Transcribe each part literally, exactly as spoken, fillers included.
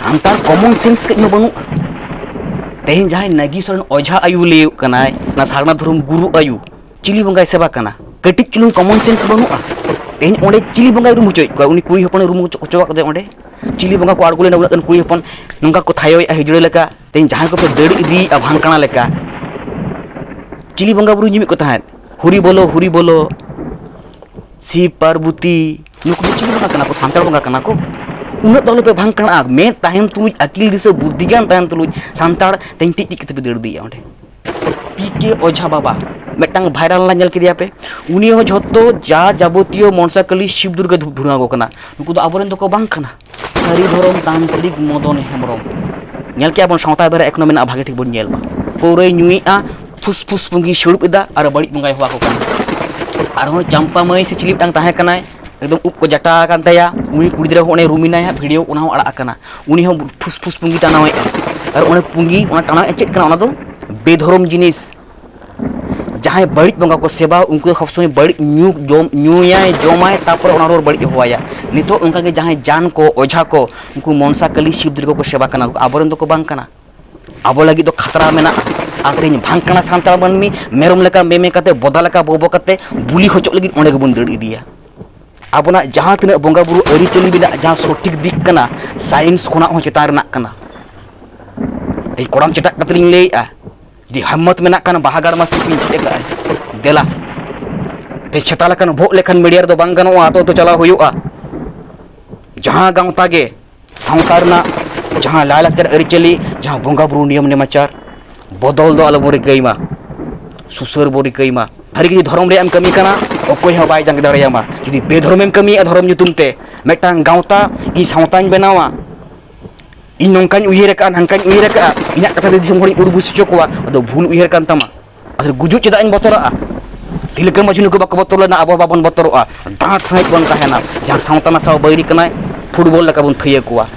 Santal ᱠᱚᱢᱚᱱ sense ᱠᱟᱹᱡ ᱦᱚᱸ ᱵᱟᱹᱱᱩᱜᱼᱟ᱾ ᱛᱮᱦᱮᱧ ᱡᱟᱦᱟᱸᱭ ᱱᱟᱜᱤ ᱥᱚᱨᱮᱱ ᱚᱡᱷᱟ ᱟᱭᱩ ᱞᱟᱹᱭᱚᱜ ᱠᱟᱱᱟᱭ, ᱚᱱᱟ ᱥᱟᱨᱱᱟ ᱫᱷᱚᱨᱚᱢ ᱜᱩᱨᱩ ᱟᱭᱩ, ᱪᱤᱞᱤ ᱵᱚᱸᱜᱟᱭ ᱥᱮᱵᱟ ᱠᱟᱱᱟ? ᱠᱟᱹᱴᱤᱡ ᱪᱩᱞᱩᱝ ᱠᱚᱢᱚᱱ ᱥᱮᱱᱥ ᱵᱟᱹᱱᱩᱜᱼᱟ᱾ ᱛᱮᱦᱮᱧ ᱚᱸᱰᱮ ᱪᱤᱞᱤ ᱵᱚᱸᱜᱟᱭ ᱨᱩᱢ ᱦᱚᱪᱚᱭᱮᱫ ᱠᱚᱣᱟ? ᱩᱱᱤ ᱠᱩᱲᱤ ᱦᱚᱯᱚᱱᱮ ᱨᱩᱢ ᱦᱚᱪᱚ ᱦᱚᱪᱚ ᱟᱠᱟᱫᱮᱭᱟ ᱚᱸᱰᱮ᱾ ᱪᱤᱞᱤ ᱵᱚᱸᱜᱟ ᱠᱚ ᱟᱬᱜᱚ ᱞᱮᱱᱟ? ᱩᱱᱟᱹᱜ ᱜᱟᱱ ᱠᱩᱲᱤ ᱦᱚᱯᱚᱱ ᱱᱚᱝᱠᱟ ᱠᱚ ᱛᱷᱟᱭᱚᱭᱮᱫᱼᱟ ᱦᱤᱡᱲᱟᱹ ᱞᱮᱠᱟ᱾ ᱛᱮᱦᱮᱧ ᱡᱟᱦᱟᱸᱭ ᱠᱚᱯᱮ ᱫᱟᱹᱲ ᱤᱫᱤᱭᱮᱫᱼᱟ ᱵᱷᱟᱝᱠᱟᱲᱟ ᱞᱮᱠᱟ, ᱪᱤᱞᱤ ᱵᱚᱸᱜᱟ ᱵᱩᱨᱩ ᱧᱩᱢᱮᱫ ᱠᱚ ᱛᱟᱦᱮᱸᱫ? ᱦᱩᱨᱤ ᱵᱚᱞᱚ, ᱦᱩᱨᱤ ᱵᱚᱞᱚ, ᱥᱤᱵ ᱯᱟᱨᱵᱚᱛᱤ, ᱱᱩᱠᱩ ᱫᱚ ᱪᱤᱞᱤ ᱵᱚᱸᱜᱟ ᱠᱟᱱᱟ ᱠᱚ? ᱥᱟᱱᱛᱟᱲ ᱵᱚᱸᱜᱟ ᱠᱟᱱᱟ ᱠᱚ? ᱩᱱᱟᱹᱜ ᱫᱚ ᱟᱞᱚᱯᱮ ᱵᱷᱟᱝᱠᱟᱲᱟᱜᱼᱟ᱾ ᱢᱮᱫ ᱛᱟᱦᱮᱱ ᱛᱩᱞᱩᱡ, ᱟᱹᱠᱤᱞ ᱫᱤᱥᱟᱹ ᱵᱩᱫᱽᱫᱷᱤ ᱜᱮᱭᱟᱱ ᱛᱟᱦᱮᱱ ᱛᱩᱞᱩᱡ ᱥᱟᱱᱛᱟᱲ ᱛᱮᱧ ᱴᱤᱡ ᱴᱤᱡ ᱠᱟᱛᱮ ᱯᱮ ᱫᱟᱹᱲ ᱤᱫᱤᱭᱮᱫᱼᱟ ᱚᱸᱰᱮ᱾ ᱯᱤ ᱠᱮ ᱚᱡᱷᱟ ᱵᱟᱵᱟ, ᱢᱤᱫᱴᱟᱝ ᱵᱷᱟᱭᱨᱟᱞ ᱞᱮᱱᱟ, ᱧᱮᱞ ᱠᱮᱫᱮᱭᱟ ᱯᱮ? ᱩᱱᱤ ᱦᱚᱸ ᱡᱷᱚᱛᱚ ᱡᱟ ᱡᱟᱵᱚᱛᱤᱭᱚ ᱢᱚᱱᱥᱟ ᱠᱟᱹᱞᱤ ᱥᱤᱵ ᱫᱩᱨᱜᱟᱹ ᱫᱷᱩ-, ᱫᱷᱩᱬᱟᱣ ᱟᱠᱚ ᱠᱟᱱᱟ᱾ ᱱᱩᱠᱩ ᱫᱚ ᱟᱵᱚᱨᱮᱱ ᱫᱚᱠᱚ ᱵᱟᱝ ᱠᱟᱱᱟ᱾ ᱥᱟᱹᱨᱤ ᱫᱷᱚᱨᱚᱢ ᱛᱟᱱᱛᱨᱤᱠ ᱢᱚᱫᱚᱱ ᱦᱮᱢᱵᱨᱚᱢ᱾ ᱧᱮᱞ ᱠᱮᱜᱼᱟ ᱵᱚᱱ, ᱥᱟᱶᱛᱟ ᱵᱮᱨᱟ ᱮᱠᱷᱚᱱᱚ ᱢᱮᱱᱟᱜᱼᱟ, ᱵᱷᱟᱜᱮ ᱴᱷᱤᱠ ᱵᱚᱱ ᱧᱮᱞ ᱢᱟ᱾ ᱯᱟᱹᱣᱨᱟᱹᱭ ᱧᱩᱭᱮᱫᱼᱟ, ᱯᱷᱩᱥ ᱯᱷᱩᱥ ᱯᱩᱸᱜᱤ ᱥᱤᱲᱩᱵ ᱮᱫᱟ ᱟᱨ ᱵᱟᱹᱲᱤᱡ ᱵᱚᱸᱜᱟᱭ ᱦᱚᱦᱚ ᱟᱠᱚ ᱠᱟᱱᱟ᱾ ᱟᱨᱦᱚᱸ ᱪᱟᱢᱯᱟ ᱢᱟᱹᱭ ᱥᱮ ᱪᱤᱞᱤ ᱢᱤᱫᱴᱟᱝ ᱛᱟᱦᱮᱸ ᱠᱟᱱᱟᱭ, ᱮᱠᱫᱚᱢ ᱩᱵ ᱠᱚ ᱡᱟᱴᱟ ᱟᱠᱟᱱ ᱛᱟᱭᱟ, ᱩᱱᱤ ᱠᱩᱲᱤ ᱜᱤᱫᱽᱨᱟᱹ ᱦᱚᱸ ᱚᱸᱰᱮ ᱨᱩᱢ ᱮᱱᱟᱭ ᱦᱟᱸᱜ, ᱵᱷᱤᱰᱤᱭᱳ ᱚᱱᱟ ᱦᱚᱸ ᱟᱲᱟᱜ ᱟᱠᱟᱱᱟ᱾ ᱩᱱᱤ ᱦᱚᱸ ᱯᱷᱩᱥ ᱯᱷᱩᱥ ᱯᱩᱸᱜᱤ ᱴᱟᱱᱟᱣᱮᱫᱼᱟ᱾ ᱟᱨ ᱚᱱᱮ ᱯᱩᱸᱜᱤ, ᱚᱱᱟ ᱴᱟᱱᱟᱣᱮᱫᱼᱟ ᱪᱮᱫ ᱠᱟᱱᱟ? ᱚᱱᱟ ᱫᱚ ᱵᱮᱫᱷᱚᱨᱚᱢ ᱡᱤᱱᱤᱥ᱾ ᱡᱟᱦᱟᱸᱭ ᱵᱟᱹᱲᱤᱡ ᱵᱚᱸᱜᱟ ᱠᱚ ᱥᱮᱵᱟ, ᱩᱱᱠᱩ ᱫᱚ ᱥᱚᱵᱽ ᱥᱚᱢᱚᱭ ᱵᱟᱹᱲᱤᱡ ᱧᱩ, ᱡᱚᱢ, ᱧᱩᱭᱟᱭ, ᱡᱚᱢᱟᱭ, ᱛᱟᱯᱚᱨᱮ ᱚᱱᱟ ᱨᱩᱣᱟᱹᱲ ᱵᱟᱹᱲᱤᱡ ᱦᱚᱦᱚᱣᱟᱭᱟ᱾ ᱱᱤᱛᱚᱜ ᱚᱱᱠᱟᱜᱮ ᱡᱟᱦᱟᱸᱭ ᱡᱟᱱ ᱠᱚ, ᱚᱡᱷᱟ ᱠᱚ, ᱩᱱᱠᱩ ᱢᱚᱱᱥᱟ ᱠᱟᱹᱞᱤ ᱥᱤᱵ ᱫᱩᱨᱜᱟᱹ ᱠᱚ ᱥᱮᱵᱟ ᱠᱟᱱᱟ, ᱟᱵᱚᱨᱮᱱ ᱫᱚᱠᱚ ᱵᱟᱝ ᱠᱟᱱᱟ᱾ ᱟᱵᱚ ᱞᱟᱹᱜᱤᱫ ᱫᱚ ᱠᱷᱟᱛᱨᱟ ᱢᱮᱱᱟᱜᱼᱟ᱾ ᱟᱨ ᱛᱮᱦᱮᱧ ᱵᱷᱟᱝᱠᱟᱲᱟ ᱥᱟᱱᱛᱟᱲ ᱢᱟᱹᱱᱢᱤ ᱢᱮᱨᱚᱢ ᱞᱮᱠᱟ ᱢᱮᱢᱮ ᱠᱟᱛᱮ, ᱵᱚᱫᱟ ᱞᱮᱠᱟ ᱵᱚᱵᱚ ᱠᱟᱛᱮ, ᱵᱩᱞᱤ ᱦᱚᱪᱚᱜ ᱞᱟᱹᱜᱤᱫ ᱚᱸᱰᱮ ᱜᱮᱵᱚᱱ ᱫᱟᱹᱲ ᱤᱫᱤᱭᱟ᱾ ᱟᱵᱚᱱᱟᱜ ᱡᱟᱦᱟᱸ ᱛᱤᱱᱟᱹᱜ ᱵᱚᱸᱜᱟ ᱵᱩᱨᱩ ᱟᱹᱨᱤᱪᱟᱹᱞᱤ ᱢᱮᱱᱟᱜ, ᱡᱟᱦᱟᱸ ᱥᱚᱴᱷᱤᱠ ᱫᱤᱠ ᱠᱟᱱᱟ, ᱥᱟᱭᱮᱱᱥ ᱠᱷᱚᱱᱟᱜ ᱦᱚᱸ ᱪᱮᱛᱟᱱ ᱨᱮᱱᱟᱜ ᱠᱟᱱᱟ᱾ ᱛᱮᱦᱮᱧ ᱠᱚᱲᱟᱢ ᱪᱮᱴᱟᱜ ᱠᱟᱛᱮ ᱞᱤᱧ ᱞᱟᱹᱭᱮᱫᱼᱟ, ᱡᱩᱫᱤ ᱦᱟᱢᱢᱚᱛ ᱢᱮᱱᱟᱜ ᱠᱷᱟᱱ, ᱵᱟᱦᱟ ᱜᱟᱲ ᱢᱟᱥᱤ ᱯᱤᱧ ᱪᱮᱫ ᱟᱠᱟᱫᱼᱟ, ᱫᱮᱞᱟ᱾ ᱛᱮ ᱪᱷᱮᱴᱟ ᱞᱮᱠᱷᱟᱱ, ᱵᱷᱚᱜ ᱞᱮᱠᱷᱟᱱ ᱢᱤᱰᱤᱭᱟ ᱨᱮᱫᱚ ᱵᱟᱝ ᱜᱟᱱᱚᱜᱼᱟ, ᱟᱛᱳ ᱟᱛᱳ ᱪᱟᱞᱟᱣ ᱦᱩᱭᱩᱜᱼᱟ᱾ ᱡᱟᱦᱟᱸ ᱜᱟᱶᱛᱟ ᱜᱮ ᱥᱟᱶᱛᱟ ᱨᱮᱱᱟᱜ ᱡᱟᱦᱟᱸ ᱞᱟᱭᱼᱞᱟᱠᱪᱟᱨ ᱟᱹᱨᱤᱪᱟᱹᱞᱤ, ᱡᱟᱦᱟᱸ ᱵᱚᱸᱜᱟ ᱵᱩᱨᱩ ᱱᱤᱭᱚᱢ ᱱᱮᱢᱟᱪᱟᱨ, ᱵᱚᱫᱚᱞ ᱫᱚ ᱟᱞᱚᱵᱚᱱ ᱨᱤᱠᱟᱹᱭ ᱢᱟ, ᱥᱩᱥᱟᱹᱨ ᱵᱚᱱ ᱨᱤᱠᱟᱹᱭ ᱢᱟ᱾ ᱥᱟᱹᱨᱤ ᱜᱮ ᱡᱩᱫᱤ ᱫᱷᱚᱨᱚᱢ ᱨᱮᱭᱟᱜ ᱮᱢ ᱠᱟᱹᱢᱤ ᱠᱟᱱᱟ, ᱚᱠᱚᱭ ᱦᱚᱸ ᱵᱟᱭ ᱡᱟᱸᱜᱮ ᱫᱟᱲᱮᱭᱟᱢᱟ᱾ ᱡᱩᱫᱤ ᱵᱮᱫᱷᱚᱨᱚᱢᱮᱢ ᱠᱟᱹᱢᱤᱭᱮᱫᱼᱟ ᱫᱷᱚᱨᱚᱢ ᱧᱩᱛᱩᱢ ᱛᱮ, ᱢᱤᱫᱴᱟᱝ ᱜᱟᱶᱛᱟ, ᱤᱧ ᱥᱟᱶᱛᱟᱧ ᱵᱮᱱᱟᱣᱟ, ᱤᱧ ᱱᱚᱝᱠᱟᱧ ᱩᱭᱦᱟᱹᱨ ᱟᱠᱟᱫᱼᱟ, ᱱᱟᱝᱠᱟᱧ ᱩᱭᱦᱟᱹᱨ ᱟᱠᱟᱫᱼᱟ, ᱤᱧᱟᱹᱜ ᱠᱟᱛᱷᱟ ᱛᱮ ᱫᱤᱥᱚᱢ ᱦᱚᱲᱤᱧ ᱩᱲᱵᱩᱥ ᱦᱚᱪᱚ ᱠᱚᱣᱟ, ᱟᱫᱚ ᱵᱷᱩᱞ ᱩᱭᱦᱟᱹᱨ ᱠᱟᱱ ᱛᱟᱢᱟ᱾ ᱟᱨ ᱜᱩᱡᱩᱜ ᱪᱮᱫᱟᱜ ᱤᱧ ᱵᱚᱛᱚᱨᱚᱜᱼᱟ? ᱛᱤᱞᱠᱟᱹ ᱢᱟᱹᱡᱷᱤ ᱱᱩᱠᱩ ᱵᱟᱠᱚ ᱵᱚᱛᱚᱨ ᱞᱮᱱᱟ, ᱟᱵᱚ ᱵᱟᱵᱚᱱ ᱵᱚᱛᱚᱨᱚᱜᱼᱟ᱾ ᱰᱟᱸᱴ ᱥᱟᱺᱦᱤᱡ ᱵᱚᱱ ᱛᱟᱦᱮᱱᱟ᱾ ᱡᱟᱦᱟᱸ ᱥᱟᱶᱛᱟ ᱱᱟᱥᱟᱣ ᱵᱟᱹᱭᱨᱤ ᱠᱟᱱᱟᱭ, ᱯᱷᱩᱴᱵᱚᱞ ᱞᱮᱠᱟ ᱵᱚᱱ ᱛᱷᱟᱹᱭᱟᱹ ᱠᱚᱣᱟ᱾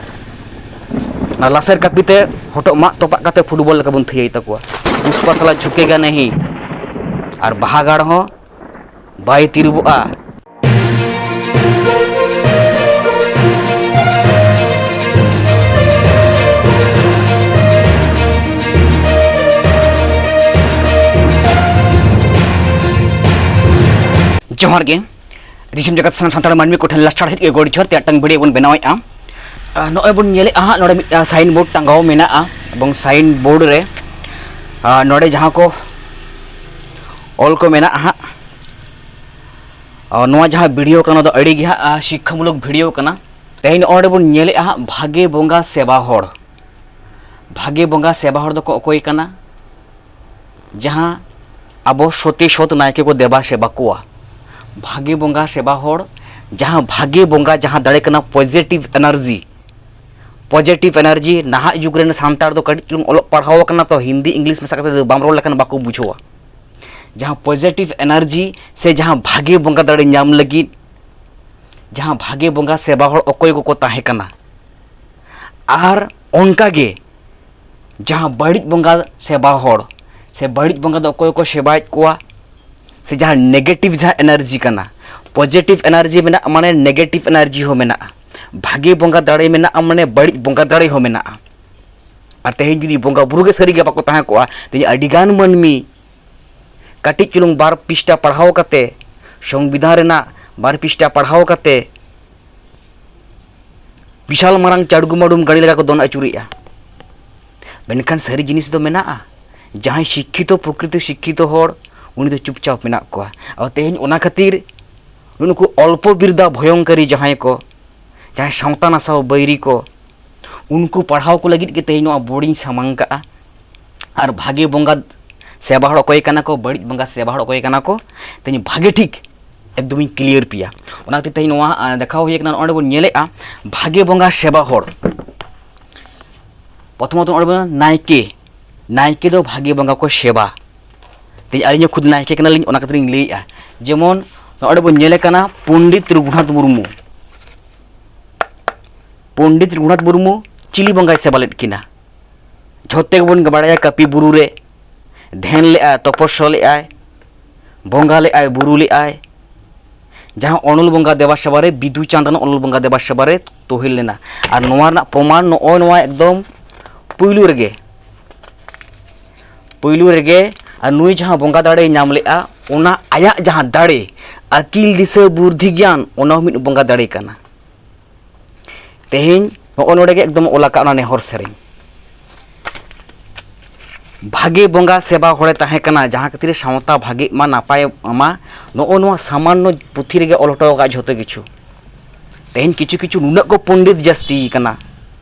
ᱚᱱᱟ ᱞᱟᱥᱮᱨ ᱠᱟᱹᱯᱤ ᱛᱮ ᱦᱚᱴᱚᱜ ᱢᱟᱜ ᱛᱚᱯᱟᱜ ᱠᱟᱛᱮ ᱯᱷᱩᱴᱵᱚᱞ ᱞᱮᱠᱟ ᱵᱚᱱ ᱛᱷᱟᱹᱭᱟᱹᱭ ᱛᱟᱠᱚᱣᱟ᱾ ᱯᱩᱥᱯᱟ ᱥᱟᱞᱟ ᱡᱷᱩᱠᱮᱜᱟ ᱱᱟᱦᱤ᱾ ᱟᱨ ᱵᱟᱦᱟ ᱜᱟᱲ ᱦᱚᱸ ᱵᱟᱭ ᱛᱤᱨᱩᱵᱚᱜᱼᱟ᱾ ᱡᱚᱦᱟᱨ ᱜᱮ᱾ ᱫᱤᱥᱚᱢ ᱡᱟᱠᱟᱛ ᱥᱟᱱᱟᱢ ᱥᱟᱱᱛᱟᱲ ᱢᱟᱹᱱᱢᱤ ᱠᱚᱴᱷᱮᱱ ᱞᱟᱥᱴᱟᱨ ᱦᱮᱡ ᱜᱮ ᱜᱚᱰ ᱡᱚᱦᱟᱨ᱾ ᱛᱮ ᱢᱤᱫᱴᱟᱝ ᱵᱷᱤᱰᱤᱭᱳ ᱵᱚᱱ ᱵᱮᱱᱟᱣᱮᱫᱼᱟ᱾ ᱟᱨ ᱱᱚᱜᱼᱚᱭ ᱵᱚᱱ ᱧᱮᱞᱮᱫᱼᱟ ᱦᱟᱸᱜ, ᱱᱚᱰᱮ ᱢᱤᱫᱴᱟᱝ ᱥᱟᱭᱤᱱ ᱵᱳᱨᱰ ᱴᱟᱸᱜᱟᱣ ᱢᱮᱱᱟᱜᱼᱟ, ᱮᱵᱚᱝ ᱥᱟᱭᱤᱱ ᱵᱳᱨᱰ ᱨᱮ, ᱟᱨ ᱱᱚᱰᱮ ᱡᱟᱦᱟᱸ ᱠᱚ ᱚᱞ ᱠᱚ ᱢᱮᱱᱟᱜᱼᱟ ᱦᱟᱸᱜ, ᱟᱨ ᱱᱚᱣᱟ ᱡᱟᱦᱟᱸ ᱵᱷᱤᱰᱤᱭᱳ ᱠᱟᱱᱟ, ᱱᱚᱣᱟ ᱫᱚ ᱟᱹᱰᱤ ᱜᱮ ᱦᱟᱸᱜ, ᱟᱨ ᱥᱤᱠᱠᱷᱟᱢᱩᱞᱚᱠ ᱵᱷᱤᱰᱤᱭᱳ ᱠᱟᱱᱟ᱾ ᱛᱮᱦᱮᱧ ᱱᱚᱜᱼᱚᱭ ᱵᱚᱱ ᱧᱮᱞᱮᱫᱼᱟ ᱦᱟᱸᱜ, ᱵᱷᱟᱜᱮ ᱵᱚᱸᱜᱟ ᱥᱮᱵᱟ ᱦᱚᱲ᱾ ᱵᱷᱟᱜᱮ ᱵᱚᱸᱜᱟ ᱥᱮᱵᱟ ᱦᱚᱲ ᱫᱚᱠᱚ ᱚᱠᱚᱭ ᱠᱟᱱᱟ? ᱡᱟᱦᱟᱸ ᱟᱵᱚ ᱥᱚᱛᱤ ᱥᱚᱛ ᱱᱟᱭᱠᱮ ᱠᱚ ᱫᱮᱵᱟ ᱥᱮᱵᱟ ᱠᱚᱣᱟ᱾ ᱵᱷᱟᱜᱮ ᱵᱚᱸᱜᱟ ᱥᱮᱵᱟ ᱦᱚᱲ, ᱡᱟᱦᱟᱸ ᱵᱷᱟᱜᱮ ᱵᱚᱸᱜᱟ, ᱡᱟᱦᱟᱸ ᱫᱟᱲᱮ ᱠᱟᱱᱟ positive energy, positive energy᱾ ᱱᱟᱦᱟᱜ ᱡᱩᱜᱽ ᱨᱮᱱ ᱥᱟᱱᱛᱟᱲ ᱫᱚ ᱠᱟᱹᱴᱤᱡ ᱪᱩᱞᱩᱝ ᱚᱞᱚᱜ ᱯᱟᱲᱦᱟᱣ ᱟᱠᱟᱱᱟ ᱛᱚ, ᱦᱤᱱᱫᱤ ᱤᱝᱞᱤᱥ ᱢᱮᱥᱟ ᱠᱟᱛᱮ ᱫᱚ ᱵᱟᱢ ᱨᱚᱲ ᱞᱮᱠᱷᱟᱱ ᱵᱟᱠᱚ ᱵᱩᱡᱷᱟᱹᱣᱟ᱾ ᱡᱟᱦᱟᱸ positive energy ᱥᱮ ᱡᱟᱦᱟᱸ ᱵᱷᱟᱜᱮ ᱵᱚᱸᱜᱟ ᱫᱟᱲᱮ ᱧᱟᱢ ᱞᱟᱹᱜᱤᱫ ᱡᱟᱦᱟᱸ ᱵᱷᱟᱜᱮ ᱵᱚᱸᱜᱟ ᱥᱮᱵᱟ ᱦᱚᱲ ᱚᱠᱚᱭ ᱠᱚᱠᱚ ᱛᱟᱦᱮᱸ ᱠᱟᱱᱟ, ᱟᱨ ᱚᱱᱠᱟᱜᱮ ᱡᱟᱦᱟᱸ ᱵᱟᱹᱲᱤᱡ ᱵᱚᱸᱜᱟ ᱥᱮᱵᱟ ᱦᱚᱲ ᱥᱮ ᱵᱟᱹᱲᱤᱡ ᱵᱚᱸᱜᱟ ᱫᱚ ᱚᱠᱚᱭ ᱠᱚ ᱥᱮᱵᱟᱭᱮᱫ ᱠᱚᱣᱟ, ᱥᱮ ᱡᱟᱦᱟᱸ negative ᱡᱟᱦᱟᱸ energy ᱠᱟᱱᱟ, positive energy ᱢᱮᱱᱟᱜᱼᱟ ᱢᱟᱱᱮ negative energy ᱦᱚᱸ ᱢᱮᱱᱟᱜᱼᱟ᱾ ᱵᱷᱟᱜᱮ ᱵᱚᱸᱜᱟ ᱫᱟᱲᱮ ᱢᱮᱱᱟᱜᱼᱟ ᱢᱟᱱᱮ ᱵᱟᱹᱲᱤᱡ ᱵᱚᱸᱜᱟ ᱫᱟᱲᱮ ᱦᱚᱸ ᱢᱮᱱᱟᱜᱼᱟ᱾ ᱟᱨ ᱛᱮᱦᱮᱧ ᱡᱩᱫᱤ ᱵᱚᱸᱜᱟ ᱵᱩᱨᱩ ᱜᱮ ᱥᱟᱹᱨᱤ ᱜᱮ ᱵᱟᱠᱚ ᱛᱟᱦᱮᱸ ᱠᱚᱜᱼᱟ, ᱛᱮᱦᱮᱧ ᱟᱹᱰᱤᱜᱟᱱ ᱢᱟᱹᱱᱢᱤ ᱠᱟᱹᱴᱤᱡ ᱪᱩᱞᱩᱝ ᱵᱟᱨ ᱯᱤᱥᱴᱟ ᱯᱟᱲᱦᱟᱣ ᱠᱟᱛᱮ, ᱥᱚᱝᱵᱤᱫᱷᱟᱱ ᱨᱮᱱᱟᱜ ᱵᱟᱨ ᱯᱤᱥᱴᱟ ᱯᱟᱲᱦᱟᱣ ᱠᱟᱛᱮ, ᱵᱤᱥᱟᱞ ᱢᱟᱨᱟᱝ ᱪᱟᱲᱜᱩ ᱢᱟᱲᱩᱢ ᱜᱟᱹᱰᱤ ᱞᱮᱠᱟ ᱠᱚ ᱫᱚᱱ ᱟᱹᱪᱩᱨᱮᱜᱼᱟ᱾ ᱢᱮᱱᱠᱷᱟᱱ ᱥᱟᱹᱨᱤ ᱡᱤᱱᱤᱥ ᱫᱚ ᱢᱮᱱᱟᱜᱼᱟ, ᱡᱟᱦᱟᱸᱭ ᱥᱤᱠᱠᱷᱤᱛᱚ, ᱯᱨᱚᱠᱨᱤᱛᱚ ᱥᱤᱠᱠᱷᱤᱛᱚ ᱦᱚᱲ, ᱩᱱᱤ ᱫᱚ ᱪᱩᱯᱪᱟᱯ ᱢᱮᱱᱟᱜ ᱠᱚᱣᱟ᱾ ᱟᱨ ᱛᱮᱦᱮᱧ ᱚᱱᱟ ᱠᱷᱟᱹᱛᱤᱨ ᱱᱩᱠᱩ ᱚᱞᱯᱚ ᱵᱤᱨᱫᱟ ᱵᱷᱚᱭᱚᱝᱠᱟᱨᱤ ᱡᱟᱦᱟᱸᱭ ᱠᱚ, ᱡᱟᱦᱟᱸᱭ ᱥᱟᱶᱛᱟ ᱱᱟᱥᱟᱣ ᱵᱟᱹᱭᱨᱤ ᱠᱚ, ᱩᱱᱠᱩ ᱯᱟᱲᱦᱟᱣ ᱠᱚ ᱞᱟᱹᱜᱤᱫ ᱜᱮ ᱛᱮᱦᱮᱧ ᱱᱚᱣᱟ ᱵᱳᱨᱰ ᱤᱧ ᱥᱟᱢᱟᱝ ᱠᱟᱜᱼᱟ᱾ ᱟᱨ ᱵᱷᱟᱜᱮ ᱵᱚᱸᱜᱟ ᱥᱮᱵᱟ ᱦᱚᱲ ᱚᱠᱚᱭ ᱠᱟᱱᱟ ᱠᱚ, ᱵᱟᱹᱲᱤᱡ ᱵᱚᱸᱜᱟ ᱥᱮᱵᱟ ᱦᱚᱲ ᱚᱠᱚᱭ ᱠᱟᱱᱟ ᱠᱚ, ᱛᱮᱦᱮᱧ ᱵᱷᱟᱜᱮ ᱴᱷᱤᱠ ᱮᱠᱫᱚᱢᱤᱧ ᱠᱞᱤᱭᱟᱨ ᱯᱮᱭᱟ᱾ ᱚᱱᱟ ᱠᱷᱟᱹᱛᱤᱨ ᱛᱮᱦᱮᱧ ᱱᱚᱣᱟ, ᱟᱸ, ᱫᱮᱠᱷᱟᱣ ᱦᱩᱭ ᱠᱟᱱᱟ᱾ ᱱᱚᱜᱼᱚᱭ ᱵᱚᱱ ᱧᱮᱞᱮᱫᱼᱟ ᱵᱷᱟᱜᱮ ᱵᱚᱸᱜᱟ ᱥᱮᱵᱟ ᱦᱚᱲ᱾ ᱯᱨᱚᱛᱷᱚᱢᱚᱛᱚ ᱱᱚᱜᱼᱚᱭ ᱵᱚᱱ ᱱᱟᱭᱠᱮ, ᱱᱟᱭᱠᱮ ᱫᱚ ᱵᱷᱟᱜᱮ ᱵᱚᱸᱜᱟ ᱠᱚ ᱥᱮᱵᱟ᱾ ᱛᱮᱦᱮᱧ ᱟᱹᱞᱤᱧ ᱦᱚᱸ ᱠᱷᱩᱫ ᱱᱟᱭᱠᱮ ᱠᱟᱱᱟᱞᱤᱧ, ᱚᱱᱟ ᱠᱷᱟᱹᱛᱤᱨ ᱤᱧ ᱞᱟᱹᱭᱮᱫᱼᱟ᱾ ᱡᱮᱢᱚᱱ ᱱᱚᱜᱼᱚᱭ ᱵᱚᱱ ᱧᱮᱞᱮ ᱠᱟᱱᱟ ᱯᱚᱱᱰᱤᱛ ᱨᱚᱜᱷᱩᱱᱟᱛᱷ ᱢᱩᱨᱢᱩ᱾ ᱯᱚᱱᱰᱤᱛ ᱨᱚᱜᱷᱩᱱᱟᱛᱷ ᱢᱩᱨᱢᱩ ᱪᱤᱞᱤ ᱵᱚᱸᱜᱟᱭ ᱥᱮᱵᱟ ᱞᱮᱫ ᱠᱤᱱᱟ? ᱡᱷᱚᱛᱚ ᱜᱮᱵᱚᱱ ᱵᱟᱲᱟᱭᱟ ᱠᱟᱹᱯᱤ ᱵᱩᱨᱩ ᱨᱮ ᱫᱷᱮᱱ ᱞᱮᱫᱼᱟᱭ, ᱛᱚᱯᱚᱥᱥᱚ ᱞᱮᱫᱼᱟᱭ, ᱵᱚᱸᱜᱟ ᱞᱮᱫᱼᱟᱭ, ᱵᱩᱨᱩ ᱞᱮᱫᱼᱟᱭ᱾ ᱡᱟᱦᱟᱸ ᱚᱱᱚᱞ ᱵᱚᱸᱜᱟ ᱫᱮᱵᱟ ᱥᱮᱵᱟ ᱨᱮ, ᱵᱤᱫᱩ ᱪᱟᱸᱫᱟᱱ ᱚᱱᱚᱞ ᱵᱚᱸᱜᱟ ᱫᱮᱵᱟ ᱥᱮᱵᱟ ᱨᱮ ᱛᱚᱦᱤᱞ ᱞᱮᱱᱟ᱾ ᱟᱨ ᱱᱚᱣᱟ ᱨᱮᱱᱟᱜ ᱯᱨᱚᱢᱟᱱ ᱱᱚᱜᱼᱚᱭ ᱱᱚᱣᱟ ᱮᱠᱫᱚᱢ ᱯᱩᱭᱞᱩ ᱨᱮᱜᱮ, ᱯᱩᱭᱞᱩ ᱨᱮᱜᱮ, ᱟᱨ ᱱᱩᱭ ᱡᱟᱦᱟᱸ ᱵᱚᱸᱜᱟ ᱫᱟᱲᱮᱭ ᱧᱟᱢ ᱞᱮᱫᱼᱟ, ᱚᱱᱟ ᱟᱭᱟᱜ ᱡᱟᱦᱟᱸ ᱫᱟᱲᱮ, ᱟᱹᱠᱤᱞ ᱫᱤᱥᱟᱹ ᱵᱩᱨᱫᱷᱤ ᱜᱮᱭᱟᱱ, ᱚᱱᱟ ᱦᱚᱸ ᱢᱤᱫ ᱵᱚᱸᱜᱟ ᱫᱟᱲᱮ ᱠᱟᱱᱟ᱾ ᱛᱮᱦᱮᱧ ᱱᱚᱜᱼᱚ ᱱᱚᱰᱮ ᱜᱮ ᱮᱠᱫᱚᱢ ᱚᱞ ᱟᱠᱟᱫ ᱚᱱᱟ ᱱᱮᱦᱚᱨ ᱥᱮᱨᱮᱧ᱾ ᱵᱷᱟᱜᱮ ᱵᱚᱸᱜᱟ ᱥᱮᱵᱟ ᱦᱚᱲᱮ ᱛᱟᱦᱮᱸ ᱠᱟᱱᱟ, ᱡᱟᱦᱟᱸ ᱠᱷᱟᱹᱛᱤᱨ ᱥᱟᱶᱛᱟ ᱵᱷᱟᱜᱮᱜ ᱢᱟ, ᱱᱟᱯᱟᱭᱚᱜ ᱢᱟ, ᱱᱚᱜᱼᱚ ᱱᱚᱣᱟ ᱥᱟᱢᱟᱱᱱᱚ ᱯᱩᱛᱷᱤ ᱨᱮᱜᱮ ᱚᱞ ᱦᱚᱴᱚ ᱟᱠᱟᱫ ᱡᱷᱚᱛᱚ ᱠᱤᱪᱷᱩ᱾ ᱛᱮᱦᱮᱧ ᱠᱤᱪᱷᱩ ᱠᱤᱪᱷᱩ ᱱᱩᱱᱟᱹᱜ ᱠᱚ ᱯᱚᱱᱰᱤᱛ ᱡᱟᱹᱥᱛᱤ ᱠᱟᱱᱟ,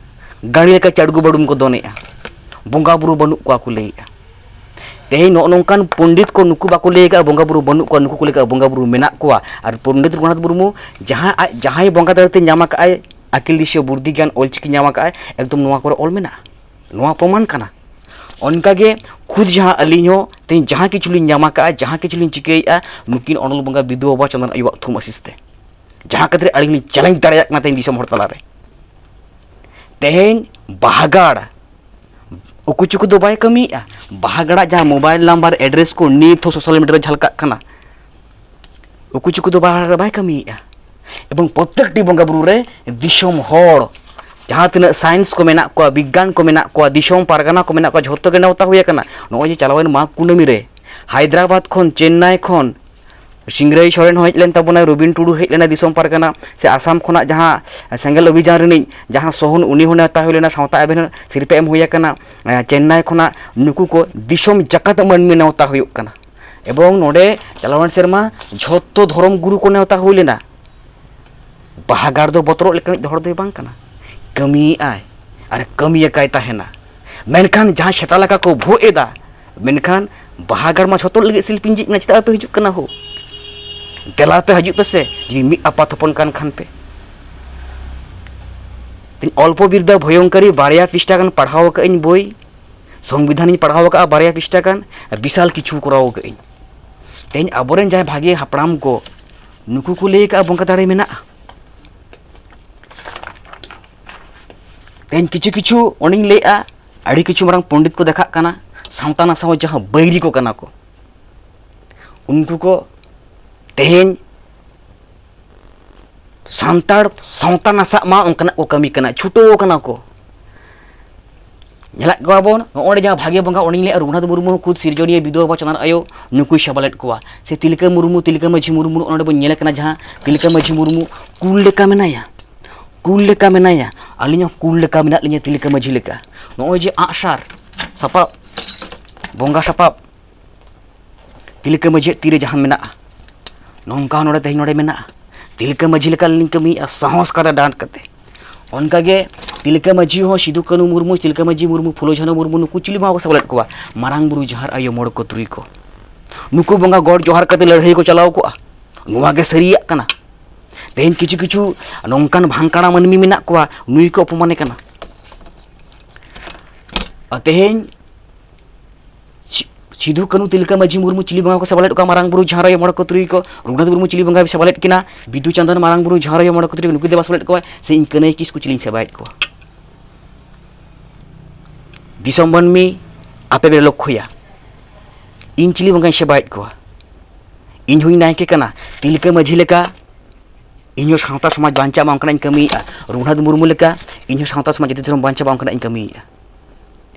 ᱜᱟᱹᱲᱤ ᱞᱮᱠᱟ ᱪᱟᱰᱜᱩ ᱵᱟᱹᱰᱩᱢ ᱠᱚ ᱫᱚᱱᱮᱜᱼᱟ, ᱵᱚᱸᱜᱟ ᱵᱩᱨᱩ ᱵᱟᱹᱱᱩᱜ ᱠᱚᱣᱟ ᱠᱚ ᱞᱟᱹᱭᱮᱜᱼᱟ᱾ ᱛᱮᱦᱮᱧ ᱱᱚᱜᱼᱚ ᱱᱚᱝᱠᱟᱱ ᱯᱚᱱᱰᱤᱛ ᱠᱚ, ᱱᱩᱠᱩ ᱵᱟᱠᱚ ᱞᱟᱹᱭ ᱟᱠᱟᱫᱼᱟ ᱵᱚᱸᱜᱟ ᱵᱩᱨᱩ ᱵᱟᱹᱱᱩᱜ ᱠᱚᱣᱟ, ᱱᱩᱠᱩ ᱠᱚ ᱞᱟᱹᱭ ᱟᱠᱟᱫᱼᱟ ᱵᱚᱸᱜᱟ ᱵᱩᱨᱩ ᱢᱮᱱᱟᱜ ᱠᱚᱣᱟ᱾ ᱟᱨ ᱯᱚᱱᱰᱤᱛ ᱨᱚᱜᱷᱩᱱᱟᱛᱷ ᱢᱩᱨᱢᱩ ᱡᱟᱦᱟᱸ ᱟᱡ, ᱡᱟᱦᱟᱸᱭ ᱵᱚᱸᱜᱟ ᱫᱟᱲᱮ ᱛᱮ ᱧᱟᱢ ᱟᱠᱟᱫ ᱟᱭ, ᱟᱹᱠᱤᱞ ᱫᱤᱥᱟᱹ ᱵᱩᱨᱫᱷᱤ ᱜᱮᱭᱟᱱ ᱚᱞᱪᱤᱠᱤ ᱧᱟᱢ ᱟᱠᱟᱫ ᱟᱭ, ᱮᱠᱫᱚᱢ ᱱᱚᱣᱟ ᱠᱚᱨᱮ ᱚᱞ ᱢᱮᱱᱟᱜᱼᱟ, ᱱᱚᱣᱟ ᱯᱨᱚᱢᱟᱱ ᱠᱟᱱᱟ᱾ ᱚᱱᱠᱟᱜᱮ ᱠᱷᱩᱫ ᱡᱟᱦᱟᱸ ᱟᱹᱞᱤᱧ ᱦᱚᱸ ᱛᱮᱦᱮᱧ ᱡᱟᱦᱟᱸ ᱠᱤᱪᱷᱩ ᱞᱤᱧ ᱧᱟᱢ ᱟᱠᱟᱫᱼᱟ, ᱡᱟᱦᱟᱸ ᱠᱤᱪᱷᱩ ᱞᱤᱧ ᱪᱤᱠᱟᱹᱭᱮᱫᱼᱟ, ᱱᱩᱠᱤᱱ ᱚᱱᱚᱞ ᱵᱚᱸᱜᱟ ᱵᱤᱫᱩ ᱵᱟᱵᱟ ᱪᱟᱸᱫᱟᱱ ᱟᱭᱳᱣᱟᱜ ᱛᱷᱩᱢ ᱟᱥᱤᱥ ᱛᱮ, ᱡᱟᱦᱟᱸ ᱠᱷᱟᱹᱛᱤᱨ ᱟᱹᱞᱤᱧ ᱞᱤᱧ ᱪᱮᱞᱮᱧᱡᱽ ᱫᱟᱲᱮᱭᱟᱜ ᱠᱟᱱᱟ ᱛᱮᱦᱮᱧ ᱫᱤᱥᱚᱢ ᱦᱚᱲ ᱛᱟᱞᱟᱨᱮ᱾ ᱛᱮᱦᱮᱧ ᱵᱟᱦᱟᱜᱟᱲ ᱩᱠᱩ ᱪᱩᱠᱩ ᱫᱚ ᱵᱟᱭ ᱠᱟᱹᱢᱤᱭᱮᱫᱼᱟ᱾ ᱵᱟᱦᱟᱜᱟᱲᱟᱜ ᱡᱟᱦᱟᱸ ᱢᱳᱵᱟᱭᱤᱞ ᱱᱟᱢᱵᱟᱨ, ᱮᱰᱨᱮᱥ ᱠᱚ ᱱᱤᱛ ᱦᱚᱸ ᱥᱳᱥᱟᱞ ᱢᱤᱰᱤᱭᱟ ᱨᱮ ᱡᱷᱟᱞᱠᱟᱜ ᱠᱟᱱᱟ᱾ ᱩᱠᱩ ᱪᱩᱠᱩ ᱫᱚ ᱵᱟᱦᱟᱜᱟᱲ ᱵᱟᱭ ᱠᱟᱹᱢᱤᱭᱮᱫᱼᱟ᱾ ᱮᱵᱚᱝ ᱯᱨᱚᱛᱮᱠᱴᱤ ᱵᱚᱸᱜᱟ ᱵᱩᱨᱩ ᱨᱮ ᱫᱤᱥᱚᱢ ᱦᱚᱲ, ᱡᱟᱦᱟᱸ ᱛᱤᱱᱟᱹᱜ ᱥᱟᱭᱮᱱᱥ ᱠᱚ ᱢᱮᱱᱟᱜ ᱠᱚᱣᱟ, ᱵᱤᱜᱽᱜᱟᱱ ᱠᱚ ᱢᱮᱱᱟᱜ ᱠᱚᱣᱟ, ᱫᱤᱥᱚᱢ ᱯᱟᱨᱜᱟᱱᱟ ᱠᱚ ᱢᱮᱱᱟᱜ ᱠᱚᱣᱟ, ᱡᱷᱚᱛᱚ ᱜᱮ ᱱᱮᱣᱛᱟ ᱦᱩᱭ ᱟᱠᱟᱱᱟ᱾ ᱱᱚᱜᱼᱚᱭ ᱡᱮ ᱪᱟᱞᱟᱣᱮᱱ ᱢᱟᱜᱽ ᱠᱩᱱᱟᱹᱢᱤ ᱨᱮ ᱦᱟᱭᱫᱨᱟᱵᱟᱫᱽ ᱠᱷᱚᱱ, ᱪᱮᱱᱱᱟᱭ ᱠᱷᱚᱱ ᱥᱤᱝᱨᱟᱹᱭ ᱥᱚᱨᱮᱱ ᱦᱚᱸ ᱦᱮᱡ ᱞᱮᱱ ᱛᱟᱵᱚᱱᱟᱭ, ᱨᱚᱵᱤᱱ ᱴᱩᱰᱩ ᱦᱮᱡ ᱞᱮᱱᱟ ᱫᱤᱥᱚᱢ ᱯᱟᱨᱜᱟᱱᱟ, ᱥᱮ ᱟᱥᱟᱢ ᱠᱷᱚᱱᱟᱜ ᱡᱟᱦᱟᱸ ᱥᱮᱸᱜᱮᱞ ᱚᱵᱷᱤᱡᱟᱱ ᱨᱤᱱᱤᱡ ᱡᱟᱦᱟᱸ ᱥᱚᱦᱚᱱ, ᱩᱱᱤ ᱦᱚᱸ ᱱᱮᱣᱛᱟ ᱦᱩᱭ ᱞᱮᱱᱟ, ᱥᱟᱶᱛᱟ ᱟᱵᱮᱱ ᱦᱚᱸ ᱥᱤᱨᱯᱟᱹ ᱮᱢ ᱦᱩᱭ ᱟᱠᱟᱱᱟ᱾ ᱪᱮᱱᱱᱟᱭ ᱠᱷᱚᱱᱟᱜ ᱱᱩᱠᱩ ᱠᱚ ᱫᱤᱥᱚᱢ ᱡᱟᱠᱟᱛ ᱢᱟᱹᱱᱢᱤ ᱱᱮᱣᱛᱟ ᱦᱩᱭᱩᱜ ᱠᱟᱱᱟ᱾ ᱮᱵᱚᱝ ᱱᱚᱰᱮ ᱪᱟᱞᱟᱣᱮᱱ ᱥᱮᱨᱢᱟ ᱡᱷᱚᱛᱚ ᱫᱷᱚᱨᱚᱢ ᱜᱩᱨᱩ ᱠᱚ ᱱᱮᱣᱛᱟ ᱦᱩᱭ ᱞᱮᱱᱟ᱾ ᱵᱟᱦᱟᱜᱟᱲ ᱫᱚ ᱵᱚᱛᱚᱨᱚᱜ ᱞᱮᱠᱟᱱᱤᱡ ᱦᱚᱲ ᱫᱚᱭ ᱵᱟᱝ ᱠᱟᱱᱟ, ᱠᱟᱹᱢᱤᱭᱮᱫᱼᱟᱭ ᱟᱨ ᱠᱟᱹᱢᱤᱭᱟᱠᱟᱭ ᱛᱟᱦᱮᱱᱟ᱾ ᱢᱮᱱᱠᱷᱟᱱ ᱡᱟᱦᱟᱸ ᱥᱮᱛᱟ ᱞᱮᱠᱟ ᱠᱚ ᱵᱷᱩᱜ ᱮᱫᱟ, ᱢᱮᱱᱠᱷᱟᱱ ᱵᱟᱦᱟᱜᱟᱲ ᱢᱟ ᱡᱷᱚᱛᱚ ᱞᱟᱹᱜᱤᱫ ᱥᱤᱞᱯᱤᱧ ᱡᱷᱤᱡ ᱢᱮᱱᱟᱜᱼᱟ, ᱪᱮᱫᱟᱜ ᱵᱟᱯᱮ ᱦᱤᱡᱩᱜ ᱠᱟᱱᱟ ᱦᱳ? ᱫᱮᱞᱟ ᱯᱮ ᱦᱤᱡᱩᱜ ᱯᱮᱥᱮ, ᱡᱩᱫᱤ ᱢᱤᱫ ᱟᱯᱟᱛ ᱦᱚᱯᱚᱱ ᱠᱟᱱ ᱠᱷᱟᱱ ᱯᱮ᱾ ᱛᱮᱦᱮᱧ ᱚᱞᱯᱚ ᱵᱤᱨᱫᱟ ᱵᱷᱚᱭᱚᱝᱠᱟᱨᱤ ᱵᱟᱨᱭᱟ ᱯᱤᱥᱴᱟ ᱜᱟᱱ ᱯᱟᱲᱦᱟᱣ ᱟᱠᱟᱫ ᱟᱹᱧ ᱵᱳᱭ, ᱥᱚᱝᱵᱤᱫᱷᱟᱱᱤᱧ ᱯᱟᱲᱦᱟᱣ ᱟᱠᱟᱫᱼᱟ ᱵᱟᱨᱭᱟ ᱯᱤᱥᱴᱟ ᱜᱟᱱ, ᱵᱤᱥᱟᱞ ᱠᱤᱪᱷᱩ ᱠᱚᱨᱟᱣ ᱟᱠᱟᱫ ᱟᱹᱧ᱾ ᱛᱮᱦᱮᱧ ᱟᱵᱚᱨᱮᱱ ᱡᱟᱦᱟᱸᱭ ᱵᱷᱟᱜᱮ ᱦᱟᱯᱲᱟᱢ ᱠᱚ, ᱱᱩᱠᱩ ᱠᱚ ᱞᱟᱹᱭ ᱟᱠᱟᱫᱼᱟ ᱵᱚᱸᱜᱟ ᱫᱟᱲᱮ ᱢᱮᱱᱟᱜᱼᱟ᱾ ᱛᱮᱦᱮᱧ ᱠᱤᱪᱷᱩ ᱠᱤᱪᱷᱩ ᱚᱸᱰᱮᱧ ᱞᱟᱹᱭᱮᱫᱼᱟ, ᱟᱹᱰᱤ ᱠᱤᱪᱷᱩ ᱢᱟᱨᱟᱝ ᱯᱚᱱᱰᱤᱛ ᱠᱚ ᱫᱮᱠᱷᱟᱜ ᱠᱟᱱᱟ, ᱥᱟᱶᱛᱟ ᱱᱟᱥᱟᱣ ᱡᱟᱦᱟᱸ ᱵᱟᱹᱭᱨᱤ ᱠᱚ ᱠᱟᱱᱟ ᱠᱚ, ᱩᱱᱠᱩ ᱠᱚ ᱛᱮᱦᱮᱧ ᱥᱟᱱᱛᱟᱲ ᱥᱟᱶᱛᱟ ᱱᱟᱥᱟᱜ ᱢᱟ ᱚᱱᱠᱟᱱᱟᱜ ᱠᱚ ᱠᱟᱹᱢᱤ ᱠᱟᱱᱟ, ᱪᱷᱩᱴᱟᱹᱣ ᱠᱟᱱᱟ ᱠᱚ᱾ ᱧᱮᱞᱮᱫ ᱠᱚᱣᱟ ᱵᱚᱱ ᱱᱚᱜᱼᱚᱭ ᱡᱟᱦᱟᱸ ᱵᱷᱟᱜᱮ ᱵᱚᱸᱜᱟ, ᱚᱸᱰᱮᱧ ᱞᱟᱹᱭᱟ ᱨᱚᱜᱷᱩᱱᱟᱛᱷ ᱢᱩᱨᱢᱩ ᱦᱚᱸ ᱠᱷᱩᱫ ᱥᱤᱨᱡᱚᱱᱤᱭᱟᱹ ᱵᱤᱫᱩ ᱵᱟᱵᱟ ᱪᱟᱸᱫᱟᱱ ᱟᱭᱳ ᱱᱩᱠᱩᱭ ᱥᱮᱵᱟ ᱞᱮᱫ ᱠᱚᱣᱟ, ᱥᱮ ᱛᱤᱞᱠᱟᱹ ᱢᱩᱨᱢᱩ, ᱛᱤᱞᱠᱟᱹ ᱢᱟᱹᱡᱷᱤ ᱢᱩᱨᱢᱩ ᱚᱸᱰᱮ ᱵᱚᱱ ᱧᱮᱞᱮ ᱠᱟᱱᱟ ᱡᱟᱦᱟᱸ ᱛᱤᱞᱠᱟᱹ ᱢᱟᱹᱡᱷᱤ ᱢᱩᱨᱢᱩ ᱠᱩᱞ ᱞᱮᱠᱟ ᱢᱮᱱᱟᱭᱟ, ᱠᱩᱞ ᱞᱮᱠᱟ ᱢᱮᱱᱟᱭᱟ᱾ ᱟᱹᱞᱤᱧ ᱦᱚᱸ ᱠᱩᱞ ᱞᱮᱠᱟ ᱢᱮᱱᱟᱜ ᱞᱤᱧᱟ ᱛᱤᱞᱠᱟᱹ ᱢᱟᱹᱡᱷᱤ ᱞᱮᱠᱟ᱾ ᱱᱚᱜᱼᱚᱭ ᱡᱮ ᱟᱜᱼᱥᱟᱨ ᱥᱟᱯᱟᱵ, ᱵᱚᱸᱜᱟ ᱥᱟᱯᱟᱵ, ᱛᱤᱞᱠᱟᱹ ᱢᱟᱹᱡᱷᱤᱭᱟᱜ ᱛᱤᱨᱮ ᱡᱟᱦᱟᱸ ᱢᱮᱱᱟᱜᱼᱟ, ᱱᱚᱝᱠᱟ ᱦᱚᱸ ᱱᱚᱰᱮ, ᱛᱮᱦᱮᱧ ᱱᱚᱰᱮ ᱢᱮᱱᱟᱜᱼᱟ᱾ ᱛᱤᱞᱠᱟᱹ ᱢᱟᱹᱡᱷᱤ ᱞᱮᱠᱟ ᱞᱤᱧ ᱠᱟᱹᱢᱤᱭᱮᱫᱼᱟ, ᱥᱟᱦᱚᱥ ᱠᱟᱛᱮ, ᱰᱟᱸᱰ ᱠᱟᱛᱮ᱾ ᱚᱱᱠᱟᱜᱮ ᱛᱤᱞᱠᱟᱹ ᱢᱟᱹᱡᱷᱤ ᱦᱚᱸ ᱥᱤᱫᱩ ᱠᱟᱹᱱᱩ ᱢᱩᱨᱢᱩ, ᱛᱤᱞᱠᱟᱹ ᱢᱟᱹᱡᱷᱤ ᱢᱩᱨᱢᱩ, ᱯᱷᱩᱞᱳ ᱡᱷᱟᱱᱳ ᱢᱩᱨᱢᱩ, ᱱᱩᱠᱩ ᱪᱤᱞᱤ ᱵᱚᱸᱜᱟ ᱠᱚ ᱥᱮᱵᱟ ᱞᱮᱫ ᱠᱚᱣᱟ? ᱢᱟᱨᱟᱝ ᱵᱩᱨᱩ, ᱡᱟᱦᱮᱨ ᱟᱭᱳ, ᱢᱚᱬᱮ ᱠᱚ ᱛᱩᱨᱩᱭ ᱠᱚ᱾ ᱱᱩᱠᱩ ᱵᱚᱸᱜᱟ ᱜᱚᱰ ᱡᱚᱦᱟᱨ ᱠᱟᱛᱮ ᱞᱟᱹᱲᱦᱟᱹᱭ ᱠᱚ ᱪᱟᱞᱟᱣ ᱠᱚᱜᱼᱟ᱾ ᱱᱚᱣᱟ ᱜᱮ ᱥᱟᱹᱨᱤᱭᱟᱜ ᱠᱟᱱᱟ᱾ ᱛᱮᱦᱮᱧ ᱠᱤᱪᱷᱩ ᱠᱤᱪᱷᱩ ᱱᱚᱝᱠᱟᱱ ᱵᱷᱟᱝᱠᱟᱲᱟ ᱢᱟᱹᱱᱢᱤ ᱢᱮᱱᱟᱜ ᱠᱚᱣᱟ, ᱱᱩᱭ ᱠᱚ ᱚᱯᱚᱢᱟᱱᱮ ᱠᱟᱱᱟ᱾ ᱟᱨ ᱛᱮᱦᱮᱧ ᱥᱤ-, ᱥᱤᱫᱩ ᱠᱟᱹᱱᱩ ᱛᱤᱞᱠᱟᱹ ᱢᱟᱹᱡᱷᱤ ᱢᱩᱨᱢᱩ ᱪᱤᱞᱤ ᱵᱚᱸᱜᱟ ᱠᱚ ᱥᱮᱵᱟ ᱞᱮᱫ ᱠᱚᱣᱟ? ᱢᱟᱨᱟᱝ ᱵᱩᱨᱩ, ᱡᱟᱦᱮᱨ ᱟᱭᱳ, ᱢᱚᱬᱮ ᱠᱚ ᱛᱩᱨᱩᱭ ᱠᱚ᱾ ᱨᱚᱜᱷᱩᱱᱟᱛᱷ ᱢᱩᱨᱢᱩ ᱪᱤᱞᱤ ᱵᱚᱸᱜᱟᱭ ᱥᱮᱵᱟ ᱞᱮᱫ ᱠᱤᱱᱟ? ᱵᱤᱫᱩ ᱪᱟᱸᱫᱟᱱ, ᱢᱟᱨᱟᱝ ᱵᱩᱨᱩ, ᱡᱟᱦᱮᱨ ᱟᱭᱳ, ᱢᱚᱬᱮ ᱠᱚ ᱛᱩᱨᱩᱭ ᱠᱚ, ᱱᱩᱠᱩ ᱫᱮᱵᱟ ᱥᱮᱵᱟ ᱞᱮᱫ ᱠᱚᱣᱟ᱾ ᱥᱮ ᱤᱧ ᱠᱟᱹᱱᱟᱹᱭ ᱠᱤᱥᱠᱩ ᱪᱤᱞᱤᱧ ᱥᱮᱵᱟᱭᱮᱫ ᱠᱚᱣᱟ? ᱫᱤᱥᱚᱢ ᱢᱟᱹᱱᱢᱤ, ᱟᱯᱮ ᱯᱮ ᱞᱚᱠᱠᱷᱚᱭᱟ, ᱤᱧ ᱪᱤᱞᱤ ᱵᱚᱸᱜᱟᱧ ᱥᱮᱵᱟᱭᱮᱫ ᱠᱚᱣᱟ? ᱤᱧ ᱦᱚᱸᱧ ᱱᱟᱭᱠᱮ ᱠᱟᱱᱟ, ᱛᱤᱞᱠᱟᱹ ᱢᱟᱹᱡᱷᱤ ᱞᱮᱠᱟ ᱤᱧ ᱦᱚᱸ ᱥᱟᱶᱛᱟ ᱥᱚᱢᱟᱡᱽ ᱵᱟᱧᱪᱟᱣ ᱢᱟ ᱚᱱᱠᱟᱱᱟᱜ ᱤᱧ ᱠᱟᱹᱢᱤᱭᱮᱫᱼᱟ᱾ ᱨᱚᱜᱷᱩᱱᱟᱛᱷ ᱢᱩᱨᱢᱩ ᱞᱮᱠᱟ ᱤᱧ ᱦᱚᱸ ᱥᱟᱶᱛᱟ ᱥᱚᱢᱟᱡᱽ ᱡᱟᱹᱛᱤ ᱫᱷᱚᱨᱚᱢ ᱵᱟᱧᱪᱟᱣ ᱢᱟ ᱚᱱᱠᱟᱱᱟᱜ ᱤᱧ ᱠᱟᱹᱢᱤᱭᱮᱫᱼᱟ᱾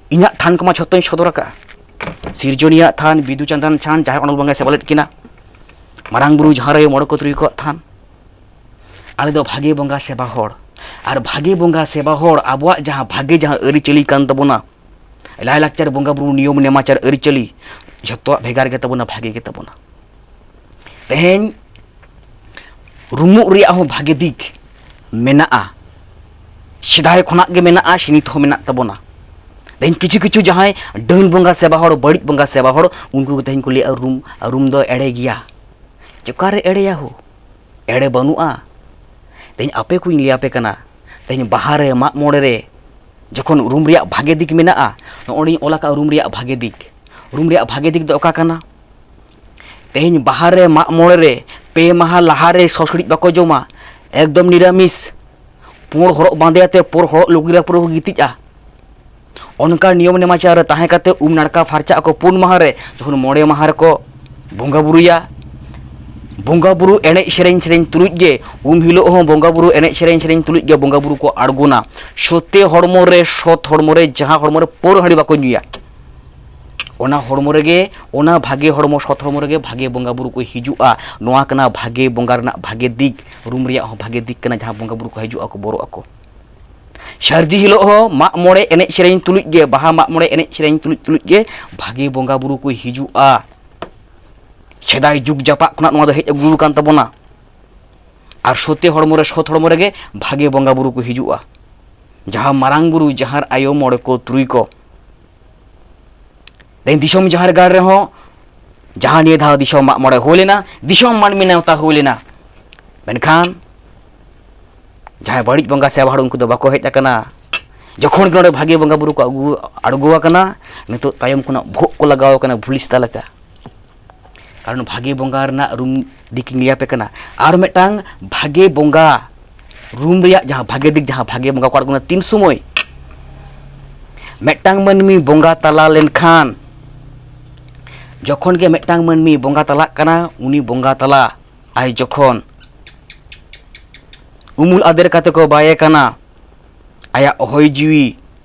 ᱤᱧᱟᱹᱜ ᱛᱷᱟᱱ ᱠᱚᱢᱟ ᱡᱷᱚᱛᱚᱧ ᱥᱚᱫᱚᱨ ᱟᱠᱟᱫᱼᱟ, ᱥᱤᱨᱡᱚᱱᱤᱭᱟᱹ ᱛᱷᱟᱱ, ᱵᱤᱫᱩ ᱪᱟᱸᱫᱟᱱ ᱛᱷᱟᱱ, ᱡᱟᱦᱟᱸᱭ ᱚᱱᱚᱞ ᱵᱚᱸᱜᱟᱭ ᱥᱮᱵᱟ ᱞᱮᱫ ᱠᱤᱱᱟ, ᱢᱟᱨᱟᱝ ᱵᱩᱨᱩ, ᱡᱟᱦᱮᱨ ᱟᱭᱳ, ᱢᱚᱬᱮ ᱠᱚ ᱛᱩᱨᱩᱭ ᱠᱚᱣᱟᱜ ᱛᱷᱟᱱ᱾ ᱟᱞᱮ ᱫᱚ ᱵᱷᱟᱜᱮ ᱵᱚᱸᱜᱟ ᱥᱮᱵᱟ ᱦᱚᱲ, ᱟᱨ ᱵᱷᱟᱜᱮ ᱵᱚᱸᱜᱟ ᱥᱮᱵᱟ ᱦᱚᱲ ᱟᱵᱚᱣᱟᱜ ᱡᱟᱦᱟᱸ ᱵᱷᱟᱜᱮ ᱡᱟᱦᱟᱸ ᱟᱹᱨᱤᱪᱟᱹᱞᱤ ᱠᱟᱱ ᱛᱟᱵᱚᱱᱟ, ᱞᱟᱭᱼᱞᱟᱠᱪᱟᱨ, ᱵᱚᱸᱜᱟ ᱵᱩᱨᱩ, ᱱᱤᱭᱚᱢ ᱱᱮᱢᱟᱪᱟᱨ, ᱟᱹᱨᱤᱪᱟᱹᱞᱤ, ᱡᱷᱚᱛᱚᱣᱟᱜ ᱵᱷᱮᱜᱟᱨ ᱜᱮ ᱛᱟᱵᱚᱱᱟ, ᱵᱷᱟᱜᱮ ᱜᱮ ᱛᱟᱵᱚᱱᱟ᱾ ᱛᱮᱦᱮᱧ ᱨᱩᱢᱩᱜ ᱨᱮᱭᱟᱜ ᱦᱚᱸ ᱵᱷᱟᱜᱮ ᱫᱤᱠ ᱢᱮᱱᱟᱜᱼᱟ, ᱥᱮᱫᱟᱭ ᱠᱷᱚᱱᱟᱜ ᱜᱮ ᱢᱮᱱᱟᱜᱼᱟ, ᱥᱮ ᱱᱤᱛ ᱦᱚᱸ ᱢᱮᱱᱟᱜ ᱛᱟᱵᱚᱱᱟ᱾ ᱛᱮᱦᱮᱧ ᱠᱤᱪᱷᱩ ᱠᱤᱪᱷᱩ ᱡᱟᱦᱟᱸᱭ ᱰᱟᱹᱱ ᱵᱚᱸᱜᱟ ᱥᱮᱵᱟ ᱦᱚᱲ, ᱵᱟᱹᱲᱤᱡ ᱵᱚᱸᱜᱟ ᱥᱮᱵᱟ ᱦᱚᱲ, ᱩᱱᱠᱩ ᱜᱮ ᱛᱮᱦᱮᱧ ᱠᱚ ᱞᱟᱹᱭᱮᱫᱼᱟ ᱨᱩᱢ, ᱨᱩᱢ ᱫᱚ ᱮᱲᱮ ᱜᱮᱭᱟ᱾ ᱪᱮ ᱚᱠᱟᱨᱮ ᱮᱲᱮᱭᱟ ᱦᱳ? ᱮᱲᱮ ᱵᱟᱹᱱᱩᱜᱼᱟ᱾ ᱛᱮᱦᱮᱧ ᱟᱯᱮ ᱠᱚᱧ ᱞᱟᱹᱭ ᱟᱯᱮ ᱠᱟᱱᱟ, ᱛᱮᱦᱮᱧ ᱵᱟᱦᱟ ᱨᱮ, ᱢᱟᱜ ᱢᱚᱬᱮ ᱨᱮ, ᱡᱚᱠᱷᱚᱱ ᱨᱩᱢ ᱨᱮᱭᱟᱜ ᱵᱷᱟᱜᱮ ᱫᱤᱠ ᱢᱮᱱᱟᱜᱼᱟ, ᱱᱚᱜᱼᱚᱭ ᱤᱧ ᱚᱞ ᱟᱠᱟᱫ ᱨᱩᱢ ᱨᱮᱭᱟᱜ ᱵᱷᱟᱜᱮ ᱫᱤᱠ᱾ ᱨᱩᱢ ᱨᱮᱭᱟᱜ ᱵᱷᱟᱜᱮ ᱫᱤᱠ ᱫᱚ ᱚᱠᱟ ᱠᱟᱱᱟ? ᱛᱮᱦᱮᱧ ᱵᱟᱦᱟ ᱨᱮ, ᱢᱟᱜ ᱢᱚᱬᱮ ᱨᱮ ᱯᱮ ᱢᱟᱦᱟ ᱞᱟᱦᱟ ᱨᱮ ᱥᱚ ᱥᱤᱲᱤᱡ ᱵᱟᱠᱚ ᱡᱚᱢᱟ, ᱮᱠᱫᱚᱢ ᱱᱤᱨᱟᱢᱤᱥ᱾ ᱯᱩᱸᱲ ᱦᱚᱨᱚᱜ ᱵᱟᱸᱫᱮ ᱟᱛᱮ, ᱯᱩᱸᱲ ᱦᱚᱨᱚᱜ ᱞᱩᱜᱽᱲᱤ ᱨᱮ ᱯᱩᱨᱟᱹ ᱠᱚ ᱜᱤᱛᱤᱡᱼᱟ᱾ ᱚᱱᱠᱟ ᱱᱤᱭᱚᱢ ᱱᱮᱢᱟᱪᱟᱨ ᱨᱮ ᱛᱟᱦᱮᱸ ᱠᱟᱛᱮ ᱩᱢ ᱱᱟᱲᱠᱟ ᱯᱷᱟᱨᱪᱟᱜ ᱟᱠᱚ ᱯᱩᱱ ᱢᱟᱦᱟ ᱨᱮ, ᱡᱚᱠᱷᱚᱱ ᱢᱚᱬᱮ ᱢᱟᱦᱟ ᱨᱮᱠᱚ ᱵᱚᱸᱜᱟ ᱵᱩᱨᱩᱭᱟ, ᱵᱚᱸᱜᱟ ᱵᱩᱨᱩ ᱮᱱᱮᱡ ᱥᱮᱨᱮᱧ ᱥᱮᱨᱮᱧ ᱛᱩᱞᱩᱡ ᱜᱮ, ᱩᱢ ᱦᱤᱞᱳᱜ ᱦᱚᱸ ᱵᱚᱸᱜᱟ ᱵᱩᱨᱩ ᱮᱱᱮᱡ ᱥᱮᱨᱮᱧ ᱥᱮᱨᱮᱧ ᱛᱩᱞᱩᱡ ᱜᱮ ᱵᱚᱸᱜᱟ ᱵᱩᱨᱩ ᱠᱚ ᱟᱬᱜᱚᱱᱟ᱾ ᱥᱚᱛᱮ ᱦᱚᱲᱢᱚ ᱨᱮ, ᱥᱚᱛ ᱦᱚᱲᱢᱚ ᱨᱮ, ᱡᱟᱦᱟᱸ ᱦᱚᱲᱢᱚ ᱨᱮ ᱯᱟᱹᱣᱨᱟᱹ ᱦᱟᱺᱰᱤ ᱵᱟᱠᱚ ᱧᱩᱭᱟ, ᱚᱱᱟ ᱦᱚᱲᱢᱚ ᱨᱮᱜᱮ, ᱚᱱᱟ ᱵᱷᱟᱜᱮ ᱦᱚᱲᱢᱚ, ᱥᱚᱛ ᱦᱚᱲᱢᱚ ᱨᱮᱜᱮ ᱵᱷᱟᱜᱮ ᱵᱚᱸᱜᱟ ᱵᱩᱨᱩ ᱠᱚ ᱦᱤᱡᱩᱜᱼᱟ᱾ ᱱᱚᱣᱟ ᱠᱟᱱᱟ ᱵᱷᱟᱜᱮ ᱵᱚᱸᱜᱟ ᱨᱮᱱᱟᱜ ᱵᱷᱟᱜᱮ ᱫᱤᱠ, ᱨᱩᱢ ᱨᱮᱭᱟᱜ ᱦᱚᱸ ᱵᱷᱟᱜᱮ ᱫᱤᱠ ᱠᱟᱱᱟ, ᱡᱟᱦᱟᱸ ᱵᱚᱸᱜᱟ ᱵᱩᱨᱩ ᱠᱚ ᱦᱤᱡᱩᱜ ᱟᱠᱚ, ᱵᱚᱨᱚᱜ ᱟᱠᱚ᱾ ᱥᱟᱹᱨᱫᱤ ᱦᱤᱞᱳᱜ ᱦᱚᱸ ᱢᱟᱜ ᱢᱚᱬᱮ ᱮᱱᱮᱡ ᱥᱮᱨᱮᱧ ᱛᱩᱞᱩᱡ ᱜᱮ, ᱵᱟᱦᱟ ᱢᱟᱜ ᱢᱚᱬᱮ ᱮᱱᱮᱡ ᱥᱮᱨᱮᱧ ᱛᱩᱞᱩᱡ ᱛᱩᱞᱩᱡ ᱜᱮ ᱵᱷᱟᱜᱮ ᱵᱚᱸᱜᱟ ᱵᱩᱨᱩ ᱠᱚ ᱦᱤᱡᱩᱜᱼᱟ᱾ ᱥᱮᱫᱟᱭ ᱡᱩᱜᱽ ᱡᱟᱯᱟᱜ ᱠᱷᱚᱱᱟᱜ ᱱᱚᱣᱟ ᱫᱚ ᱦᱮᱡ ᱟᱹᱜᱩ ᱟᱠᱟᱱ ᱛᱟᱵᱚᱱᱟ᱾ ᱟᱨ ᱥᱚᱛᱮ ᱦᱚᱲᱢᱚ ᱨᱮ, ᱥᱚᱛ ᱦᱚᱲᱢᱚ ᱨᱮᱜᱮ ᱵᱷᱟᱜᱮ ᱵᱚᱸᱜᱟ ᱵᱩᱨᱩ ᱠᱚ ᱦᱤᱡᱩᱜᱼᱟ, ᱡᱟᱦᱟᱸ ᱢᱟᱨᱟᱝ ᱵᱩᱨᱩ, ᱡᱟᱦᱟᱸ ᱟᱭᱳ, ᱢᱚᱬᱮ ᱠᱚ, ᱛᱩᱨᱩᱭ ᱠᱚ᱾ ᱛᱮᱦᱮᱧ ᱫᱤᱥᱚᱢ ᱡᱟᱦᱮᱨ ᱜᱟᱲ ᱨᱮᱦᱚᱸ, ᱡᱟᱦᱟᱸ ᱱᱤᱭᱟᱹ ᱫᱷᱟᱣ ᱫᱤᱥᱚᱢ ᱢᱟᱜ ᱢᱚᱬᱮ ᱦᱩᱭ ᱞᱮᱱᱟ, ᱫᱤᱥᱚᱢ ᱢᱟᱹᱱᱢᱤ ᱱᱮᱣᱛᱟ ᱦᱩᱭ ᱞᱮᱱᱟ, ᱢᱮᱱᱠᱷᱟᱱ ᱡᱟᱦᱟᱸᱭ ᱵᱟᱹᱲᱤᱡ ᱵᱚᱸᱜᱟ ᱥᱮ ᱵᱟᱦᱟᱲ, ᱩᱱᱠᱩ ᱫᱚ ᱵᱟᱠᱚ ᱦᱮᱡ ᱟᱠᱟᱱᱟ᱾ ᱡᱚᱠᱷᱚᱱ ᱜᱮ ᱱᱚᱰᱮ ᱵᱷᱟᱜᱮ ᱵᱚᱸᱜᱟ ᱵᱩᱨᱩ ᱠᱚ ᱟᱹᱜᱩ, ᱟᱬᱜᱚ ᱟᱠᱟᱱᱟ, ᱱᱤᱛᱚᱜ ᱛᱟᱭᱚᱢ ᱠᱷᱚᱱᱟᱜ ᱵᱷᱳᱜ ᱠᱚ ᱞᱟᱜᱟᱣ ᱟᱠᱟᱱᱟ ᱵᱷᱩᱞᱤᱥᱛᱟ ᱞᱮᱠᱟ᱾ ᱠᱟᱨᱚᱱ ᱵᱷᱟᱜᱮ ᱵᱚᱸᱜᱟ ᱨᱮᱱᱟᱜ ᱨᱩᱢ ᱫᱤᱠ ᱤᱧ ᱞᱟᱹᱭ ᱟᱯᱮ ᱠᱟᱱᱟ᱾ ᱟᱨ ᱢᱤᱫᱴᱟᱝ ᱵᱷᱟᱜᱮ ᱵᱚᱸᱜᱟ ᱨᱩᱢ ᱨᱮᱭᱟᱜ ᱡᱟᱦᱟᱸ ᱵᱷᱟᱜᱮ ᱫᱤᱠ, ᱡᱟᱦᱟᱸ ᱵᱷᱟᱜᱮ ᱵᱚᱸᱜᱟ ᱠᱚ ᱟᱬᱜᱚᱱᱟ ᱛᱤᱱ ᱥᱚᱢᱚᱭ? ᱢᱤᱫᱴᱟᱝ ᱢᱟᱹᱱᱢᱤ ᱵᱚᱸᱜᱟ ᱛᱟᱞᱟ ᱞᱮᱱᱠᱷᱟᱱ, ᱡᱚᱠᱷᱚᱱ ᱜᱮ ᱢᱤᱫᱴᱟᱝ ᱢᱟᱹᱱᱢᱤ ᱵᱚᱸᱜᱟ ᱛᱟᱞᱟᱜ ᱠᱟᱱᱟ, ᱩᱱᱤ ᱵᱚᱸᱜᱟ ᱛᱟᱞᱟ ᱟᱭ ᱡᱚᱠᱷᱚᱱ ᱩᱢᱩᱞ ᱟᱫᱮᱨ ᱠᱟᱛᱮ ᱠᱚ ᱵᱟᱭᱮ ᱠᱟᱱᱟ, ᱟᱭᱟᱜ ᱦᱚᱭ ᱡᱤᱣᱤ,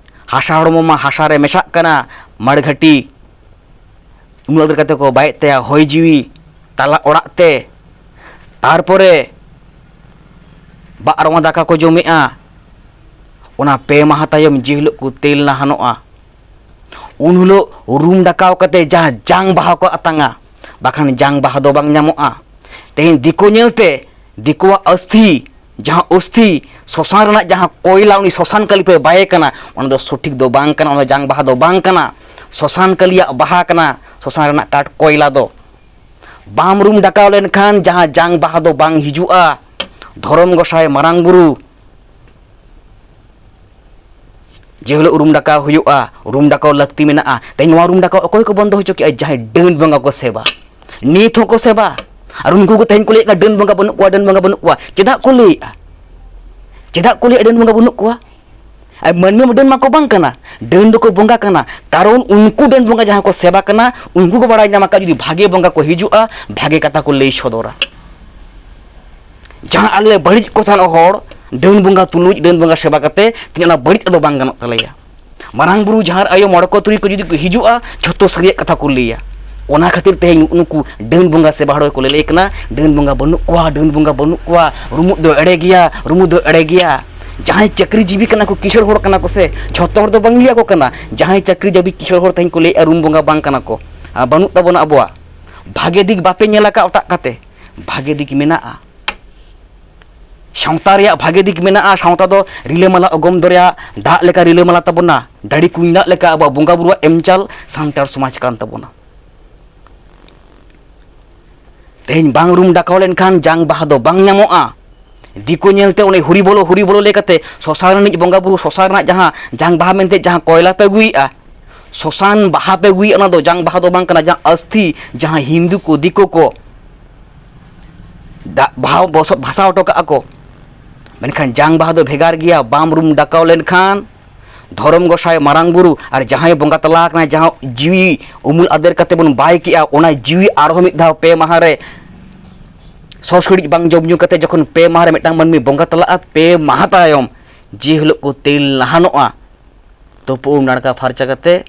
ᱦᱟᱥᱟ ᱦᱚᱲᱢᱚ ᱢᱟ ᱦᱟᱥᱟ ᱨᱮ ᱢᱮᱥᱟᱜ ᱠᱟᱱᱟ, ᱢᱟᱲᱜᱷᱟᱹᱴᱤ, ᱩᱢᱩᱞ ᱟᱫᱮᱨ ᱠᱟᱛᱮ ᱠᱚ ᱵᱟᱭᱮᱫ ᱛᱟᱭᱟ ᱦᱚᱭ ᱡᱤᱣᱤ ᱛᱟᱞᱟ ᱚᱲᱟᱜ ᱛᱮ᱾ ᱛᱟᱨᱯᱚᱨᱮ ᱵᱟᱜ ᱨᱚᱣᱟ ᱫᱟᱠᱟ ᱠᱚ ᱡᱚᱢᱮᱜᱼᱟ᱾ ᱚᱱᱟ ᱯᱮ ᱢᱟᱦᱟ ᱛᱟᱭᱚᱢ ᱡᱮ ᱦᱤᱞᱳᱜ ᱠᱚ ᱛᱮᱞ ᱱᱟᱦᱟᱱᱚᱜᱼᱟ, ᱩᱱ ᱦᱤᱞᱳᱜ ᱨᱩᱢ ᱰᱟᱠᱟᱣ ᱠᱟᱛᱮ ᱡᱟᱦᱟᱸ ᱡᱟᱝ ᱵᱟᱦᱟ ᱠᱚ ᱟᱛᱟᱝᱟ, ᱵᱟᱠᱷᱟᱱ ᱡᱟᱝ ᱵᱟᱦᱟ ᱫᱚ ᱵᱟᱝ ᱧᱟᱢᱚᱜᱼᱟ᱾ ᱛᱮᱦᱮᱧ ᱫᱤᱠᱩ ᱧᱮᱞᱛᱮ, ᱫᱤᱠᱩᱣᱟᱜ ᱟᱹᱥᱛᱷᱤ, ᱡᱟᱦᱟᱸ ᱚᱥᱛᱷᱤ ᱥᱚᱥᱟᱱ ᱨᱮᱱᱟᱜ ᱡᱟᱦᱟᱸ ᱠᱚᱭᱞᱟ, ᱩᱱᱤ ᱥᱚᱥᱟᱱ ᱠᱟᱹᱞᱤ ᱯᱮ ᱵᱟᱭᱮ ᱠᱟᱱᱟ, ᱚᱱᱟ ᱫᱚ ᱥᱚᱴᱷᱤᱠ ᱫᱚ ᱵᱟᱝ ᱠᱟᱱᱟ, ᱚᱱᱟ ᱫᱚ ᱡᱟᱝ ᱵᱟᱦᱟ ᱫᱚ ᱵᱟᱝ ᱠᱟᱱᱟ, ᱥᱚᱥᱟᱱ ᱠᱟᱹᱞᱤᱭᱟᱜ ᱵᱟᱦᱟ ᱠᱟᱱᱟ ᱥᱚᱥᱟᱱ ᱨᱮᱱᱟᱜ ᱠᱟᱴ ᱠᱚᱭᱞᱟ ᱫᱚ᱾ ᱵᱟᱢ ᱨᱩᱢ ᱰᱟᱠᱟᱣ ᱞᱮᱱᱠᱷᱟᱱ ᱡᱟᱦᱟᱸ ᱡᱟᱝ ᱵᱟᱦᱟ ᱫᱚ ᱵᱟᱝ ᱦᱤᱡᱩᱜᱼᱟ᱾ ᱫᱷᱚᱨᱚᱢ ᱜᱚᱸᱥᱟᱭ, ᱢᱟᱨᱟᱝ ᱵᱩᱨᱩ, ᱡᱮ ᱦᱤᱞᱳᱜ ᱨᱩᱢ ᱰᱟᱠᱟᱣ ᱦᱩᱭᱩᱜᱼᱟ, ᱨᱩᱢ ᱰᱟᱠᱟᱣ ᱞᱟᱹᱠᱛᱤ ᱢᱮᱱᱟᱜᱼᱟ᱾ ᱛᱮᱦᱮᱧ ᱱᱚᱣᱟ ᱨᱩᱢ ᱰᱟᱠᱟᱣ ᱚᱠᱚᱭ ᱠᱚ ᱵᱚᱱᱫᱚ ᱦᱚᱪᱚ ᱠᱮᱜᱼᱟ? ᱡᱟᱦᱟᱸᱭ ᱰᱟᱹᱱ ᱵᱚᱸᱜᱟ ᱠᱚ ᱥᱮᱵᱟ, ᱱᱤᱛ ᱦᱚᱸᱠᱚ ᱥᱮᱵᱟ᱾ ᱟᱨ ᱩᱱᱠᱩ ᱠᱚ ᱛᱮᱦᱮᱧ ᱠᱚ ᱞᱟᱹᱭᱮᱫ ᱠᱟᱱᱟ, "ᱰᱟᱹᱱ ᱵᱚᱸᱜᱟ ᱵᱟᱹᱱᱩᱜ ᱠᱚᱣᱟ, ᱰᱟᱹᱱ ᱵᱚᱸᱜᱟ ᱵᱟᱹᱱᱩᱜ ᱠᱚᱣᱟ᱾" ᱪᱮᱫᱟᱜ ᱠᱚ ᱞᱟᱹᱭᱮᱫᱼᱟ? ᱪᱮᱫᱟᱜ ᱠᱚ ᱞᱟᱹᱭᱮᱫᱼᱟ, "ᱰᱟᱹᱱ ᱵᱚᱸᱜᱟ ᱵᱟᱹᱱᱩᱜ ᱠᱚᱣᱟ"? ᱟᱨ ᱢᱟᱹᱱᱢᱤ ᱢᱟ ᱰᱟᱹᱱ ᱢᱟᱠᱚ ᱵᱟᱝ ᱠᱟᱱᱟ, ᱰᱟᱹᱱ ᱫᱚᱠᱚ ᱵᱚᱸᱜᱟ ᱠᱟᱱᱟ᱾ ᱠᱟᱨᱚᱱ ᱩᱱᱠᱩ ᱰᱟᱹᱱ ᱵᱚᱸᱜᱟ ᱡᱟᱦᱟᱸ ᱠᱚ ᱥᱮᱵᱟ ᱠᱟᱱᱟ, ᱩᱱᱠᱩ ᱠᱚ ᱵᱟᱲᱟᱭ ᱧᱟᱢ ᱟᱠᱟᱫ, ᱡᱩᱫᱤ ᱵᱷᱟᱜᱮ ᱵᱚᱸᱜᱟ ᱠᱚ ᱦᱤᱡᱩᱜᱼᱟ, ᱵᱷᱟᱜᱮ ᱠᱟᱛᱷᱟ ᱠᱚ ᱞᱟᱹᱭ ᱥᱚᱫᱚᱨᱟ᱾ ᱡᱟᱦᱟᱸ ᱟᱞᱮ ᱵᱟᱹᱲᱤᱡ ᱠᱚ ᱛᱟᱦᱮᱱ ᱦᱚᱲ, ᱰᱟᱹᱱ ᱵᱚᱸᱜᱟ ᱛᱩᱞᱩᱡ, ᱰᱟᱹᱱ ᱵᱚᱸᱜᱟ ᱥᱮᱵᱟ ᱠᱟᱛᱮ, ᱛᱤᱱᱟᱹᱜ ᱚᱱᱟ ᱵᱟᱹᱲᱤᱡ ᱫᱚ ᱵᱟᱝ ᱜᱟᱱᱚᱜ ᱛᱟᱞᱮᱭᱟ᱾ ᱢᱟᱨᱟᱝ ᱵᱩᱨᱩ, ᱡᱟᱦᱮᱨ ᱟᱭᱳ, ᱢᱚᱬᱮ ᱠᱚ ᱛᱩᱨᱩᱭ ᱠᱚ ᱡᱩᱫᱤ ᱠᱚ ᱦᱤᱡᱩᱜᱼᱟ, ᱡᱷᱚᱛᱚ ᱥᱟᱹᱨᱤᱭᱟᱜ ᱠᱟᱛᱷᱟ ᱠᱚ ᱞᱟᱹᱭᱟ᱾ ᱚᱱᱟ ᱠᱷᱟᱹᱛᱤᱨ ᱛᱮᱦᱮᱧ ᱱᱩᱠᱩ ᱰᱟᱹᱱ ᱵᱚᱸᱜᱟ ᱥᱮᱵᱟ ᱦᱚᱲ ᱠᱚ ᱞᱟᱹᱞᱟᱹᱭ ᱠᱟᱱᱟ, ᱰᱟᱹᱱ ᱵᱚᱸᱜᱟ ᱵᱟᱹᱱᱩᱜ ᱠᱚᱣᱟ, ᱰᱟᱹᱱ ᱵᱚᱸᱜᱟ ᱵᱟᱹᱱᱩᱜ ᱠᱚᱣᱟ, ᱨᱩᱢᱩᱜ ᱫᱚ ᱮᱲᱮ ᱜᱮᱭᱟ, ᱨᱩᱢᱩᱜ ᱫᱚ ᱮᱲᱮ ᱜᱮᱭᱟ᱾ ᱡᱟᱦᱟᱸᱭ ᱪᱟᱹᱠᱨᱤ ᱡᱤᱵᱤ ᱠᱟᱱᱟ ᱠᱚ, ᱠᱤᱥᱟᱹᱬ ᱦᱚᱲ ᱠᱟᱱᱟ ᱠᱚ ᱥᱮ, ᱡᱷᱚᱛᱚ ᱦᱚᱲ ᱫᱚ ᱵᱟᱝ ᱞᱟᱹᱭ ᱟᱠᱚ ᱠᱟᱱᱟ᱾ ᱡᱟᱦᱟᱸᱭ ᱪᱟᱹᱠᱨᱤ ᱡᱤᱵᱤ ᱠᱤᱥᱟᱹᱬ ᱦᱚᱲ ᱛᱮᱦᱮᱧ ᱠᱚ ᱞᱟᱹᱭᱮᱫᱼᱟ, ᱨᱩᱢ ᱵᱚᱸᱜᱟ ᱵᱟᱝ ᱠᱟᱱᱟ ᱠᱚ, ᱟᱨ ᱵᱟᱹᱱᱩᱜ ᱛᱟᱵᱚᱱᱟ ᱟᱵᱚᱣᱟᱜ᱾ ᱵᱷᱟᱜᱮ ᱫᱤᱠ ᱵᱟᱯᱮ ᱧᱮᱞ ᱟᱠᱟᱫ ᱚᱴᱟᱜ ᱠᱟᱛᱮ, ᱵᱷᱟᱜᱮ ᱫᱤᱠ ᱢᱮᱱᱟᱜᱼᱟ᱾ ᱥᱟᱶᱛᱟ ᱨᱮᱭᱟᱜ ᱵᱷᱟᱜᱮ ᱫᱤᱠ ᱢᱮᱱᱟᱜᱼᱟ᱾ ᱥᱟᱶᱛᱟ ᱫᱚ ᱨᱤᱞᱟᱹᱢᱟᱞᱟ ᱚᱜᱚᱢ ᱫᱚᱨᱭᱟ, ᱫᱟᱜ ᱞᱮᱠᱟ ᱨᱤᱞᱟᱹᱢᱟᱞᱟ ᱛᱟᱵᱚᱱᱟ, ᱰᱟᱹᱰᱤ ᱠᱩᱧ ᱫᱟᱜ ᱞᱮᱠᱟ ᱟᱵᱚᱣᱟᱜ ᱵᱚᱸᱜᱟ ᱵᱩᱨᱩᱣᱟᱜ ᱮᱢ ᱪᱟᱞ ᱥᱟᱱᱛᱟᱲ ᱥᱚᱢᱟᱡᱽ ᱠᱟᱱ ᱛᱟᱵᱚᱱᱟ᱾ ᱛᱮᱦᱮᱧ ᱵᱟᱝ ᱨᱩᱢ ᱰᱟᱠᱟᱣ ᱞᱮᱱᱠᱷᱟᱱ ᱡᱟᱝ ᱵᱟᱦᱟ ᱫᱚ ᱵᱟᱝ ᱧᱟᱢᱚᱜᱼᱟ᱾ ᱫᱤᱠᱩ ᱧᱮᱞᱛᱮ ᱚᱱᱮ ᱦᱩᱨᱤ ᱵᱚᱞᱚ, ᱦᱩᱨᱤ ᱵᱚᱞᱚ ᱞᱟᱹᱭ ᱠᱟᱛᱮ ᱥᱚᱥᱟᱱ ᱨᱤᱱᱤᱡ ᱵᱚᱸᱜᱟ ᱵᱩᱨᱩ, ᱥᱚᱥᱟᱱ ᱨᱮᱱᱟᱜ ᱡᱟᱦᱟᱸ ᱡᱟᱝ ᱵᱟᱦᱟ ᱢᱮᱱᱛᱮ ᱡᱟᱦᱟᱸ ᱠᱚᱭᱞᱟ ᱯᱮ ᱟᱹᱜᱩᱭᱮᱫᱼᱟ, ᱥᱚᱥᱟᱱ ᱵᱟᱦᱟ ᱯᱮ ᱟᱹᱜᱩᱭᱮᱫᱼᱟ, ᱚᱱᱟ ᱫᱚ ᱡᱟᱝ ᱵᱟᱦᱟ ᱫᱚ ᱵᱟᱝ ᱠᱟᱱᱟ᱾ ᱡᱟᱦᱟᱸ ᱟᱥᱛᱷᱤ, ᱡᱟᱦᱟᱸ ᱦᱤᱱᱫᱩ ᱠᱚ, ᱫᱤᱠᱩ ᱠᱚ ᱫᱟᱜ ᱵᱟᱦᱟ ᱵᱚᱥ-, ᱵᱷᱟᱥᱟᱣ ᱦᱚᱴᱚ ᱠᱟᱜᱼᱟ ᱠᱚ, ᱢᱮᱱᱠᱷᱟᱱ ᱡᱟᱝ ᱵᱟᱦᱟ ᱫᱚ ᱵᱷᱮᱜᱟᱨ ᱜᱮᱭᱟ᱾ ᱵᱟᱢ ᱨᱩᱢ ᱰᱟᱠᱟᱣ ᱞᱮᱱᱠᱷᱟᱱ ᱫᱷᱚᱨᱚᱢ ᱜᱚᱸᱥᱟᱭ, ᱢᱟᱨᱟᱝ ᱵᱩᱨᱩ ᱟᱨ ᱡᱟᱦᱟᱸᱭ ᱵᱚᱸᱜᱟ ᱛᱟᱞᱟ ᱟᱠᱟᱱᱟᱭ, ᱡᱟᱦᱟᱸ ᱡᱤᱣᱤ ᱩᱢᱩᱞ ᱟᱫᱮᱨ ᱠᱟᱛᱮ ᱵᱚᱱ ᱵᱟᱭ ᱠᱮᱜᱼᱟ, ᱚᱱᱟ ᱡᱤᱣᱤ ᱟᱨᱦᱚᱸ ᱢᱤᱫ ᱫᱷᱟᱣ ᱯᱮ ᱢᱟᱦᱟ ᱨᱮ ᱥᱚ ᱥᱤᱲᱤᱡ ᱵᱟᱝ ᱡᱚᱢ ᱧᱩ ᱠᱟᱛᱮ ᱡᱚᱠᱷᱚᱱ ᱯᱮ ᱢᱟᱦᱟ ᱨᱮ ᱢᱤᱫᱴᱟᱝ ᱢᱟᱹᱱᱢᱤ ᱵᱚᱸᱜᱟ ᱛᱟᱞᱟᱜᱼᱟ, ᱯᱮ ᱢᱟᱦᱟ ᱛᱟᱭᱚᱢ ᱡᱮ ᱦᱤᱞᱳᱜ ᱠᱚ ᱛᱮᱞ ᱞᱟᱦᱟᱱᱚᱜᱼᱟ, ᱛᱩᱯᱩ ᱩᱢ ᱱᱟᱲᱠᱟ ᱯᱷᱟᱨᱪᱟ ᱠᱟᱛᱮ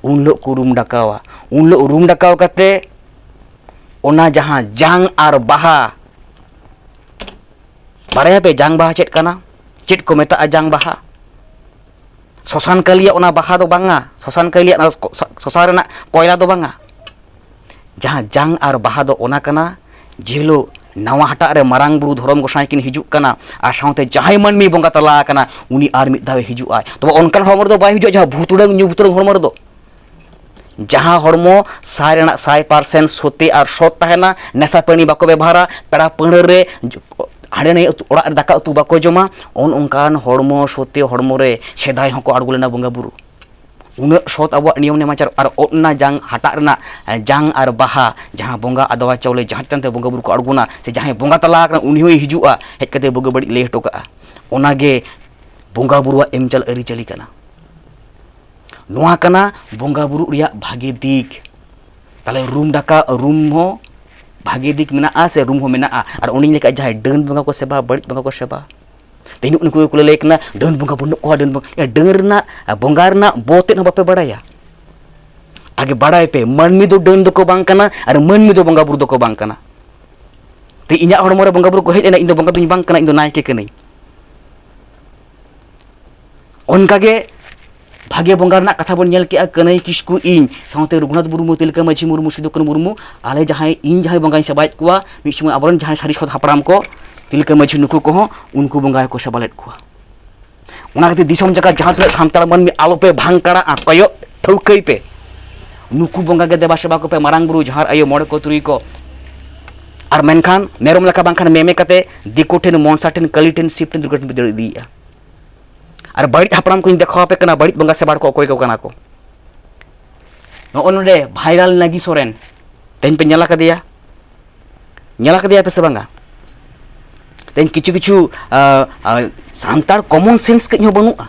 ᱩᱱ ᱦᱤᱞᱳᱜ ᱠᱚ ᱨᱩᱢ ᱰᱟᱠᱟᱣᱟ᱾ ᱩᱱ ᱦᱤᱞᱳᱜ ᱨᱩᱢ ᱰᱟᱠᱟᱣ ᱠᱟᱛᱮ ᱚᱱᱟ ᱡᱟᱦᱟᱸ ᱡᱟᱝ ᱟᱨ ᱵᱟᱦᱟ, ᱵᱟᱲᱟᱭᱟᱯᱮ ᱡᱟᱝ ᱵᱟᱦᱟ ᱪᱮᱫ ᱠᱟᱱᱟ? ᱪᱮᱫ ᱠᱚ ᱢᱮᱛᱟᱜᱼᱟ ᱡᱟᱝ ᱵᱟᱦᱟ? ᱥᱚᱥᱟᱱ ᱠᱟᱹᱞᱤᱭᱟᱜ ᱚᱱᱟ ᱵᱟᱦᱟ ᱫᱚ ᱵᱟᱝᱟ, ᱥᱚᱥᱟᱱ ᱠᱟᱹᱞᱤᱭᱟᱜ ᱚᱱᱟ ᱥᱚ-, ᱥᱚ-, ᱥᱚᱥᱟᱱ ᱨᱮᱱᱟᱜ ᱠᱚᱭᱞᱟ ᱫᱚ ᱵᱟᱝᱟ᱾ ᱡᱟᱦᱟᱸ ᱡᱟᱝ ᱟᱨ ᱵᱟᱦᱟ ᱫᱚ ᱚᱱᱟ ᱠᱟᱱᱟ, ᱡᱮ ᱦᱤᱞᱳᱜ ᱱᱟᱣᱟ ᱦᱟᱴᱟᱜ ᱨᱮ ᱢᱟᱨᱟᱝ ᱵᱩᱨᱩ ᱫᱷᱚᱨᱚᱢ ᱜᱚᱸᱥᱟᱭ ᱠᱤᱱ ᱦᱤᱡᱩᱜ ᱠᱟᱱᱟ ᱟᱨ ᱥᱟᱶᱛᱮ ᱡᱟᱦᱟᱸᱭ ᱢᱟᱹᱱᱢᱤ ᱵᱚᱸᱜᱟ ᱛᱟᱞᱟ ᱟᱠᱟᱱᱟ, ᱩᱱᱤ ᱟᱨ ᱢᱤᱫ ᱫᱷᱟᱣᱮ ᱦᱤᱡᱩᱜᱼᱟᱭ᱾ ᱛᱚᱵᱮ ᱚᱱᱠᱟᱱ ᱦᱚᱲᱢᱚ ᱨᱮᱫᱚ ᱵᱟᱭ ᱦᱤᱡᱩᱜᱼᱟ ᱡᱟᱦᱟᱸ ᱵᱷᱩᱛᱩᱲᱟᱹᱝ, ᱧᱩ ᱵᱷᱩᱛᱩᱲᱟᱹᱝ ᱦᱚᱲᱢᱚ ᱨᱮᱫᱚ᱾ ᱡᱟᱦᱟᱸ ᱦᱚᱲᱢᱚ ᱥᱟᱭ ᱨᱮᱱᱟᱜ ᱥᱟᱭ percent ᱥᱚᱛᱤ ᱟᱨ ᱥᱚᱛ ᱛᱟᱦᱮᱱᱟ, ᱱᱮᱥᱟ ᱯᱟᱹᱱᱤ ᱵᱟᱠᱚ ᱵᱮᱵᱚᱦᱟᱨᱟ, ᱯᱮᱲᱟ ᱯᱟᱹᱲᱦᱟᱹ ᱨᱮ ᱦᱟᱸᱰᱮ ᱱᱟᱹᱭ ᱩᱛᱩ, ᱚᱲᱟᱜ ᱨᱮ ᱫᱟᱠᱟ ᱩᱛᱩ ᱵᱟᱠᱚ ᱡᱚᱢᱟ, ᱚᱱ ᱚᱱᱠᱟᱱ ᱦᱚᱲᱢᱚ ᱥᱚᱛᱤ ᱦᱚᱲᱢᱚ ᱨᱮ ᱥᱮᱫᱟᱭ ᱦᱚᱸᱠᱚ ᱟᱬᱜᱚ ᱞᱮᱱᱟ ᱵᱚᱸᱜᱟ ᱵᱩᱨᱩ᱾ ᱩᱱᱟᱹᱜ ᱥᱚᱛ ᱟᱵᱚᱣᱟᱜ ᱱᱤᱭᱚᱢ ᱱᱮᱢᱟᱪᱟᱨ, ᱟᱨ ᱚᱱᱟ ᱡᱟᱝ ᱦᱟᱴᱟᱜ ᱨᱮᱱᱟᱜ, ᱮ, ᱡᱟᱝ ᱟᱨ ᱵᱟᱦᱟ, ᱡᱟᱦᱟᱸ ᱵᱚᱸᱜᱟ ᱟᱫᱣᱟ ᱪᱟᱣᱞᱮ ᱡᱟᱦᱟᱸ ᱪᱮᱛᱟᱱ ᱛᱮ ᱵᱚᱸᱜᱟ ᱵᱩᱨᱩ ᱠᱚ ᱟᱬᱜᱚᱱᱟ, ᱥᱮ ᱡᱟᱦᱟᱸᱭ ᱵᱚᱸᱜᱟ ᱛᱟᱞᱟ ᱟᱠᱟᱱᱟ ᱩᱱᱤ ᱦᱚᱸᱭ ᱦᱤᱡᱩᱜᱼᱟ, ᱦᱮᱡ ᱠᱟᱛᱮ ᱵᱩᱜᱤ ᱵᱟᱹᱲᱤᱡ ᱞᱟᱹᱭ ᱦᱚᱴᱚ ᱠᱟᱜᱼᱟ᱾ ᱚᱱᱟᱜᱮ ᱵᱚᱸᱜᱟ ᱵᱩᱨᱩᱣᱟᱜ ᱮᱢ ᱪᱟᱞ ᱟᱹᱨᱤᱪᱟᱹᱞᱤ ᱠᱟᱱᱟ᱾ ᱱᱚᱣᱟ ᱠᱟᱱᱟ ᱵᱚᱸᱜᱟ ᱵᱩᱨᱩ ᱨᱮᱭᱟᱜ ᱵᱷᱟᱜᱮ ᱫᱤᱠ᱾ ᱛᱟᱦᱞᱮ ᱨᱩᱢ ᱰᱟᱠᱟ, ᱨᱩᱢ ᱦᱚᱸ ᱵᱷᱟᱜᱮ ᱫᱤᱠ ᱢᱮᱱᱟᱜᱼᱟ ᱥᱮ ᱨᱩᱢ ᱦᱚᱸ ᱢᱮᱱᱟᱜᱼᱟ? ᱟᱨ ᱩᱱᱤᱧ ᱞᱟᱹᱭ ᱠᱮᱫ ᱡᱟᱦᱟᱸᱭ ᱰᱟᱹᱱ ᱵᱚᱸᱜᱟ ᱠᱚ ᱥᱮᱵᱟ, ᱵᱟᱹᱲᱤᱡ ᱵᱚᱸᱜᱟ ᱠᱚ ᱥᱮᱵᱟ, ᱛᱮᱦᱮᱧ ᱩᱱᱠᱩ ᱜᱮᱠᱚ ᱞᱟᱹᱭ ᱠᱟᱱᱟ ᱰᱟᱹᱱ ᱵᱚᱸᱜᱟ ᱵᱟᱹᱱᱩᱜ ᱠᱚᱣᱟ, ᱰᱟᱹᱱ ᱵᱚᱸᱜᱟ᱾ ᱮ, ᱰᱟᱹᱱ ᱨᱮᱱᱟᱜ ᱵᱚᱸᱜᱟ ᱨᱮᱱᱟᱜ ᱵᱚ ᱛᱮᱫ ᱦᱚᱸ ᱵᱟᱯᱮ ᱵᱟᱲᱟᱭᱟ᱾ ᱟᱜᱮ ᱵᱟᱲᱟᱭ ᱯᱮ, ᱢᱟᱹᱱᱢᱤ ᱫᱚ ᱰᱟᱹᱱ ᱫᱚᱠᱚ ᱵᱟᱝ ᱠᱟᱱᱟ ᱟᱨ ᱢᱟᱹᱱᱢᱤ ᱫᱚ ᱵᱚᱸᱜᱟ ᱵᱩᱨᱩ ᱫᱚᱠᱚ ᱵᱟᱝ ᱠᱟᱱᱟ᱾ ᱛᱮ ᱤᱧᱟᱹᱜ ᱦᱚᱲᱢᱚ ᱨᱮ ᱵᱚᱸᱜᱟ ᱵᱩᱨᱩ ᱠᱚ ᱦᱮᱡ ᱮᱱᱟ, ᱤᱧ ᱫᱚ ᱵᱚᱸᱜᱟ ᱫᱚᱧ ᱵᱟᱝ ᱠᱟᱱᱟ, ᱤᱧ ᱫᱚ ᱱᱟᱭᱠᱮ ᱠᱟᱹᱱᱟᱹᱧ᱾ ᱚᱱᱠᱟᱜᱮ ᱵᱷᱟᱜᱮ ᱵᱚᱸᱜᱟ ᱨᱮᱱᱟᱜ ᱠᱟᱛᱷᱟ ᱵᱚᱱ ᱧᱮᱞ ᱠᱮᱜᱼᱟ, ᱠᱟᱹᱱᱟᱹᱭ ᱠᱤᱥᱠᱩ, ᱤᱧ ᱥᱟᱶᱛᱮ ᱨᱚᱜᱷᱩᱱᱟᱛᱷ ᱢᱩᱨᱢᱩ, ᱛᱤᱞᱠᱟᱹ ᱢᱟᱹᱡᱷᱤ ᱢᱩᱨᱢᱩ, ᱥᱤᱫᱩ ᱠᱟᱹᱱᱩ ᱢᱩᱨᱢᱩ, ᱟᱞᱮ ᱡᱟᱦᱟᱸᱭ, ᱤᱧ ᱡᱟᱦᱟᱸᱭ ᱵᱚᱸᱜᱟᱧ ᱥᱮᱵᱟᱭᱮᱫ ᱠᱚᱣᱟ, ᱢᱤᱫ ᱥᱚᱢᱚᱭ ᱟᱵᱚᱨᱮᱱ ᱡᱟᱦᱟᱸᱭ ᱥᱟᱹᱨᱤ ᱥᱚᱛ ᱦᱟᱯᱲᱟᱢ ᱠᱚ, ᱛᱤᱞᱠᱟᱹ ᱢᱟᱹᱡᱷᱤ, ᱱᱩᱠᱩ ᱠᱚᱦᱚᱸ ᱩᱱᱠᱩ ᱵᱚᱸᱜᱟ ᱜᱮᱠᱚ ᱥᱮᱵᱟ ᱞᱮᱫ ᱠᱚᱣᱟ᱾ ᱚᱱᱟ ᱠᱷᱟᱹᱛᱤᱨ ᱫᱤᱥᱚᱢ ᱡᱟᱠᱟᱛ ᱡᱟᱦᱟᱸ ᱛᱤᱱᱟᱹᱜ ᱥᱟᱱᱛᱟᱲ ᱢᱟᱹᱱᱢᱤ ᱟᱞᱚᱯᱮ ᱵᱷᱟᱝᱠᱟᱲᱟᱜᱼᱟ, ᱠᱚᱭᱚᱜ ᱴᱷᱟᱹᱣᱠᱟᱹᱭ ᱯᱮ᱾ ᱱᱩᱠᱩ ᱵᱚᱸᱜᱟ ᱜᱮ ᱫᱮᱵᱟ ᱥᱮᱵᱟ ᱠᱚᱯᱮ, ᱢᱟᱨᱟᱝ ᱵᱩᱨᱩ, ᱡᱟᱦᱟᱸ ᱟᱭᱳ, ᱢᱚᱬᱮ ᱠᱚ, ᱛᱩᱨᱩᱭ ᱠᱚ᱾ ᱟᱨ ᱢᱮᱱᱠᱷᱟᱱ ᱢᱮᱨᱚᱢ ᱞᱮᱠᱟ ᱵᱟᱝᱠᱷᱟᱱ ᱢᱮᱢᱮ ᱠᱟᱛᱮ ᱫᱤᱠᱩ ᱴᱷᱮᱱ, ᱢᱚᱱᱥᱟ ᱴᱷᱮᱱ, ᱠᱟᱹᱞᱤ ᱴᱷᱮᱱ, ᱥᱤᱵ ᱴᱷᱮᱱ, ᱫᱩᱨᱜᱟᱹ ᱴᱷᱮᱱ ᱯᱮ ᱫᱟᱹᱲ ᱤᱫᱤᱭᱮᱫᱼᱟ᱾ ᱟᱨ ᱵᱟᱹᱲᱤᱡ ᱦᱟᱯᱲᱟᱢ ᱠᱚᱧ ᱫᱮᱠᱷᱟᱣ ᱟᱯᱮ ᱠᱟᱱᱟ, ᱵᱟᱹᱲᱤᱡ ᱵᱚᱸᱜᱟ ᱥᱮᱵᱟ ᱦᱚᱲ ᱠᱚ ᱚᱠᱚᱭ ᱠᱚ ᱠᱟᱱᱟ ᱠᱚ᱾ ᱱᱚᱜᱼᱚ ᱱᱚᱰᱮ ᱵᱷᱟᱭᱨᱟᱞ ᱱᱟᱜᱤ ᱥᱚᱨᱮᱱ, ᱛᱮᱦᱮᱧ ᱯᱮ ᱧᱮᱞ ᱟᱠᱟᱫᱮᱭᱟ? ᱧᱮᱞ ᱟᱠᱟᱫᱮᱭᱟ ᱯᱮ ᱥᱮ ᱵᱟᱝᱟ? ᱛᱮᱦᱮᱧ ᱠᱤᱪᱷᱩ ᱠᱤᱪᱷᱩ, ᱟ, ᱟ, ᱥᱟᱱᱛᱟᱲ ᱠᱚᱢᱚᱱ ᱥᱮᱱᱥ ᱠᱟᱹᱡ ᱦᱚᱸ ᱵᱟᱹᱱᱩᱜᱼᱟ᱾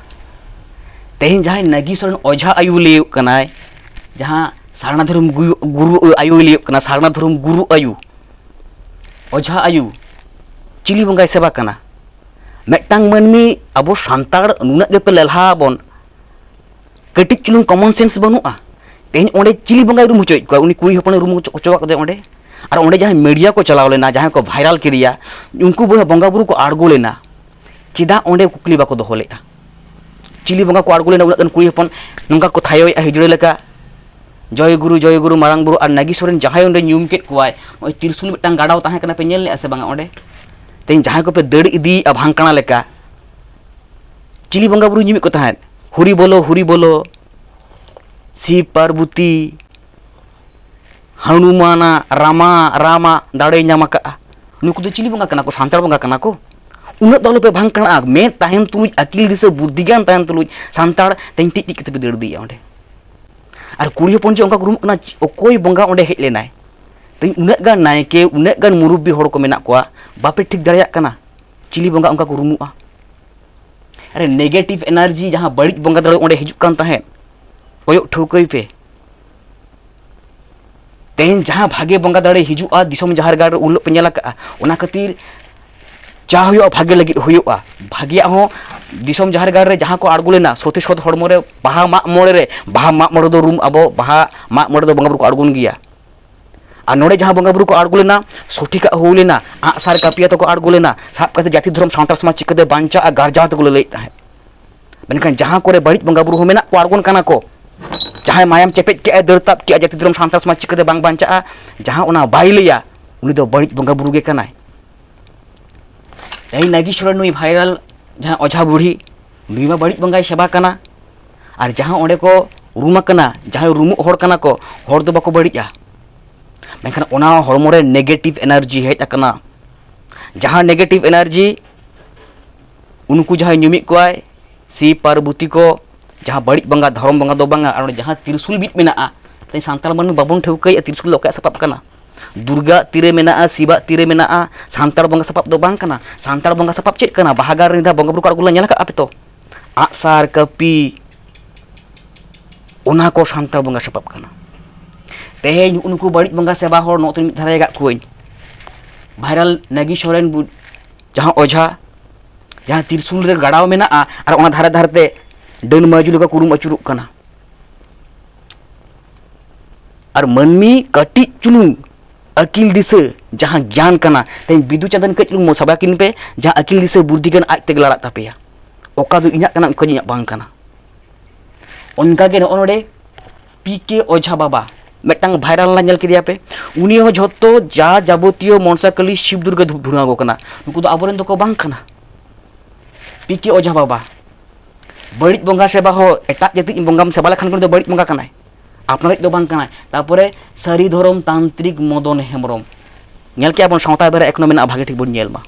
ᱛᱮᱦᱮᱧ ᱡᱟᱦᱟᱸᱭ ᱱᱟᱜᱤ ᱥᱚᱨᱮᱱ ᱚᱡᱷᱟ ᱟᱭᱩ ᱞᱟᱹᱭᱚᱜ ᱠᱟᱱᱟᱭ, ᱡᱟᱦᱟᱸ ᱥᱟᱨᱱᱟ ᱫᱷᱚᱨᱚᱢ ᱜᱩᱭᱩ-, ᱜᱩᱨᱩ ᱟᱭᱩᱭ ᱞᱟᱹᱭᱚᱜ ᱠᱟᱱᱟ, ᱥᱟᱨᱱᱟ ᱫᱷᱚᱨᱚᱢ ᱜᱩᱨᱩ ᱟᱭᱩ, ᱚᱡᱷᱟ ᱟᱭᱩ, ᱪᱤᱞᱤ ᱵᱚᱸᱜᱟᱭ ᱥᱮᱵᱟ ᱠᱟᱱᱟ? ᱢᱤᱫᱴᱟᱝ ᱢᱟᱹᱱᱢᱤ ᱟᱵᱚ ᱥᱟᱱᱛᱟᱲ ᱱᱩᱱᱟᱹᱜ ᱜᱮᱯᱮ ᱞᱮᱞᱦᱟ ᱟᱵᱚᱱ, ᱠᱟᱹᱴᱤᱡ ᱪᱩᱞᱩᱝ ᱠᱚᱢᱚᱱ ᱥᱮᱱᱥ ᱵᱟᱹᱱᱩᱜᱼᱟ? ᱛᱮᱦᱮᱧ ᱚᱸᱰᱮ ᱪᱤᱞᱤ ᱵᱚᱸᱜᱟᱭ ᱨᱩᱢ ᱦᱚᱪᱚᱭᱮᱫ ᱠᱚᱣᱟ? ᱩᱱᱤ ᱠᱩᱲᱤ ᱦᱚᱯᱚᱱᱮ ᱨᱩᱢ ᱦᱚᱪᱚ, ᱦᱚᱪᱚ ᱟᱠᱟᱫᱮᱭᱟ ᱚᱸᱰᱮ᱾ ᱟᱨ ᱚᱸᱰᱮ ᱡᱟᱦᱟᱸᱭ ᱢᱤᱰᱤᱭᱟ ᱠᱚ ᱪᱟᱞᱟᱣ ᱞᱮᱱᱟ, ᱡᱟᱦᱟᱸᱭ ᱠᱚ ᱵᱷᱟᱭᱨᱟᱞ ᱠᱮᱫᱮᱭᱟ, ᱩᱱᱠᱩ ᱵᱚᱸᱜᱟ ᱵᱩᱨᱩ ᱠᱚ ᱟᱬᱜᱚ ᱞᱮᱱᱟ, ᱪᱮᱫᱟᱜ ᱚᱸᱰᱮ ᱠᱩᱠᱞᱤ ᱵᱟᱠᱚ ᱫᱚᱦᱚ ᱞᱮᱫᱼᱟ? ᱪᱤᱞᱤ ᱵᱚᱸᱜᱟ ᱠᱚ ᱟᱬᱜᱚ ᱞᱮᱱᱟ? ᱩᱱᱟᱹᱜ ᱜᱟᱱ ᱠᱩᱲᱤ ᱦᱚᱯᱚᱱ ᱱᱚᱝᱠᱟ ᱠᱚ ᱛᱷᱟᱭᱚᱭᱮᱫᱼᱟ ᱦᱤᱡᱲᱟᱹ ᱞᱮᱠᱟ, "ᱡᱚᱭ ᱜᱩᱨᱩ, ᱡᱚᱭ ᱜᱩᱨᱩ, ᱢᱟᱨᱟᱝ ᱵᱩᱨᱩ", ᱟᱨ ᱱᱟᱜᱤ ᱥᱚᱨᱮᱱ ᱡᱟᱦᱟᱸᱭ ᱚᱸᱰᱮ ᱧᱩᱢ ᱠᱮᱫ ᱠᱚᱣᱟᱭ, ᱱᱚᱜᱼᱚᱭ ᱛᱤᱨᱥᱩᱞ ᱢᱤᱫᱴᱟᱝ ᱜᱟᱰᱟᱣ ᱛᱟᱦᱮᱸ ᱠᱟᱱᱟ, ᱯᱮ ᱧᱮᱞ ᱞᱮᱫᱼᱟ ᱥᱮ ᱵᱟᱝᱟ ᱚᱸᱰᱮ? ᱛᱮᱦᱮᱧ ᱡᱟᱦᱟᱸᱭ ᱠᱚᱯᱮ ᱫᱟᱹᱲ ᱤᱫᱤᱭᱮᱫᱼᱟ ᱵᱷᱟᱝᱠᱟᱲᱟ ᱞᱮᱠᱟ, ᱪᱤᱞᱤ ᱵᱚᱸᱜᱟ ᱵᱩᱨᱩ ᱧᱩᱢᱮᱫ ᱠᱚ ᱛᱟᱦᱮᱸᱫ? "ᱦᱩᱨᱤ ᱵᱚᱞᱚ, ᱦᱩᱨᱤ ᱵᱚᱞᱚ, ᱥᱤᱵ ᱯᱟᱨᱵᱚᱛᱤ, ᱦᱟᱱᱩᱢᱟᱱᱟ, ᱨᱟᱢᱟ, ᱨᱟᱢᱟ ᱫᱟᱲᱮᱭ ᱧᱟᱢ ᱟᱠᱟᱫᱼᱟ"? ᱱᱩᱠᱩ ᱫᱚ ᱪᱤᱞᱤ ᱵᱚᱸᱜᱟ ᱠᱟᱱᱟ ᱠᱚ? ᱥᱟᱱᱛᱟᱲ ᱵᱚᱸᱜᱟ ᱠᱟᱱᱟ ᱠᱚ? ᱩᱱᱟᱹᱜ ᱫᱚ ᱟᱞᱚᱯᱮ ᱵᱷᱟᱝᱠᱟᱲᱟᱜᱼᱟ᱾ ᱢᱮᱫ ᱛᱟᱦᱮᱱ ᱛᱩᱞᱩᱡ, ᱟᱹᱠᱤᱞ ᱫᱤᱥᱟᱹ ᱵᱩᱫᱽᱫᱷᱤ ᱜᱮᱭᱟᱱ ᱛᱟᱦᱮᱱ ᱛᱩᱞᱩᱡ ᱥᱟᱱᱛᱟᱲ ᱛᱮᱧ ᱴᱤᱡ ᱴᱤᱡ ᱠᱟᱛᱮ ᱯᱮ ᱫᱟᱹᱲ ᱤᱫᱤᱭᱮᱫᱼᱟ ᱚᱸᱰᱮ᱾ ᱟᱨ ᱠᱩᱲᱤ ᱦᱚᱯᱚᱱ ᱡᱮ ᱚᱱᱠᱟ ᱠᱚ ᱨᱩᱢᱩᱜ ᱠᱟᱱᱟ, ᱚᱠᱚᱭ ᱵᱚᱸᱜᱟ ᱚᱸᱰᱮ ᱦᱮᱡ ᱞᱮᱱᱟᱭ? ᱛᱮᱦᱮᱧ ᱩᱱᱟᱹᱜ ᱜᱟᱱ ᱱᱟᱭᱠᱮ, ᱩᱱᱟᱹᱜ ᱜᱟᱱ ᱢᱩᱨᱩᱵᱵᱤ ᱦᱚᱲ ᱠᱚ ᱢᱮᱱᱟᱜ ᱠᱚᱣᱟ, ᱵᱟᱯᱮ ᱴᱷᱤᱠ ᱫᱟᱲᱮᱭᱟᱜ ᱠᱟᱱᱟ ᱪᱤᱞᱤ ᱵᱚᱸᱜᱟ ᱚᱱᱠᱟ ᱠᱚ ᱨᱩᱢᱩᱜᱼᱟ? ᱟᱨᱮ, negative energy, ᱡᱟᱦᱟᱸ ᱵᱟᱹᱲᱤᱡ ᱵᱚᱸᱜᱟ ᱫᱟᱲᱮ ᱚᱸᱰᱮ ᱦᱤᱡᱩᱜ ᱠᱟᱱ ᱛᱟᱦᱮᱸᱫ, ᱠᱚᱭᱚᱜ ᱴᱷᱟᱹᱣᱠᱟᱹᱭ ᱯᱮ᱾ ᱛᱮᱦᱮᱧ ᱡᱟᱦᱟᱸ ᱵᱷᱟᱜᱮ ᱵᱚᱸᱜᱟ ᱫᱟᱲᱮ ᱦᱤᱡᱩᱜᱼᱟ ᱫᱤᱥᱚᱢ ᱡᱟᱦᱮᱨ ᱜᱟᱲ ᱨᱮ, ᱩᱱ ᱦᱤᱞᱳᱜ ᱯᱮ ᱧᱮᱞ ᱟᱠᱟᱫᱼᱟ᱾ ᱚᱱᱟ ᱠᱷᱟᱹᱛᱤᱨ ᱪᱟ ᱦᱩᱭᱩᱜᱼᱟ, ᱵᱷᱟᱜᱮ ᱞᱟᱹᱜᱤᱫ ᱦᱩᱭᱩᱜᱼᱟ᱾ ᱵᱷᱟᱜᱮᱭᱟᱜ ᱦᱚᱸ ᱫᱤᱥᱚᱢ ᱡᱟᱦᱮᱨ ᱜᱟᱲ ᱨᱮ ᱡᱟᱦᱟᱸ ᱠᱚ ᱟᱬᱜᱚ ᱞᱮᱱᱟ, ᱥᱚᱛᱤ ᱥᱚᱛ ᱦᱚᱲᱢᱚ ᱨᱮ ᱵᱟᱦᱟ ᱢᱟᱜ ᱢᱚᱬᱮ ᱨᱮ, ᱵᱟᱦᱟ ᱢᱟᱜ ᱢᱚᱬᱮ ᱫᱚ ᱨᱩᱢ, ᱟᱵᱚ ᱵᱟᱦᱟ ᱢᱟᱜ ᱢᱚᱬᱮ ᱫᱚ ᱵᱚᱸᱜᱟ ᱵᱩᱨᱩ ᱠᱚ ᱟᱬᱜᱚᱱ ᱜᱮᱭᱟ᱾ ᱟᱨ ᱱᱚᱰᱮ ᱡᱟᱦᱟᱸ ᱵᱚᱸᱜᱟ ᱵᱩᱨᱩ ᱠᱚ ᱟᱬᱜᱚ ᱞᱮᱱᱟ, ᱥᱚᱴᱷᱤᱠᱟᱜ ᱦᱩᱭ ᱞᱮᱱᱟ, ᱟᱜᱼᱥᱟᱨ ᱠᱟᱹᱯᱤ ᱟᱛᱮ ᱠᱚ ᱟᱬᱜᱚ ᱞᱮᱱᱟ, ᱥᱟᱵ ᱠᱟᱛᱮ ᱡᱟᱹᱛᱤ ᱫᱷᱚᱨᱚᱢ ᱥᱟᱶᱛᱟ ᱥᱚᱢᱟᱡᱽ ᱪᱤᱠᱟᱹᱛᱮ ᱵᱟᱧᱪᱟᱜᱼᱟ, ᱜᱟᱨᱡᱟᱣ ᱛᱮᱠᱚ ᱞᱟᱹᱞᱟᱹᱭᱮᱫ ᱛᱟᱦᱮᱸᱫ᱾ ᱢᱮᱱᱠᱷᱟᱱ ᱡᱟᱦᱟᱸ ᱠᱚᱨᱮ ᱵᱟᱹᱲᱤᱡ ᱵᱚᱸᱜᱟ ᱵᱩᱨᱩ ᱦᱚᱸ ᱢᱮᱱᱟᱜ ᱠᱚᱣᱟ, ᱟᱬᱜᱚᱱ ᱠᱟᱱᱟ ᱠᱚ, ᱡᱟᱦᱟᱸᱭ ᱢᱟᱭᱟᱢ ᱪᱮᱯᱮᱡ ᱠᱮᱜᱼᱟᱭ, ᱫᱟᱹᱲ ᱛᱟᱵ ᱠᱮᱜᱼᱟ, ᱡᱟᱹᱛᱤ ᱫᱷᱚᱨᱚᱢ ᱥᱟᱶᱛᱟ ᱥᱚᱢᱟᱡᱽ ᱪᱤᱠᱟᱹᱛᱮ ᱵᱟᱝ ᱵᱟᱧᱪᱟᱜᱼᱟ, ᱡᱟᱦᱟᱸ ᱚᱱᱟ ᱵᱟᱭ ᱞᱟᱹᱭᱟ, ᱩᱱᱤ ᱫᱚ ᱵᱟᱹᱲᱤᱡ ᱵᱚᱸᱜᱟ ᱵᱩᱨᱩ ᱜᱮ ᱠᱟᱱᱟᱭ᱾ ᱛᱮᱦᱮᱧ ᱱᱟᱜᱮᱥᱣᱚᱨ ᱱᱩᱭ viral ᱡᱟᱦᱟᱸ ᱚᱡᱷᱟ ᱵᱩᱲᱦᱤ, ᱱᱩᱭ ᱢᱟ ᱵᱟᱹᱲᱤᱡ ᱵᱚᱸᱜᱟᱭ ᱥᱮᱵᱟ ᱠᱟᱱᱟ᱾ ᱟᱨ ᱡᱟᱦᱟᱸ ᱚᱸᱰᱮ ᱠᱚ ᱨᱩᱢ ᱟᱠᱟᱱᱟ, ᱡᱟᱦᱟᱸᱭ ᱨᱩᱢᱩᱜ ᱦᱚᱲ ᱠᱟᱱᱟ ᱠᱚ, ᱦᱚᱲ ᱫᱚ ᱵᱟᱠᱚ ᱵᱟᱹᱲᱤᱡᱼᱟ, ᱢᱮᱱᱠᱷᱟᱱ ᱚᱱᱟ ᱦᱚᱲᱢᱚ ᱨᱮ negative energy ᱦᱮᱡ ᱟᱠᱟᱱᱟ᱾ ᱡᱟᱦᱟᱸ negative energy, ᱩᱱᱠᱩ ᱡᱟᱦᱟᱸᱭ ᱧᱩᱢᱮᱫ ᱠᱚᱣᱟᱭ ᱥᱤᱵ ᱯᱟᱨᱵᱚᱛᱤ ᱠᱚ, ᱡᱟᱦᱟᱸ ᱵᱟᱹᱲᱤᱡ ᱵᱚᱸᱜᱟ, ᱫᱷᱚᱨᱚᱢ ᱵᱚᱸᱜᱟ ᱫᱚ ᱵᱟᱝᱟ᱾ ᱟᱨ ᱚᱸᱰᱮ ᱡᱟᱦᱟᱸ ᱛᱤᱨᱥᱩᱞ ᱵᱤᱫ ᱢᱮᱱᱟᱜᱼᱟ, ᱛᱮᱦᱮᱧ ᱥᱟᱱᱛᱟᱲ ᱢᱟᱹᱱᱢᱤ ᱵᱟᱵᱚᱱ ᱴᱷᱟᱹᱣᱠᱟᱹᱭᱮᱫᱼᱟ ᱛᱤᱨᱥᱩᱞ ᱫᱚ ᱚᱠᱚᱭᱟᱜ ᱥᱟᱯᱟᱵ ᱠᱟᱱᱟ᱾ ᱫᱩᱨᱜᱟᱜ ᱛᱤᱨᱮ ᱢᱮᱱᱟᱜᱼᱟ, ᱥᱤᱵᱟᱜ ᱛᱤᱨᱮ ᱢᱮᱱᱟᱜᱼᱟ, ᱥᱟᱱᱛᱟᱲ ᱵᱚᱸᱜᱟ ᱥᱟᱯᱟᱵ ᱫᱚ ᱵᱟᱝ ᱠᱟᱱᱟ᱾ ᱥᱟᱱᱛᱟᱲ ᱵᱚᱸᱜᱟ ᱥᱟᱯᱟᱵ ᱪᱮᱫ ᱠᱟᱱᱟ? ᱵᱟᱦᱟ ᱜᱟᱲ ᱨᱮ ᱡᱟᱦᱟᱸ ᱵᱚᱸᱜᱟ ᱵᱩᱨᱩ ᱠᱚ ᱟᱬᱜᱚ ᱞᱮᱱᱟ, ᱧᱮᱞ ᱟᱠᱟᱫᱼᱟ ᱯᱮ ᱛᱚ? ᱟᱜᱼᱥᱟᱨ, ᱠᱟᱹᱯᱤ, ᱚᱱᱟ ᱠᱚ ᱥᱟᱱᱛᱟᱲ ᱵᱚᱸᱜᱟ ᱥᱟᱯᱟᱵ ᱠᱟᱱᱟ᱾ ᱛᱮᱦᱮᱧ ᱩᱱᱠᱩ ᱵᱟᱹᱲᱤᱡ ᱵᱚᱸᱜᱟ ᱥᱮᱵᱟ ᱦᱚᱲ ᱱᱚᱛᱮ ᱢᱤᱫ ᱫᱷᱟᱨᱮ ᱟᱠᱟᱫ ᱠᱚᱣᱟᱧ᱾ viral ᱱᱟᱜᱤ ᱥᱚᱨᱮᱱ ᱵᱩ-, ᱡᱟᱦᱟᱸ ᱚᱡᱷᱟ, ᱡᱟᱦᱟᱸ ᱛᱤᱨᱥᱩᱞ ᱨᱮ ᱜᱟᱲᱟᱣ ᱢᱮᱱᱟᱜᱼᱟ, ᱟᱨ ᱚᱱᱟ ᱫᱷᱟᱨᱮ ᱫᱷᱟᱨᱮ ᱛᱮ ᱰᱟᱹᱱ ᱢᱟᱹᱭᱡᱩ ᱞᱮᱠᱟ ᱠᱩᱨᱩᱢ ᱟᱹᱪᱩᱨᱚᱜ ᱠᱟᱱᱟ᱾ ᱟᱨ ᱢᱟᱹᱱᱢᱤ ᱠᱟᱹᱴᱤᱡ ᱪᱩᱞᱩᱝ ᱟᱹᱠᱤᱞ ᱫᱤᱥᱟᱹ, ᱡᱟᱦᱟᱸ ᱜᱮᱭᱟᱱ ᱠᱟᱱᱟ, ᱛᱮᱦᱮᱧ ᱵᱤᱫᱩ ᱪᱟᱸᱫᱟᱱ ᱠᱟᱹᱡ ᱪᱩᱞᱩᱝ ᱢᱚᱥᱟᱵᱟ ᱠᱤᱱ ᱯᱮ, ᱡᱟᱦᱟᱸ ᱟᱹᱠᱤᱞ ᱫᱤᱥᱟᱹ ᱵᱩᱫᱽᱫᱷᱤ ᱜᱮᱭᱟᱱ ᱟᱡ ᱛᱮᱜᱮ ᱞᱟᱲᱟᱜ ᱛᱟᱯᱮᱭᱟ᱾ ᱚᱠᱟ ᱫᱚ ᱤᱧᱟᱹᱜ ᱠᱟᱱᱟ, ᱚᱠᱟ ᱫᱚ ᱤᱧᱟᱹᱜ ᱵᱟᱝ ᱠᱟᱱᱟ᱾ ᱚᱱᱠᱟᱜᱮ ᱱᱚᱜᱼᱚ ᱱᱚᱰᱮ ᱯᱤ ᱠᱮ ᱚᱡᱷᱟ ᱵᱟᱵᱟ, ᱢᱤᱫᱴᱟᱝ viral ᱞᱮᱱᱟ, ᱧᱮᱞ ᱠᱮᱫᱮᱭᱟ ᱯᱮ? ᱩᱱᱤ ᱦᱚᱸ ᱡᱷᱚᱛᱚ ᱡᱟ ᱡᱟᱵᱚᱛᱤᱭᱚ ᱢᱚᱱᱥᱟ ᱠᱟᱹᱞᱤ ᱥᱤᱵ ᱫᱩᱨᱜᱟᱹ ᱫᱷᱩ-, ᱫᱷᱩᱱᱟᱹᱣ ᱟᱠᱚ ᱠᱟᱱᱟ᱾ ᱱᱩᱠᱩ ᱫᱚ ᱟᱵᱚᱨᱮᱱ ᱫᱚᱠᱚ ᱵᱟᱝ ᱠᱟᱱᱟ᱾ ᱯᱤ ᱠᱮ ᱚᱡᱷᱟ ᱵᱟᱵᱟ, ᱵᱟᱹᱲᱤᱡ ᱵᱚᱸᱜᱟ ᱥᱮᱵᱟ ᱦᱚᱸ, ᱮᱴᱟᱜ ᱡᱟᱹᱛᱤ ᱵᱚᱸᱜᱟᱢ ᱥᱮᱵᱟ ᱞᱮᱠᱷᱟᱱ ᱩᱱᱤ ᱫᱚ ᱵᱟᱹᱲᱤᱡ ᱵᱚᱸᱜᱟ ᱠᱟᱱᱟᱭ, ᱟᱯᱱᱟᱨᱤᱡ ᱫᱚ ᱵᱟᱝ ᱠᱟᱱᱟᱭ᱾ ᱛᱟᱨᱯᱚᱨᱮ ᱥᱟᱹᱨᱤ ᱫᱷᱚᱨᱚᱢ ᱛᱟᱱᱛᱨᱤᱠ ᱢᱚᱫᱚᱱ ᱦᱮᱢᱵᱨᱚᱢ, ᱧᱮᱞ ᱠᱮᱜᱼᱟ ᱵᱚᱱ, ᱥᱟᱶᱛᱟ ᱵᱮᱨᱟ ᱮᱠᱷᱚᱱᱳ ᱢᱮᱱᱟᱜᱼᱟ, ᱵᱷᱟᱜᱮ ᱴᱷᱤᱠ ᱵᱚᱱ ᱧᱮᱞ ᱢᱟ᱾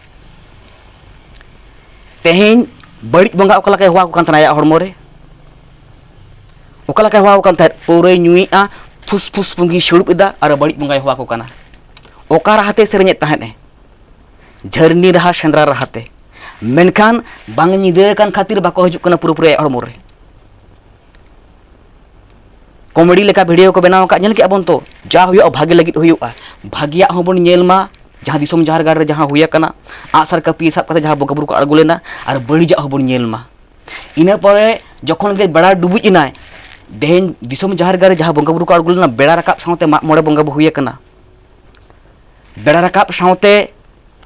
ᱛᱮᱦᱮᱧ ᱵᱟᱹᱲᱤᱡ ᱵᱚᱸᱜᱟ ᱚᱠᱟ ᱞᱮᱠᱟᱭ ᱦᱚᱦᱚ ᱟᱠᱚ ᱠᱟᱱ ᱛᱟᱦᱮᱱᱟ ᱟᱭᱟᱜ ᱦᱚᱲᱢᱚ ᱨᱮ? ᱚᱠᱟ ᱞᱮᱠᱟᱭ ᱦᱚᱦᱚ ᱟᱠᱚ ᱠᱟᱱ ᱛᱟᱦᱮᱸᱫ? ᱯᱟᱹᱣᱨᱟᱹᱭ ᱧᱩᱭᱮᱫᱼᱟ, ᱯᱷᱩᱥ ᱯᱷᱩᱥ ᱯᱩᱸᱜᱤ ᱥᱤᱲᱩᱵ ᱮᱫᱟ, ᱟᱨ ᱵᱟᱹᱲᱤᱡ ᱵᱚᱸᱜᱟᱭ ᱦᱚᱦᱚ ᱟᱠᱚ ᱠᱟᱱᱟ᱾ ᱚᱠᱟ ᱨᱟᱦᱟᱛᱮ ᱥᱮᱨᱮᱧᱮᱫ ᱛᱟᱦᱮᱸᱫ ᱮ? ᱡᱷᱟᱹᱨᱱᱤ ᱨᱟᱦᱟ ᱥᱮᱸᱫᱽᱨᱟ ᱨᱟᱦᱟᱛᱮ᱾ ᱢᱮᱱᱠᱷᱟᱱ ᱵᱟᱝ ᱧᱤᱫᱟᱹ ᱟᱠᱟᱱ ᱠᱷᱟᱹᱛᱤᱨ ᱵᱟᱠᱚ ᱦᱤᱡᱩᱜ ᱠᱟᱱᱟ ᱯᱩᱨᱟᱹᱯᱩᱨᱤ ᱟᱭᱟᱜ ᱦᱚᱲᱢᱚ ᱨᱮ᱾ ᱠᱚᱢᱮᱰᱤ ᱞᱮᱠᱟ ᱵᱷᱤᱰᱤᱭᱳ ᱠᱚ ᱵᱮᱱᱟᱣ ᱟᱠᱟᱫ, ᱧᱮᱞ ᱠᱮᱫᱼᱟ ᱵᱚᱱ ᱛᱚ᱾ ᱡᱟ ᱦᱩᱭᱩᱜᱼᱟ ᱵᱷᱟᱜᱮ ᱞᱟᱹᱜᱤᱫ ᱦᱩᱭᱩᱜᱼᱟ, ᱵᱷᱟᱜᱮᱭᱟᱜ ᱦᱚᱸᱵᱚᱱ ᱧᱮᱞ ᱢᱟ, ᱡᱟᱦᱟᱸ ᱫᱤᱥᱚᱢ ᱡᱟᱦᱮᱨ ᱜᱟᱲ ᱨᱮ ᱡᱟᱦᱟᱸ ᱦᱩᱭ ᱟᱠᱟᱱᱟ, ᱟᱜᱼᱥᱟᱨ ᱠᱟᱹᱯᱤ ᱥᱟᱵ ᱠᱟᱛᱮ ᱡᱟᱦᱟᱸ ᱵᱚᱸᱜᱟ ᱵᱩᱨᱩ ᱠᱚ ᱟᱬᱜᱚ ᱞᱮᱱᱟ, ᱟᱨ ᱵᱟᱹᱲᱤᱡᱟᱜ ᱦᱚᱸᱵᱚᱱ ᱧᱮᱞ ᱢᱟ᱾ ᱤᱱᱟᱹ ᱯᱚᱨᱮ ᱡᱚᱠᱷᱚᱱ ᱜᱮ ᱵᱮᱲᱟ ᱰᱩᱵᱩᱡ ᱮᱱᱟᱭ, ᱛᱮᱦᱮᱧ ᱫᱤᱥᱚᱢ ᱡᱟᱦᱮᱨ ᱜᱟᱲ ᱨᱮ ᱡᱟᱦᱟᱸ ᱵᱚᱸᱜᱟ ᱵᱩᱨᱩ ᱠᱚ ᱟᱬᱜᱚ ᱞᱮᱱᱟ, ᱵᱮᱲᱟ ᱨᱟᱠᱟᱵ ᱥᱟᱶᱛᱮ ᱢᱟᱜ ᱢᱚᱬᱮ ᱵᱚᱸᱜᱟ ᱵᱚ ᱦᱩᱭ ᱟᱠᱟᱱᱟ᱾ ᱵᱮᱲᱟ ᱨᱟᱠᱟᱵ ᱥᱟᱶᱛᱮ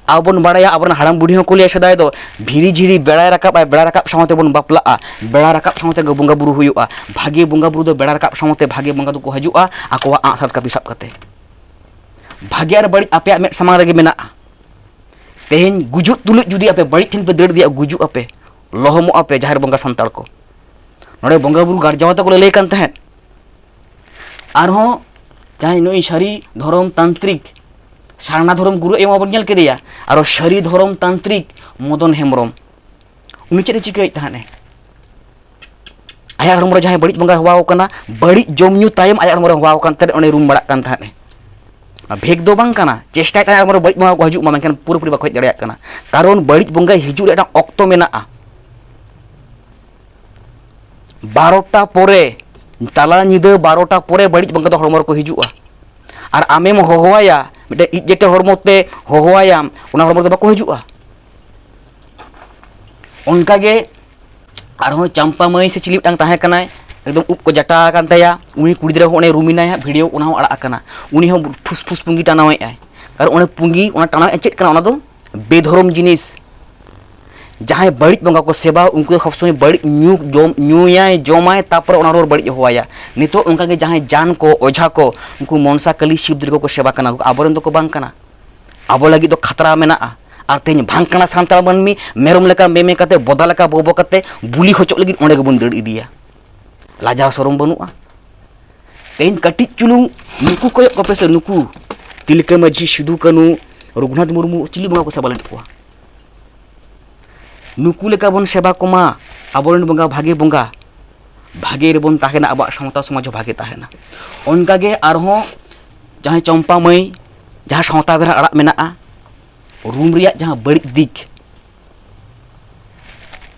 ᱟᱵᱚ ᱵᱚᱱ ᱵᱟᱲᱟᱭᱟ, ᱟᱵᱚᱨᱮᱱ ᱦᱟᱲᱟᱢ ᱵᱩᱲᱦᱤ ᱦᱚᱸᱠᱚ ᱞᱟᱹᱭᱟ, ᱥᱮᱫᱟᱭ ᱫᱚ ᱵᱷᱤᱲᱤ ᱡᱷᱤᱲᱤ ᱵᱮᱲᱟᱭ ᱨᱟᱠᱟᱵ ᱟᱭ, ᱵᱮᱲᱟ ᱨᱟᱠᱟᱵ ᱥᱟᱶᱛᱮ ᱵᱚᱱ ᱵᱟᱯᱞᱟᱜᱼᱟ, ᱵᱮᱲᱟ ᱨᱟᱠᱟᱵ ᱥᱟᱶᱛᱮ ᱜᱮ ᱵᱚᱸᱜᱟ ᱵᱩᱨᱩ ᱦᱩᱭᱩᱜᱼᱟ᱾ ᱵᱷᱟᱜᱮ ᱵᱚᱸᱜᱟ ᱵᱩᱨᱩ ᱫᱚ ᱵᱮᱲᱟ ᱨᱟᱠᱟᱵ ᱥᱟᱶᱛᱮ ᱵᱷᱟᱜᱮ ᱵᱚᱸᱜᱟ ᱫᱚᱠᱚ ᱦᱤᱡᱩᱜᱼᱟ ᱟᱠᱚᱣᱟᱜ ᱟᱸᱜᱼᱥᱟᱨ ᱠᱟᱹᱯᱤ ᱥᱟᱵ ᱠᱟᱛᱮ᱾ ᱵᱷᱟᱜᱮ ᱟᱨ ᱵᱟᱹᱲᱤᱡ ᱟᱯᱮᱭᱟᱜ ᱢᱮᱫ ᱥᱟᱢᱟᱝ ᱨᱮᱜᱮ ᱢᱮᱱᱟᱜᱼᱟ᱾ ᱛᱮᱦᱮᱧ ᱜᱩᱡᱩᱜ ᱛᱩᱞᱩᱡ ᱡᱩᱫᱤ ᱟᱯᱮ ᱵᱟᱹᱲᱤᱡ ᱴᱷᱮᱱ ᱯᱮ ᱫᱟᱹᱲ ᱤᱫᱤᱭᱟ, ᱜᱩᱡᱩᱜ ᱟᱯᱮ, ᱞᱚᱦᱚᱢᱚᱜ ᱟᱯᱮ ᱡᱟᱦᱮᱨ ᱵᱚᱸᱜᱟ ᱥᱟᱱᱛᱟᱲ ᱠᱚ᱾ ᱱᱚᱰᱮ ᱵᱚᱸᱜᱟ ᱵᱩᱨᱩ ᱜᱟᱨᱡᱟᱣ ᱛᱟᱠᱚ ᱞᱟᱹᱞᱟᱹᱭ ᱠᱟᱱ ᱛᱟᱦᱮᱸᱫ᱾ ᱟᱨᱦᱚᱸ ᱡᱟᱦᱟᱸᱭ ᱱᱩᱭ ᱥᱟᱹᱨᱤ ᱫᱷᱚᱨᱚᱢ ᱛᱟᱱᱛᱨᱤᱠ, ᱥᱟᱨᱱᱟ ᱫᱷᱚᱨᱚᱢ ᱜᱩᱨᱩ ᱮᱢ ᱢᱟᱵᱚᱱ ᱧᱮᱞ ᱠᱮᱫᱮᱭᱟ, ᱟᱨᱚ ᱥᱟᱹᱨᱤ ᱫᱷᱚᱨᱚᱢ ᱛᱟᱱᱛᱨᱤᱠ ᱢᱚᱫᱚᱱ ᱦᱮᱢᱵᱨᱚᱢ, ᱩᱱᱤ ᱪᱮᱫ ᱮ ᱪᱤᱠᱟᱹᱭᱮᱫ ᱛᱟᱦᱮᱸᱫ ᱮ? ᱟᱭᱟᱜ ᱦᱚᱲᱢᱚ ᱨᱮ ᱡᱟᱦᱟᱸᱭ ᱵᱟᱹᱲᱤᱡ ᱵᱚᱸᱜᱟ ᱦᱮᱣᱟᱣ ᱠᱟᱱᱟ, ᱵᱟᱹᱲᱤᱡ ᱡᱚᱢ ᱧᱩ ᱛᱟᱭᱚᱢ ᱟᱭᱟᱜ ᱦᱚᱲᱢᱚ ᱨᱮ ᱦᱮᱣᱟᱣ ᱠᱟᱱ ᱛᱟᱦᱮᱸᱫ, ᱚᱸᱰᱮ ᱨᱩᱢ ᱵᱟᱲᱟᱜ ᱠᱟᱱ ᱛᱟᱦᱮᱸᱫ ᱮ᱾ ᱚᱱᱟ ᱵᱷᱮᱠ ᱫᱚ ᱵᱟᱝ ᱠᱟᱱᱟ, ᱪᱮᱥᱴᱟᱭᱮᱫ ᱛᱟᱦᱮᱸᱫ ᱦᱚᱲᱢᱚ ᱨᱮ ᱵᱟᱹᱲᱤᱡ ᱵᱚᱸᱜᱟ ᱠᱚ ᱦᱤᱡᱩᱜ ᱢᱟ, ᱢᱮᱱᱠᱷᱟᱱ ᱯᱩᱨᱟᱹᱯᱩᱨᱤ ᱵᱟᱠᱚ ᱦᱮᱡ ᱫᱟᱲᱮᱭᱟᱜ ᱠᱟᱱᱟ᱾ ᱠᱟᱨᱚᱱ ᱵᱟᱹᱲᱤᱡ ᱵᱚᱸᱜᱟ ᱦᱤᱡᱩᱜ ᱨᱮᱭᱟᱜ ᱢᱤᱫᱴᱟᱝ ᱚᱠᱛᱚ ᱢᱮᱱᱟᱜᱼᱟ᱾ ᱵᱟᱨᱚᱴᱟ ᱯᱚᱨᱮ, ᱛᱟᱞᱟ ᱧᱤᱫᱟᱹ ᱵᱟᱨᱚᱴᱟ ᱯᱚᱨᱮ ᱵᱟᱹᱲᱤᱡ ᱵᱚᱸᱜᱟ ᱫᱚ ᱦᱚᱲᱢᱚ ᱨᱮᱠᱚ ᱦᱤᱡᱩᱜᱼᱟ᱾ ᱟᱨ ᱟᱢᱮᱢ ᱦᱚᱦᱚᱣᱟᱭᱟ, ᱢᱤᱫᱴᱮᱱ ᱤᱡ ᱡᱮᱴᱮ ᱦᱚᱲᱢᱚ ᱛᱮ ᱦᱚᱦᱚᱣᱟᱭᱟᱢ, ᱚᱱᱟ ᱦᱚᱲᱢᱚ ᱨᱮᱫᱚ ᱵᱟᱠᱚ ᱦᱤᱡᱩᱜᱼᱟ᱾ ᱚᱱᱠᱟᱜᱮ ᱟᱨᱦᱚᱸ ᱪᱟᱢᱯᱟ ᱢᱟᱹᱭ ᱥᱮ ᱪᱤᱞᱤ ᱢᱤᱫᱴᱟᱝ ᱛᱟᱦᱮᱸ ᱠᱟᱱᱟᱭ, ᱮᱠᱫᱚᱢ ᱩᱵ ᱠᱚ ᱡᱟᱴᱟ ᱟᱠᱟᱱ ᱛᱟᱭᱟ, ᱩᱱᱤ ᱠᱩᱲᱤ ᱜᱤᱫᱽᱨᱟᱹ ᱦᱚᱸ ᱚᱱᱮ ᱨᱩᱢᱤᱱᱟᱭ ᱦᱟᱸᱜ, ᱵᱷᱤᱰᱤᱭᱳ ᱚᱱᱟ ᱦᱚᱸ ᱟᱲᱟᱜ ᱟᱠᱟᱱᱟ, ᱩᱱᱤ ᱦᱚᱸ ᱯᱷᱩᱥ ᱯᱷᱩᱥ ᱯᱩᱸᱜᱤ ᱴᱟᱱᱟᱣᱮᱫ ᱟᱭ᱾ ᱠᱟᱨᱚᱱ ᱚᱱᱮ ᱯᱩᱸᱜᱤ, ᱚᱱᱟ ᱴᱟᱱᱟᱣᱮᱫ ᱟᱭ ᱪᱮᱫ ᱠᱟᱱᱟ? ᱚᱱᱟ ᱫᱚ ᱵᱮᱫᱷᱚᱨᱚᱢ ᱡᱤᱱᱤᱥ᱾ ᱡᱟᱦᱟᱸᱭ ᱵᱟᱹᱲᱤᱡ ᱵᱚᱸᱜᱟ ᱠᱚ ᱥᱮᱵᱟ, ᱩᱱᱠᱩ ᱫᱚ ᱥᱚᱵᱽ ᱥᱚᱢᱚᱭ ᱵᱟᱹᱲᱤᱡ ᱧᱩ, ᱡᱚᱢ, ᱧᱩᱭᱟᱭ, ᱡᱚᱢᱟᱭ, ᱛᱟᱨᱯᱚᱨᱮ ᱚᱱᱟ ᱨᱩᱣᱟᱹᱲ ᱵᱟᱹᱲᱤᱡ ᱦᱚᱦᱚᱣᱟᱭᱟ᱾ ᱱᱤᱛᱚᱜ ᱚᱱᱠᱟᱜᱮ ᱡᱟᱦᱟᱸᱭ ᱡᱟᱱ ᱠᱚ, ᱚᱡᱷᱟ ᱠᱚ, ᱩᱱᱠᱩ ᱢᱚᱱᱥᱟ ᱠᱟᱹᱞᱤ ᱥᱤᱵ ᱫᱩᱨᱜᱟᱹ ᱠᱚ ᱥᱮᱵᱟ ᱠᱟᱱᱟ, ᱟᱵᱚᱨᱮᱱ ᱫᱚᱠᱚ ᱵᱟᱝ ᱠᱟᱱᱟ᱾ ᱟᱵᱚ ᱞᱟᱹᱜᱤᱫ ᱫᱚ ᱠᱷᱟᱛᱨᱟ ᱢᱮᱱᱟᱜᱼᱟ᱾ ᱟᱨ ᱛᱮᱦᱮᱧ ᱵᱷᱟᱝᱠᱟᱲᱟ ᱥᱟᱱᱛᱟᱲ ᱢᱟᱹᱱᱢᱤ ᱢᱮᱨᱚᱢ ᱞᱮᱠᱟ ᱢᱮᱢᱮ ᱠᱟᱛᱮ, ᱵᱚᱫᱟ ᱞᱮᱠᱟ ᱵᱚᱵᱚ ᱠᱟᱛᱮ, ᱵᱩᱞᱤ ᱦᱚᱪᱚᱜ ᱞᱟᱹᱜᱤᱫ ᱚᱸᱰᱮ ᱜᱮᱵᱚᱱ ᱫᱟᱹᱲ ᱤᱫᱤᱭᱟ᱾ ᱞᱟᱡᱟᱣ ᱥᱚᱨᱚᱢ ᱵᱟᱹᱱᱩᱜᱼᱟ᱾ ᱛᱮᱦᱮᱧ ᱠᱟᱹᱴᱤᱡ ᱪᱩᱞᱩᱝ ᱱᱩᱠᱩ ᱠᱚᱭᱚᱜ ᱠᱚᱯᱮ ᱥᱮ, ᱱᱩᱠᱩ ᱛᱤᱞᱠᱟᱹ ᱢᱟᱹᱡᱷᱤ, ᱥᱤᱫᱩ ᱠᱟᱹᱱᱩ, ᱨᱚᱜᱷᱩᱱᱟᱛᱷ ᱢᱩᱨᱢᱩ, ᱪᱤᱞᱤ ᱵᱚᱸᱜᱟ ᱠᱚ ᱥᱮᱵᱟ ᱞᱮᱫ ᱠᱚᱣᱟ? ᱱᱩᱠᱩ ᱞᱮᱠᱟ ᱵᱚᱱ ᱥᱮᱵᱟ ᱠᱚᱢᱟ, ᱟᱵᱚᱨᱮᱱ ᱵᱚᱸᱜᱟ ᱵᱷᱟᱜᱮ ᱵᱚᱸᱜᱟ, ᱵᱷᱟᱜᱮ ᱨᱮᱵᱚᱱ ᱛᱟᱦᱮᱱᱟ, ᱟᱵᱚᱣᱟᱜ ᱥᱟᱶᱛᱟ ᱥᱚᱢᱟᱡᱽ ᱦᱚᱸ ᱵᱷᱟᱜᱮ ᱛᱟᱦᱮᱱᱟ᱾ ᱚᱱᱠᱟᱜᱮ ᱟᱨᱦᱚᱸ ᱡᱟᱦᱟᱸᱭ ᱪᱚᱢᱯᱟ ᱢᱟᱹᱭ, ᱡᱟᱦᱟᱸ ᱥᱟᱶᱛᱟ ᱵᱮᱣᱨᱟ ᱟᱲᱟᱜ ᱢᱮᱱᱟᱜᱼᱟ, ᱨᱩᱢ ᱨᱮᱭᱟᱜ ᱡᱟᱦᱟᱸ ᱵᱟᱹᱲᱤᱡ ᱫᱤᱠ,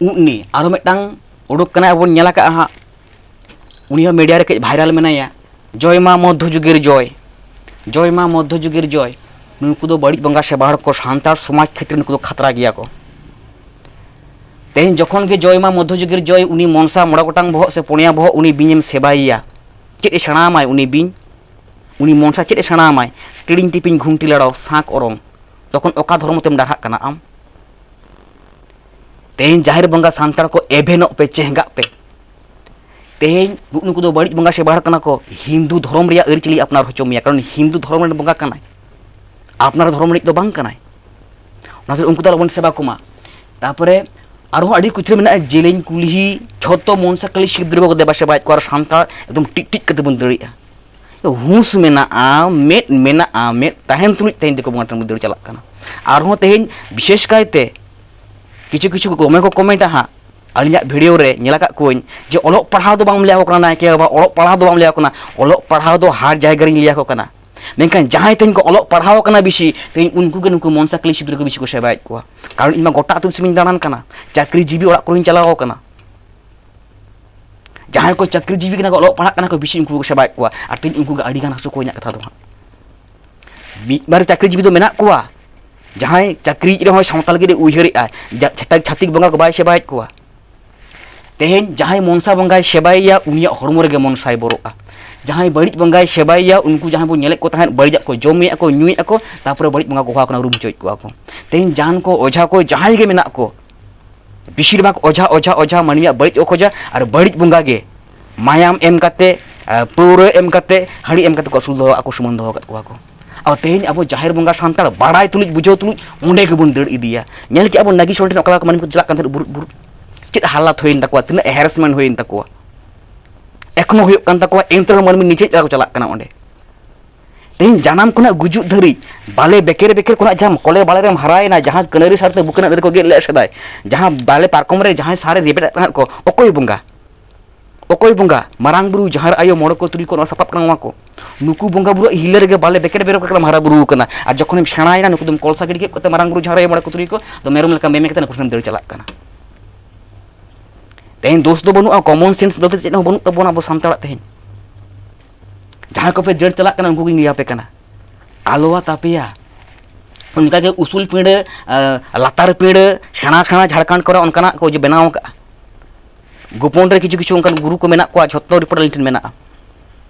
ᱩᱱᱤ ᱟᱨᱚ ᱢᱤᱫᱴᱟᱝ ᱩᱰᱩᱠ ᱠᱟᱱᱟᱭ, ᱵᱚᱱ ᱧᱮᱞ ᱟᱠᱟᱫᱼᱟ ᱦᱟᱸᱜ, ᱩᱱᱤ ᱦᱚᱸ ᱢᱤᱰᱤᱭᱟ ᱨᱮ ᱠᱟᱹᱡ ᱵᱷᱟᱭᱨᱟᱞ ᱢᱮᱱᱟᱭᱟ, "ᱡᱚᱭ ᱢᱟ ᱢᱚᱫᱽᱫᱷᱚ ᱡᱩᱜᱮᱨ ᱡᱚᱭ, ᱡᱚᱭ ᱢᱟ ᱢᱚᱫᱽᱫᱷᱚ ᱡᱩᱜᱮᱨ ᱡᱚᱭ, ᱱᱩᱠᱩ ᱫᱚ ᱵᱟᱹᱲᱤᱡ ᱵᱚᱸᱜᱟ ᱥᱮᱵᱟ ᱦᱚᱲ ᱠᱚ, ᱥᱟᱱᱛᱟᱲ ᱥᱚᱢᱟᱡᱽ ᱠᱷᱮᱛᱨᱮ ᱱᱩᱠᱩ ᱫᱚ ᱠᱷᱟᱛᱨᱟ ᱜᱮᱭᱟ ᱠᱚ᱾" ᱛᱮᱦᱮᱧ ᱡᱚᱠᱷᱚᱱ ᱜᱮ ᱡᱚᱭ ᱢᱟ ᱢᱚᱫᱽᱫᱷᱚ ᱡᱩᱜᱮᱨ ᱡᱚᱭ, ᱩᱱᱤ ᱢᱚᱱᱥᱟ ᱢᱚᱬᱮ ᱜᱚᱴᱟᱝ ᱵᱚᱦᱚᱜ ᱥᱮ ᱯᱩᱱᱭᱟ ᱵᱚᱦᱚᱜ, ᱩᱱᱤ ᱵᱤᱧᱮᱢ ᱥᱮᱵᱟᱭᱮᱭᱟ, ᱪᱮᱫ ᱮ ᱥᱮᱬᱟ ᱟᱢᱟᱭ ᱩᱱᱤ ᱵᱤᱧ? ᱩᱱᱤ ᱢᱚᱱᱥᱟ ᱪᱮᱫ ᱮ ᱥᱮᱬᱟ ᱟᱢᱟᱭ? ᱴᱤᱲᱤᱝ ᱴᱤᱯᱤᱝ ᱜᱷᱩᱱᱴᱤ ᱞᱟᱲᱟᱣ ᱥᱟᱸᱠ ᱚᱨᱚᱝ, ᱛᱚᱠᱷᱚᱱ ᱚᱠᱟ ᱫᱷᱚᱨᱚᱢ ᱛᱮᱢ ᱰᱟᱨᱦᱟᱜ ᱠᱟᱱᱟ ᱟᱢ? ᱛᱮᱦᱮᱧ ᱡᱟᱦᱮᱨ ᱵᱚᱸᱜᱟ ᱥᱟᱱᱛᱟᱲ ᱠᱚ ᱮᱵᱷᱮᱱᱚᱜ ᱯᱮ, ᱪᱮᱦᱜᱟᱜ ᱯᱮ᱾ ᱛᱮᱦᱮᱧ ᱱᱩᱜ-, ᱱᱩᱠᱩ ᱫᱚ ᱵᱟᱹᱲᱤᱡ ᱵᱚᱸᱜᱟ ᱥᱮᱵᱟ ᱦᱚᱲ ᱠᱟᱱᱟ ᱠᱚ, ᱦᱤᱱᱫᱩ ᱫᱷᱚᱨᱚᱢ ᱨᱮᱭᱟᱜ ᱟᱹᱨᱤᱪᱟᱹᱞᱤ ᱟᱯᱱᱟᱨ ᱦᱚᱪᱚ ᱢᱮᱭᱟ, ᱠᱟᱨᱚᱱ ᱦᱤᱱᱫᱩ ᱫᱷᱚᱨᱚᱢ ᱨᱮᱱ ᱵᱚᱸᱜᱟ ᱠᱟᱱᱟᱭ, ᱟᱯᱱᱟᱨ ᱫᱷᱚᱨᱚᱢ ᱨᱤᱱᱤᱡ ᱫᱚ ᱵᱟᱝ ᱠᱟᱱᱟᱭ᱾ ᱚᱱᱟ ᱠᱷᱟᱹᱛᱤᱨ ᱩᱱᱠᱩ ᱫᱚ ᱟᱞᱚᱵᱚᱱ ᱥᱮᱵᱟ ᱠᱚᱢᱟ᱾ ᱛᱟᱨᱯᱚᱨᱮ ᱟᱨᱦᱚᱸ ᱟᱹᱰᱤ ᱠᱤᱪᱷᱩ ᱢᱮᱱᱟᱜᱼᱟ, ᱡᱮᱞᱮᱧ ᱠᱩᱞᱦᱤ ᱡᱷᱚᱛᱚ ᱢᱚᱱᱥᱟ ᱠᱟᱹᱞᱤ ᱥᱤᱵ ᱫᱩᱨᱜᱟᱹ ᱠᱚ ᱫᱮᱵᱟ ᱥᱮᱵᱟᱭᱮᱫ ᱠᱚᱣᱟ, ᱟᱨ ᱥᱟᱱᱛᱟᱲ ᱮᱠᱫᱚᱢ ᱴᱤᱡ ᱴᱤᱡ ᱠᱟᱛᱮ ᱵᱚᱱ ᱫᱟᱹᱲᱮᱜᱼᱟ᱾ ᱦᱩᱸᱥ ᱢᱮᱱᱟᱜᱼᱟ, ᱢᱮᱫ ᱢᱮᱱᱟᱜᱼᱟ, ᱢᱮᱫ ᱛᱟᱦᱮᱱ ᱛᱩᱞᱩᱡ ᱛᱮᱦᱮᱧ ᱫᱤᱠᱩ ᱵᱚᱸᱜᱟ ᱴᱷᱮᱱ ᱵᱚᱱ ᱫᱟᱹᱲ ᱪᱟᱞᱟᱜ ᱠᱟᱱᱟ᱾ ᱟᱨᱦᱚᱸ ᱛᱮᱦᱮᱧ ᱵᱤᱥᱮᱥ ᱠᱟᱭᱛᱮ ᱠᱤᱪᱷᱩ ᱠᱤᱪᱷᱩ ᱠᱚ ᱫᱚᱢᱮ ᱠᱚ ᱠᱚᱢᱮᱱᱴᱟ ᱦᱟᱸᱜ, ᱟᱹᱞᱤᱧᱟᱜ ᱵᱷᱤᱰᱤᱭᱳ ᱨᱮ ᱧᱮᱞ ᱟᱠᱟᱫ ᱠᱚᱣᱟᱧ ᱡᱮ ᱚᱞᱚᱜ ᱯᱟᱲᱦᱟᱣ ᱫᱚ ᱵᱟᱢ ᱞᱟᱹᱭ ᱟᱠᱚ ᱠᱟᱱᱟ ᱱᱟᱭᱠᱮ ᱵᱟᱵᱟ, ᱚᱞᱚᱜ ᱯᱟᱲᱦᱟᱣ ᱫᱚ ᱵᱟᱢ ᱞᱟᱹᱭ ᱟᱠᱚ ᱠᱟᱱᱟ, ᱚᱞᱚᱜ ᱯᱟᱲᱦᱟᱣ ᱫᱚ ᱦᱟᱨ ᱡᱟᱭᱜᱟ ᱨᱤᱧ ᱞᱟᱹᱭ ᱟᱠᱚ ᱠᱟᱱᱟ᱾ ᱢᱮᱱᱠᱷᱟᱱ ᱡᱟᱦᱟᱸᱭ ᱛᱮᱦᱮᱧ ᱠᱚ ᱚᱞᱚᱜ ᱯᱟᱲᱦᱟᱣ ᱟᱠᱟᱱᱟ ᱵᱮᱥᱤ, ᱛᱮᱦᱮᱧ ᱩᱱᱠᱩ ᱜᱮ ᱱᱩᱠᱩ ᱢᱚᱱᱥᱟ ᱠᱟᱹᱞᱤ ᱥᱤᱵᱤᱨ ᱠᱚ ᱵᱮᱥᱤ ᱠᱚ ᱥᱮᱵᱟᱭᱮᱫ ᱠᱚᱣᱟ᱾ ᱠᱟᱨᱚᱱ ᱤᱧ ᱢᱟ ᱜᱚᱴᱟ ᱟᱹᱛᱩ ᱫᱤᱥᱚᱢᱤᱧ ᱫᱟᱬᱟᱱ ᱠᱟᱱᱟ, ᱪᱟᱹᱠᱨᱤ ᱡᱤᱵᱤ ᱚᱲᱟᱜ ᱠᱚᱨᱮᱧ ᱪᱟᱞᱟᱣ ᱟᱠᱟᱱᱟ᱾ ᱡᱟᱦᱟᱸᱭ ᱠᱚ ᱪᱟᱹᱠᱨᱤ ᱡᱤᱵᱤ ᱠᱟᱱᱟ ᱠᱚ, ᱚᱞᱚᱜ ᱯᱟᱲᱦᱟᱜ ᱠᱟᱱᱟ ᱠᱚ, ᱵᱮᱥᱤ ᱩᱱᱠᱩ ᱠᱚ ᱥᱮᱵᱟᱭᱮᱫ ᱠᱚᱣᱟ᱾ ᱟᱨ ᱛᱮᱦᱮᱧ ᱩᱱᱠᱩ ᱜᱮ ᱟᱹᱰᱤ ᱜᱟᱱ ᱦᱟᱹᱥᱩ ᱠᱚ ᱤᱧᱟᱹᱜ ᱠᱟᱛᱷᱟ ᱫᱚ ᱦᱟᱸᱜ᱾ ᱢᱤᱫ ᱵᱟᱨ ᱪᱟᱹᱠᱨᱤ ᱡᱤᱵᱤ ᱫᱚ ᱢᱮᱱᱟᱜ ᱠᱚᱣᱟ, ᱡᱟᱦᱟᱸᱭ ᱪᱟᱹᱠᱨᱤᱭᱮᱫ ᱨᱮᱦᱚᱸᱭ ᱥᱟᱶᱛᱟ ᱞᱟᱹᱜᱤᱫ ᱮ ᱩᱭᱦᱟᱹᱨᱮᱫᱼᱟ, ᱡᱟ-, ᱪᱷᱟᱛᱟ-, ᱪᱷᱟᱹᱛᱤᱠ ᱵᱚᱸᱜᱟ ᱠᱚ ᱵᱟᱭ ᱥᱮᱵᱟᱭᱮᱫ ᱠᱚᱣᱟ᱾ ᱛᱮᱦᱮᱧ ᱡᱟᱦᱟᱸᱭ ᱢᱚᱱᱥᱟ ᱵᱚᱸᱜᱟᱭ ᱥᱮᱵᱟᱭᱮᱭᱟ, ᱩᱱᱤᱭᱟᱜ ᱦᱚᱲᱢᱚ ᱨᱮᱜᱮ ᱢᱚᱱᱥᱟᱭ ᱵᱚᱨᱚᱜᱼᱟ᱾ ᱡᱟᱦᱟᱸᱭ ᱵᱟᱹᱲᱤᱡ ᱵᱚᱸᱜᱟᱭ ᱥᱮᱵᱟᱭᱮᱭᱟ, ᱩᱱᱠᱩ ᱡᱟᱦᱟᱸᱭ ᱵᱚᱱ ᱧᱮᱞᱮᱫ ᱠᱚ ᱛᱟᱦᱮᱸᱫ, ᱵᱟᱹᱲᱤᱡᱟᱜ ᱠᱚ ᱡᱚᱢᱮᱫᱼᱟ ᱠᱚ, ᱧᱩᱭᱮᱫᱼᱟ ᱠᱚ, ᱛᱟᱨᱯᱚᱨᱮ ᱵᱟᱹᱲᱤᱡ ᱵᱚᱸᱜᱟ ᱠᱚ ᱦᱚᱦᱚ ᱟᱠᱚ ᱠᱟᱱᱟ, ᱨᱩᱢ ᱦᱚᱪᱚᱭᱮᱫ ᱠᱚᱣᱟ ᱠᱚ᱾ ᱛᱮᱦᱮᱧ ᱡᱟᱦᱟᱱ ᱠᱚ ᱚᱡᱷᱟ ᱠᱚ ᱡᱟᱦᱟᱸᱭ ᱜᱮ ᱢᱮᱱᱟᱜ ᱠᱚ, ᱵᱮᱥᱤᱨ ᱵᱷᱟᱜᱽ ᱚᱡᱷᱟ, ᱚᱡᱷᱟ, ᱚᱡᱷᱟ ᱢᱟᱹᱱᱢᱤᱭᱟᱜ ᱵᱟᱹᱲᱤᱡ ᱠᱚ ᱠᱷᱚᱡᱟ, ᱟᱨ ᱵᱟᱹᱲᱤᱡ ᱵᱚᱸᱜᱟ ᱜᱮ ᱢᱟᱭᱟᱢ ᱮᱢ ᱠᱟᱛᱮ, ᱟᱨ ᱯᱟᱹᱣᱨᱟᱹ ᱮᱢ ᱠᱟᱛᱮ, ᱦᱟᱺᱰᱤ ᱮᱢ ᱠᱟᱛᱮ ᱠᱚ ᱟᱹᱥᱩᱞ ᱫᱚᱦᱚ, ᱟᱠᱚ ᱥᱩᱢᱟᱱ ᱫᱚᱦᱚ ᱟᱠᱟᱫ ᱠᱚᱣᱟ ᱠᱚ᱾ ᱟᱨ ᱛᱮᱦᱮᱧ ᱟᱵᱚ ᱡᱟᱦᱮᱨ ᱵᱚᱸᱜᱟ ᱥᱟᱱᱛᱟᱲ ᱵᱟᱲᱟᱭ ᱛᱩᱞᱩᱡ, ᱵᱩᱡᱷᱟᱹᱣ ᱛᱩᱞᱩᱡ ᱚᱸᱰᱮ ᱜᱮᱵᱚᱱ ᱫᱟᱹᱲ ᱤᱫᱤᱭᱟ᱾ ᱧᱮᱞ ᱠᱮᱜᱼᱟ ᱵᱚᱱ ᱱᱟᱜᱤ ᱥᱚᱨᱮᱱ ᱴᱷᱮᱱ ᱚᱠᱟ ᱞᱮᱠᱟ ᱢᱟᱹᱱᱢᱤ ᱠᱚ ᱪᱟᱞᱟᱜ ᱠᱟᱱ ᱛᱟᱦᱮᱸᱫ ᱵᱩᱨᱩ, ᱵᱩᱨᱩ᱾ ᱪᱮᱫ ᱦᱟᱞᱟᱛ ᱦᱩᱭᱮᱱ ᱛᱟᱠᱚᱣᱟ, ᱛᱤᱱᱟᱹᱜ ᱦᱮᱨᱮᱥᱢᱮᱱᱴ ᱦᱩᱭᱮᱱ ᱛᱟᱠᱚᱣᱟ᱾ ᱮᱠᱷᱚᱱᱳ ᱦᱩᱭᱩᱜ ᱠᱟᱱ ᱛᱟᱠᱚᱣᱟ, ᱮᱱᱛᱮ ᱨᱮᱦᱚᱸ ᱢᱟᱹᱱᱢᱤ ᱱᱤᱡᱮ ᱪᱮᱫ ᱠᱚ ᱪᱟᱞᱟᱜ ᱠᱟᱱᱟ ᱚᱸᱰᱮ᱾ ᱛᱮᱦᱮᱧ ᱡᱟᱱᱟᱢ ᱠᱷᱚᱱᱟᱜ ᱜᱩᱡᱩᱜ ᱫᱷᱟᱹᱨᱤᱡ ᱵᱟᱞᱮ ᱵᱮᱠᱮᱨ ᱵᱮᱠᱮᱨ ᱠᱷᱚᱱᱟᱜ ᱡᱟᱦᱟᱸ ᱠᱚᱞᱮ ᱵᱟᱞᱮ ᱨᱮᱢ ᱦᱟᱨᱟᱭᱮᱱᱟ, ᱡᱟᱦᱟᱸ ᱠᱟᱹᱱᱟᱹᱨᱤ ᱥᱟᱨᱛᱮ ᱵᱩᱠᱟᱹ ᱨᱮᱱᱟᱜ ᱫᱟᱨᱮ ᱠᱚ ᱜᱮᱫ ᱞᱮᱫ ᱥᱮᱫᱟᱭ, ᱡᱟᱦᱟᱸ ᱵᱟᱞᱮ ᱯᱟᱨᱠᱚᱢ ᱨᱮ ᱡᱟᱦᱟᱸᱭ ᱥᱟᱨᱮ ᱨᱮᱵᱮᱫ ᱮᱫ ᱛᱟᱦᱮᱸᱫ ᱠᱚ, ᱚᱠᱚᱭ ᱵᱚᱸᱜᱟ? ᱚᱠᱚᱭ ᱵᱚᱸᱜᱟ? ᱢᱟᱨᱟᱝ ᱵᱩᱨᱩ, ᱡᱟᱦᱮᱨ ᱟᱭᱳ, ᱢᱚᱬᱮ ᱠᱚ ᱛᱩᱨᱩᱭ ᱠᱚ, ᱱᱚᱣᱟ ᱥᱟᱯᱟᱵ ᱠᱟᱱᱟ ᱱᱚᱣᱟ ᱠᱚ᱾ ᱱᱩᱠᱩ ᱵᱚᱸᱜᱟ ᱵᱩᱨᱩᱣᱟᱜ ᱦᱤᱨᱞᱟᱹ ᱨᱮᱜᱮ ᱵᱟᱞᱮ ᱵᱮᱠᱮᱨ ᱵᱮᱨᱚ ᱠᱟᱛᱮ ᱦᱟᱨᱟ ᱵᱩᱨᱩ ᱟᱠᱟᱱᱟ᱾ ᱟᱨ ᱡᱚᱠᱷᱚᱱᱮᱢ ᱥᱮᱬᱟᱭᱮᱱᱟ, ᱱᱩᱠᱩ ᱫᱚᱢ ᱠᱚᱞᱥᱟ ᱜᱤᱰᱤ ᱠᱮᱫ ᱠᱚᱛᱮ ᱢᱟᱨᱟᱝ ᱵᱩᱨᱩ, ᱡᱟᱦᱮᱨ ᱟᱭᱳ, ᱢᱚᱬᱮ ᱠᱚ ᱛᱩᱨᱩᱭ ᱠᱚ ᱫᱚ ᱢᱮᱨᱚᱢ ᱞᱮᱠᱟ ᱢᱮᱢᱮ ᱠᱟᱛᱮ ᱱᱩᱠᱩ ᱴᱷᱮᱱ ᱫᱟᱹᱲ ᱪᱟᱞᱟᱜ ᱠᱟᱱᱟ᱾ ᱛᱮᱦᱮᱧ ᱫᱳᱥ ᱫᱚ ᱵᱟᱹᱱᱩᱜᱼᱟ, ᱠᱚᱢᱚᱱ ᱥᱮᱱᱥ ᱵᱚᱞᱛᱮ ᱪᱮᱫ ᱦᱚᱸ ᱵᱟᱹᱱᱩᱜ ᱛᱟᱵᱚᱱᱟ ᱟᱵᱚ ᱥᱟᱱᱛᱟᱲᱟᱜ᱾ ᱛᱮᱦᱮᱧ ᱡᱟᱦᱟᱸᱭ ᱠᱚᱯᱮ ᱡᱟᱹᱲ ᱪᱟᱞᱟᱜ ᱠᱟᱱᱟ, ᱩᱱᱠᱩ ᱜᱤᱧ ᱞᱟᱹᱭ ᱟᱯᱮ ᱠᱟᱱᱟ, ᱟᱞᱚᱣᱟ ᱛᱟᱯᱮᱭᱟ᱾ ᱚᱱᱠᱟᱜᱮ ᱩᱥᱩᱞ ᱯᱤᱸᱰᱟᱹ, ᱟᱸ, ᱞᱟᱛᱟᱨ ᱯᱤᱸᱰᱟᱹ, ᱥᱮᱬᱟ ᱥᱮᱬᱟ ᱡᱷᱟᱲᱠᱷᱚᱸᱰ ᱠᱚᱨᱮ ᱚᱱᱠᱟᱱᱟᱜ ᱠᱚ ᱵᱮᱱᱟᱣ ᱟᱠᱟᱫᱼᱟ᱾ ᱜᱳᱯᱚᱱ ᱨᱮ ᱠᱤᱪᱷᱩ ᱠᱤᱪᱷᱩ ᱚᱱᱠᱟᱱ ᱜᱩᱨᱩ ᱠᱚ ᱢᱮᱱᱟᱜ ᱠᱚᱣᱟ, ᱡᱷᱚᱛᱚ ᱨᱤᱯᱳᱨᱴ ᱟᱹᱞᱤᱧ ᱴᱷᱮᱱ ᱢᱮᱱᱟᱜᱼᱟ᱾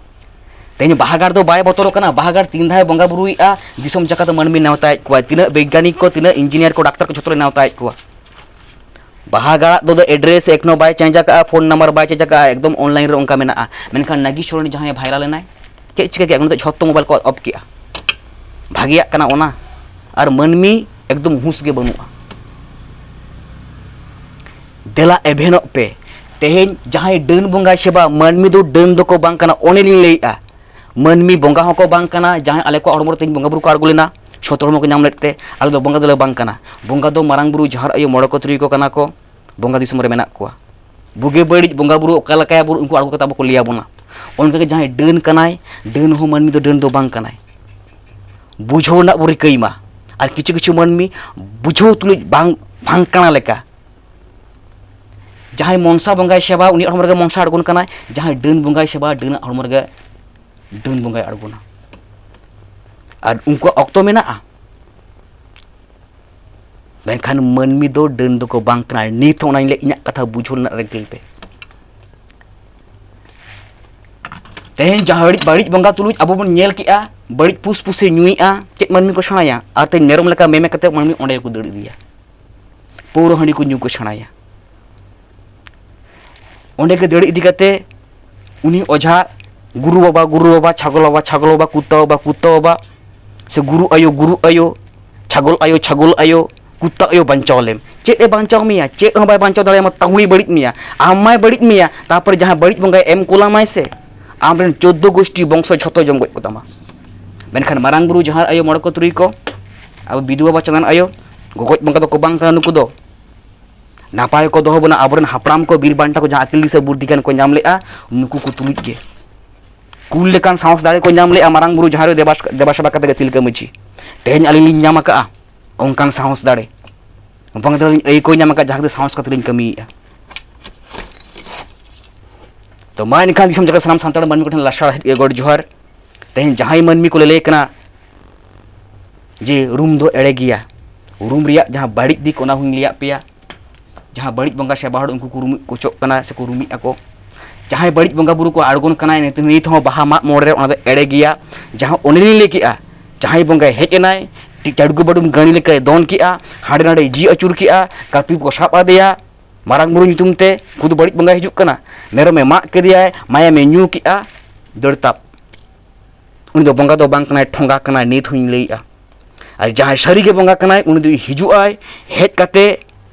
ᱛᱮᱦᱮᱧ ᱵᱟᱦᱟᱜᱟᱲ ᱫᱚ ᱵᱟᱭ ᱵᱚᱛᱚᱨᱚᱜ ᱠᱟᱱᱟ, ᱵᱟᱦᱟᱜᱟᱲ ᱛᱤᱱ ᱫᱷᱟᱣ ᱵᱚᱸᱜᱟ ᱵᱩᱨᱩᱭᱮᱫᱼᱟ, ᱫᱤᱥᱚᱢ ᱡᱟᱠᱟᱛ ᱢᱟᱹᱱᱢᱤ ᱱᱮᱣᱛᱟᱭᱮᱫ ᱠᱚᱣᱟ, ᱛᱤᱱᱟᱹᱜ ᱵᱳᱭᱜᱟᱱᱤᱠ ᱠᱚ, ᱛᱤᱱᱟᱹᱜ ᱤᱧᱡᱤᱱᱤᱭᱟᱨ ᱠᱚ, ᱰᱟᱠᱛᱟᱨ ᱠᱚ, ᱡᱷᱚᱛᱚ ᱞᱮ ᱱᱮᱣᱛᱟᱭᱮᱫ ᱠᱚᱣᱟ᱾ ᱵᱟᱦᱟᱜᱟᱲ ᱫᱚ ᱮᱰᱨᱮᱥ ᱮᱠᱷᱚᱱᱳ ᱵᱟᱭ ᱪᱮᱧᱡᱽ ᱟᱠᱟᱫᱼᱟ, ᱯᱷᱳᱱ ᱱᱟᱢᱵᱟᱨ ᱵᱟᱭ ᱪᱮᱧᱡᱽ ᱟᱠᱟᱫᱼᱟ, ᱮᱠᱫᱚᱢ ᱚᱱᱞᱟᱭᱤᱱ ᱨᱮ ᱚᱱᱠᱟ ᱢᱮᱱᱟᱜᱼᱟ᱾ ᱢᱮᱱᱠᱷᱟᱱ ᱱᱟᱜᱤᱥ ᱥᱚᱨᱮᱱ ᱡᱟᱦᱟᱸᱭ ᱵᱷᱟᱭᱨᱟᱞ ᱮᱱᱟᱭ, ᱪᱮᱫ ᱪᱤᱠᱟᱹ ᱠᱮᱫᱼᱟ? ᱩᱱᱤ ᱫᱚ ᱡᱷᱚᱛᱚ ᱢᱳᱵᱟᱭᱤᱞ ᱠᱚ ᱚᱯᱷ ᱠᱮᱫᱼᱟ᱾ ᱵᱷᱟᱜᱮᱭᱟᱜ ᱠᱟᱱᱟ ᱚᱱᱟ, ᱟᱨ ᱢᱟᱹᱱᱢᱤ ᱮᱠᱫᱚᱢ ᱦᱩᱸᱥ ᱜᱮ ᱵᱟᱹᱱᱩᱜᱼᱟ᱾ ᱫᱮᱞᱟ ᱮᱵᱷᱮᱱᱚᱜ ᱯᱮ᱾ ᱛᱮᱦᱮᱧ ᱡᱟᱦᱟᱸᱭ ᱰᱟᱹᱱ ᱵᱚᱸᱜᱟᱭ ᱥᱮᱵᱟ, ᱢᱟᱹᱱᱢᱤ ᱫᱚ ᱰᱟᱹᱱ ᱫᱚᱠᱚ ᱵᱟᱝ ᱠᱟᱱᱟ, ᱚᱱᱮ ᱞᱤᱧ ᱞᱟᱹᱭᱮᱫᱼᱟ᱾ ᱢᱟᱹᱱᱢᱤ ᱵᱚᱸᱜᱟ ᱦᱚᱸᱠᱚ ᱵᱟᱝ ᱠᱟᱱᱟ᱾ ᱡᱟᱦᱟᱸᱭ ᱟᱞᱮ ᱠᱚᱣᱟᱜ ᱦᱚᱲᱢᱚ ᱨᱮ ᱛᱮᱦᱮᱧ ᱵᱚᱸᱜᱟ ᱵᱩᱨᱩ ᱠᱚ ᱟᱬᱜᱚ ᱞᱮᱱᱟ, ᱥᱚᱛ ᱦᱚᱲᱢᱚ ᱠᱚ ᱧᱟᱢ ᱞᱮᱫ ᱛᱮ, ᱟᱞᱮ ᱫᱚ ᱵᱚᱸᱜᱟ ᱫᱚᱞᱮ ᱵᱟᱝ ᱠᱟᱱᱟ᱾ ᱵᱚᱸᱜᱟ ᱫᱚ ᱢᱟᱨᱟᱝ ᱵᱩᱨᱩ, ᱡᱟᱦᱮᱨ ᱟᱭᱳ, ᱢᱚᱬᱮ ᱠᱚ ᱛᱩᱨᱩᱭ ᱠᱚ ᱠᱟᱱᱟ ᱠᱚ, ᱵᱚᱸᱜᱟ ᱫᱤᱥᱚᱢ ᱨᱮ ᱢᱮᱱᱟᱜ ᱠᱚᱣᱟ᱾ ᱵᱩᱜᱤ ᱵᱟᱹᱲᱤᱡ ᱵᱚᱸᱜᱟ ᱵᱩᱨᱩ ᱚᱠᱟ ᱞᱮᱠᱟᱭᱟ ᱵᱚᱱ, ᱩᱱᱠᱩ ᱟᱬᱜᱚ ᱠᱟᱛᱮ ᱟᱵᱚ ᱠᱚ ᱞᱟᱹᱭ ᱟᱵᱚᱱᱟ᱾ ᱚᱱᱠᱟᱜᱮ ᱡᱟᱦᱟᱸᱭ ᱰᱟᱹᱱ ᱠᱟᱱᱟᱭ, ᱰᱟᱹᱱ ᱦᱚᱸ ᱢᱟᱹᱱᱢᱤ ᱫᱚ ᱰᱟᱹᱱ ᱫᱚ ᱵᱟᱝ ᱠᱟᱱᱟᱭ᱾ ᱵᱩᱡᱷᱟᱹᱣ ᱨᱮᱱᱟᱜ ᱵᱚ ᱨᱤᱠᱟᱹᱭ ᱢᱟ᱾ ᱟᱨ ᱠᱤᱪᱷᱩ ᱠᱤᱪᱷᱩ ᱢᱟᱹᱱᱢᱤ ᱵᱩᱡᱷᱟᱹᱣ ᱛᱩᱞᱩᱡ ᱵᱟᱝ, ᱵᱟᱝ ᱠᱟᱱᱟ ᱞᱮᱠᱟ᱾ ᱡᱟᱦᱟᱸᱭ ᱢᱚᱱᱥᱟ ᱵᱚᱸᱜᱟᱭ ᱥᱮᱵᱟ, ᱩᱱᱤᱭᱟᱜ ᱦᱚᱲᱢᱚ ᱨᱮᱜᱮ ᱢᱚᱱᱥᱟ ᱟᱬᱜᱚᱱ ᱠᱟᱱᱟᱭ᱾ ᱡᱟᱦᱟᱸᱭ ᱰᱟᱹᱱ ᱵᱚᱸᱜᱟᱭ ᱥᱮᱵᱟ, ᱰᱟᱹᱱᱟᱜ ᱦᱚᱲᱢᱚ ᱨᱮᱜᱮ ᱰᱟᱹᱱ ᱵᱚᱸᱜᱟᱭ ᱟᱬᱜᱚᱱᱟ᱾ ᱟᱨ ᱩᱱᱠᱩᱣᱟᱜ ᱚᱠᱛᱚ ᱢᱮᱱᱟᱜᱼᱟ᱾ ᱢᱮᱱᱠᱷᱟᱱ ᱢᱟᱹᱱᱢᱤ ᱫᱚ ᱰᱟᱹᱱ ᱫᱚᱠᱚ ᱵᱟᱝ ᱠᱟᱱᱟ᱾ ᱱᱤᱛ ᱦᱚᱸ ᱚᱱᱟᱧ ᱞᱟᱹᱭ, ᱤᱧᱟᱹᱜ ᱠᱟᱛᱷᱟ ᱵᱩᱡᱷᱟᱹᱣ ᱨᱮᱱᱟᱜ ᱨᱤᱠᱟᱹᱭ ᱯᱮ᱾ ᱛᱮᱦᱮᱧ ᱡᱟᱦᱟᱸ ᱵᱟᱹᱲᱤᱡ, ᱵᱟᱹᱲᱤᱡ ᱵᱚᱸᱜᱟ ᱛᱩᱞᱩᱡ ᱟᱵᱚ ᱵᱚᱱ ᱧᱮᱞ ᱠᱮᱜᱼᱟ, ᱵᱟᱹᱲᱤᱡ ᱯᱩᱥᱯᱩᱥᱮ ᱧᱩᱭᱮᱜᱼᱟ, ᱪᱮᱫ ᱢᱟᱹᱱᱢᱤ ᱠᱚ ᱥᱮᱬᱟᱭᱟ? ᱟᱨ ᱛᱮᱦᱮᱧ ᱢᱮᱨᱚᱢ ᱞᱮᱠᱟ ᱢᱮᱢᱮ ᱠᱟᱛᱮ ᱢᱟᱹᱱᱢᱤ ᱚᱸᱰᱮ ᱜᱮᱠᱚ ᱫᱟᱹᱲ ᱤᱫᱤᱭᱟ, ᱯᱟᱹᱣᱨᱟᱹ ᱦᱟᱺᱰᱤ ᱠᱚ ᱧᱩ ᱠᱚ ᱥᱮᱬᱟᱭᱟ᱾ ᱚᱸᱰᱮ ᱜᱮ ᱫᱟᱹᱲ ᱤᱫᱤ ᱠᱟᱛᱮ ᱩᱱᱤ ᱚᱡᱷᱟ, ᱜᱩᱨᱩ ᱵᱟᱵᱟ, ᱜᱩᱨᱩ ᱵᱟᱵᱟ, ᱪᱷᱟᱜᱚᱞ ᱵᱟᱵᱟ, ᱪᱷᱟᱜᱚᱞ ᱵᱟᱵᱟ, ᱠᱩᱛᱛᱟ ᱵᱟᱵᱟ, ᱠᱩᱛᱛᱟ ᱵᱟᱵᱟ, ᱥᱮ ᱜᱩᱨᱩ ᱟᱭᱳ, ᱜᱩᱨᱩ ᱟᱭᱳ, ᱪᱷᱟᱜᱚᱞ ᱟᱭᱳ, ᱪᱷᱟᱜᱚᱞ ᱟᱭᱳ, ᱠᱩᱛᱛᱟ ᱟᱭᱳ ᱵᱟᱧᱪᱟᱣ ᱞᱮᱢ᱾ ᱪᱮᱫ ᱮ ᱵᱟᱧᱪᱟᱣ ᱢᱮᱭᱟ? ᱪᱮᱫ ᱦᱚᱸ ᱵᱟᱭ ᱵᱟᱧᱪᱟᱣ ᱫᱟᱲᱮᱭᱟᱢᱟ, ᱛᱟᱦᱩᱲᱤ ᱵᱟᱹᱲᱤᱡ ᱢᱮᱭᱟ, ᱟᱢ ᱢᱟᱭ ᱵᱟᱹᱲᱤᱡ ᱢᱮᱭᱟ, ᱛᱟᱨᱯᱚᱨᱮ ᱡᱟᱦᱟᱸ ᱵᱟᱹᱲᱤᱡ ᱵᱚᱸᱜᱟᱭ ᱮᱢ ᱠᱩᱞᱟᱢᱟᱭ ᱥᱮ, ᱟᱢᱨᱮᱱ ᱪᱳᱫᱽᱫᱳ ᱜᱳᱥᱴᱤ ᱵᱚᱝᱥᱚ ᱡᱷᱚᱛᱚ ᱡᱚᱢ ᱜᱚᱡ ᱠᱚᱛᱟᱢᱟ᱾ ᱢᱮᱱᱠᱷᱟᱱ ᱢᱟᱨᱟᱝ ᱵᱩᱨᱩ, ᱡᱟᱦᱮᱨ ᱟᱭᱳ, ᱢᱚᱬᱮ ᱠᱚ ᱛᱩᱨᱩᱭ ᱠᱚ, ᱟᱵᱚ ᱵᱤᱫᱩ ᱵᱟᱵᱟ, ᱪᱟᱸᱫᱟᱱ ᱟᱭᱳ, ᱜᱚᱜᱚᱡ ᱵᱚᱸᱜᱟ ᱫᱚᱠᱚ ᱵᱟᱝ ᱠᱟᱱᱟ ᱱᱩᱠᱩ ᱫᱚ᱾ ᱱᱟᱯᱟᱭ ᱠᱚ ᱫᱚᱦᱚ ᱵᱚᱱᱟ, ᱟᱵᱚᱨᱮᱱ ᱦᱟᱯᱲᱟᱢ ᱠᱚ, ᱵᱤᱨ ᱵᱟᱱᱴᱟ ᱠᱚ ᱡᱟᱦᱟᱸ ᱟᱹᱠᱤᱞ ᱫᱤᱥᱟᱹ ᱵᱩᱫᱽᱫᱷᱤ ᱜᱮᱭᱟᱱ ᱠᱚ ᱧᱟᱢ ᱞᱮᱜᱼᱟ, ᱱᱩᱠᱩ ᱠᱚ ᱛᱩᱞᱩᱡ ᱜᱮ᱾ ᱠᱩᱞ ᱞᱮᱠᱟᱱ ᱥᱟᱦᱚᱥ ᱫᱟᱲᱮ ᱠᱚ ᱧᱟᱢ ᱞᱮᱜᱼᱟ ᱢᱟᱨᱟᱝ ᱵᱩᱨᱩ, ᱡᱟᱦᱮᱨ ᱟᱭᱳ ᱫᱮᱵᱟ, ᱫᱮᱵᱟ ᱥᱮᱵᱟ ᱠᱟᱛᱮ ᱜᱮ ᱛᱤᱞᱠᱟᱹ ᱢᱟᱹᱡᱷᱤ᱾ ᱛᱮᱦᱮᱧ ᱟᱹᱞᱤᱧ ᱞᱤᱧ ᱧᱟᱢ ᱟᱠᱟᱜᱼᱟ ᱚᱱᱠᱟᱱ ᱥᱟᱦᱚᱥ ᱫᱟᱲᱮ᱾ ᱵᱟᱝ ᱫᱚ ᱟᱹᱞᱤᱧ ᱟᱹᱭᱠᱟᱹᱣ ᱧᱟᱢ ᱟᱠᱟᱫ ᱡᱟᱦᱟᱸ ᱠᱷᱟᱹᱛᱤᱨ ᱥᱟᱦᱚᱥ ᱠᱟᱛᱮ ᱞᱤᱧ ᱠᱟᱹᱢᱤᱭᱮᱫᱼᱟ᱾ ᱛᱚ ᱢᱟ ᱮᱱᱠᱷᱟᱱ ᱫᱤᱥᱚᱢ ᱡᱟᱠᱟᱛ ᱥᱟᱱᱟᱢ ᱥᱟᱱᱛᱟᱲ ᱢᱟᱹᱱᱢᱤ ᱠᱚᱴᱷᱮᱱ ᱞᱟᱥᱟᱲ ᱦᱮᱡ ᱜᱮ ᱜᱚᱰ ᱡᱚᱦᱟᱨ᱾ ᱛᱮᱦᱮᱧ ᱡᱟᱦᱟᱸᱭ ᱢᱟᱹᱱᱢᱤ ᱠᱚ ᱞᱟᱹᱞᱟᱹᱭ ᱠᱟᱱᱟ ᱡᱮ ᱨᱩᱢ ᱫᱚ ᱮᱲᱮ ᱜᱮᱭᱟ, ᱨᱩᱢ ᱨᱮᱭᱟᱜ ᱡᱟᱦᱟᱸ ᱵᱟᱹᱲᱤᱡ ᱫᱤᱠ ᱚᱱᱟ ᱦᱚᱸᱧ ᱞᱟᱹᱭᱟᱫ ᱯᱮᱭᱟ᱾ ᱡᱟᱦᱟᱸ ᱵᱟᱹᱲᱤᱡ ᱵᱚᱸᱜᱟ ᱥᱮᱵᱟ ᱦᱚᱲ ᱩᱱᱠᱩ ᱠᱚ ᱨᱩᱢᱤᱫ ᱠᱚᱪᱚᱜ ᱠᱟᱱᱟ ᱥᱮᱠᱚ ᱨᱩᱢᱤᱫ ᱟᱠᱚ᱾ ᱡᱟᱦᱟᱸᱭ ᱵᱟᱹᱲᱤᱡ ᱵᱚᱸᱜᱟ ᱵᱩᱨᱩ ᱠᱚ ᱟᱬᱜᱚᱱ ᱠᱟᱱᱟ ᱱᱤᱛ ᱱᱤᱛ ᱦᱚᱸ ᱵᱟᱦᱟ ᱢᱟᱜ ᱢᱚᱬᱮ ᱨᱮ, ᱚᱱᱟ ᱫᱚ ᱮᱲᱮ ᱜᱮᱭᱟ᱾ ᱡᱟᱦᱟᱸ ᱚᱱᱮ ᱞᱤᱧ ᱞᱟᱹᱭ ᱠᱮᱜᱼᱟ, ᱡᱟᱦᱟᱸᱭ ᱵᱚᱸᱜᱟᱭ ᱦᱮᱡ ᱮᱱᱟᱭ, ᱴᱷᱤᱠ ᱪᱟᱰᱜᱩ ᱵᱟᱰᱩᱢ ᱜᱟᱹᱲᱤ ᱞᱮᱠᱟᱭ ᱫᱚᱱ ᱠᱮᱜᱼᱟ, ᱦᱟᱸᱰᱮ ᱱᱟᱰᱮ ᱡᱤ ᱟᱹᱪᱩᱨ ᱠᱮᱜᱼᱟ, ᱠᱟᱹᱯᱤ ᱠᱚ ᱥᱟᱵ ᱟᱫᱮᱭᱟ, ᱢᱟᱨᱟᱝ ᱵᱩᱨᱩ ᱧᱩᱛᱩᱢ ᱛᱮ ᱩᱱᱠᱩ ᱫᱚ ᱵᱟᱹᱲᱤᱡ ᱵᱚᱸᱜᱟᱭ ᱦᱤᱡᱩᱜ ᱠᱟᱱᱟ᱾ ᱢᱮᱨᱚᱢᱮ ᱢᱟᱜ ᱠᱮᱫᱮᱭᱟᱭ, ᱢᱟᱭᱟᱢᱮ ᱧᱩ ᱠᱮᱜᱼᱟ, ᱫᱟᱹᱲ ᱛᱟᱵ᱾ ᱩᱱᱤ ᱫᱚ ᱵᱚᱸᱜᱟ ᱫᱚ ᱵᱟᱝ ᱠᱟᱱᱟᱭ, ᱴᱷᱚᱸᱜᱟ ᱠᱟᱱᱟᱭ, ᱱᱤᱛ ᱦᱚᱸᱧ ᱞᱟᱹᱭᱮᱜᱼᱟ᱾ ᱟᱨ ᱡᱟᱦᱟᱸᱭ ᱥᱟᱹᱨᱤᱜᱮ ᱵᱚᱸᱜᱟ ᱠᱟᱱᱟᱭ, ᱩᱱᱤ ᱫᱚᱭ ᱦᱤᱡᱩᱜᱼᱟᱭ, ᱦᱮᱡ ᱠᱟᱛᱮ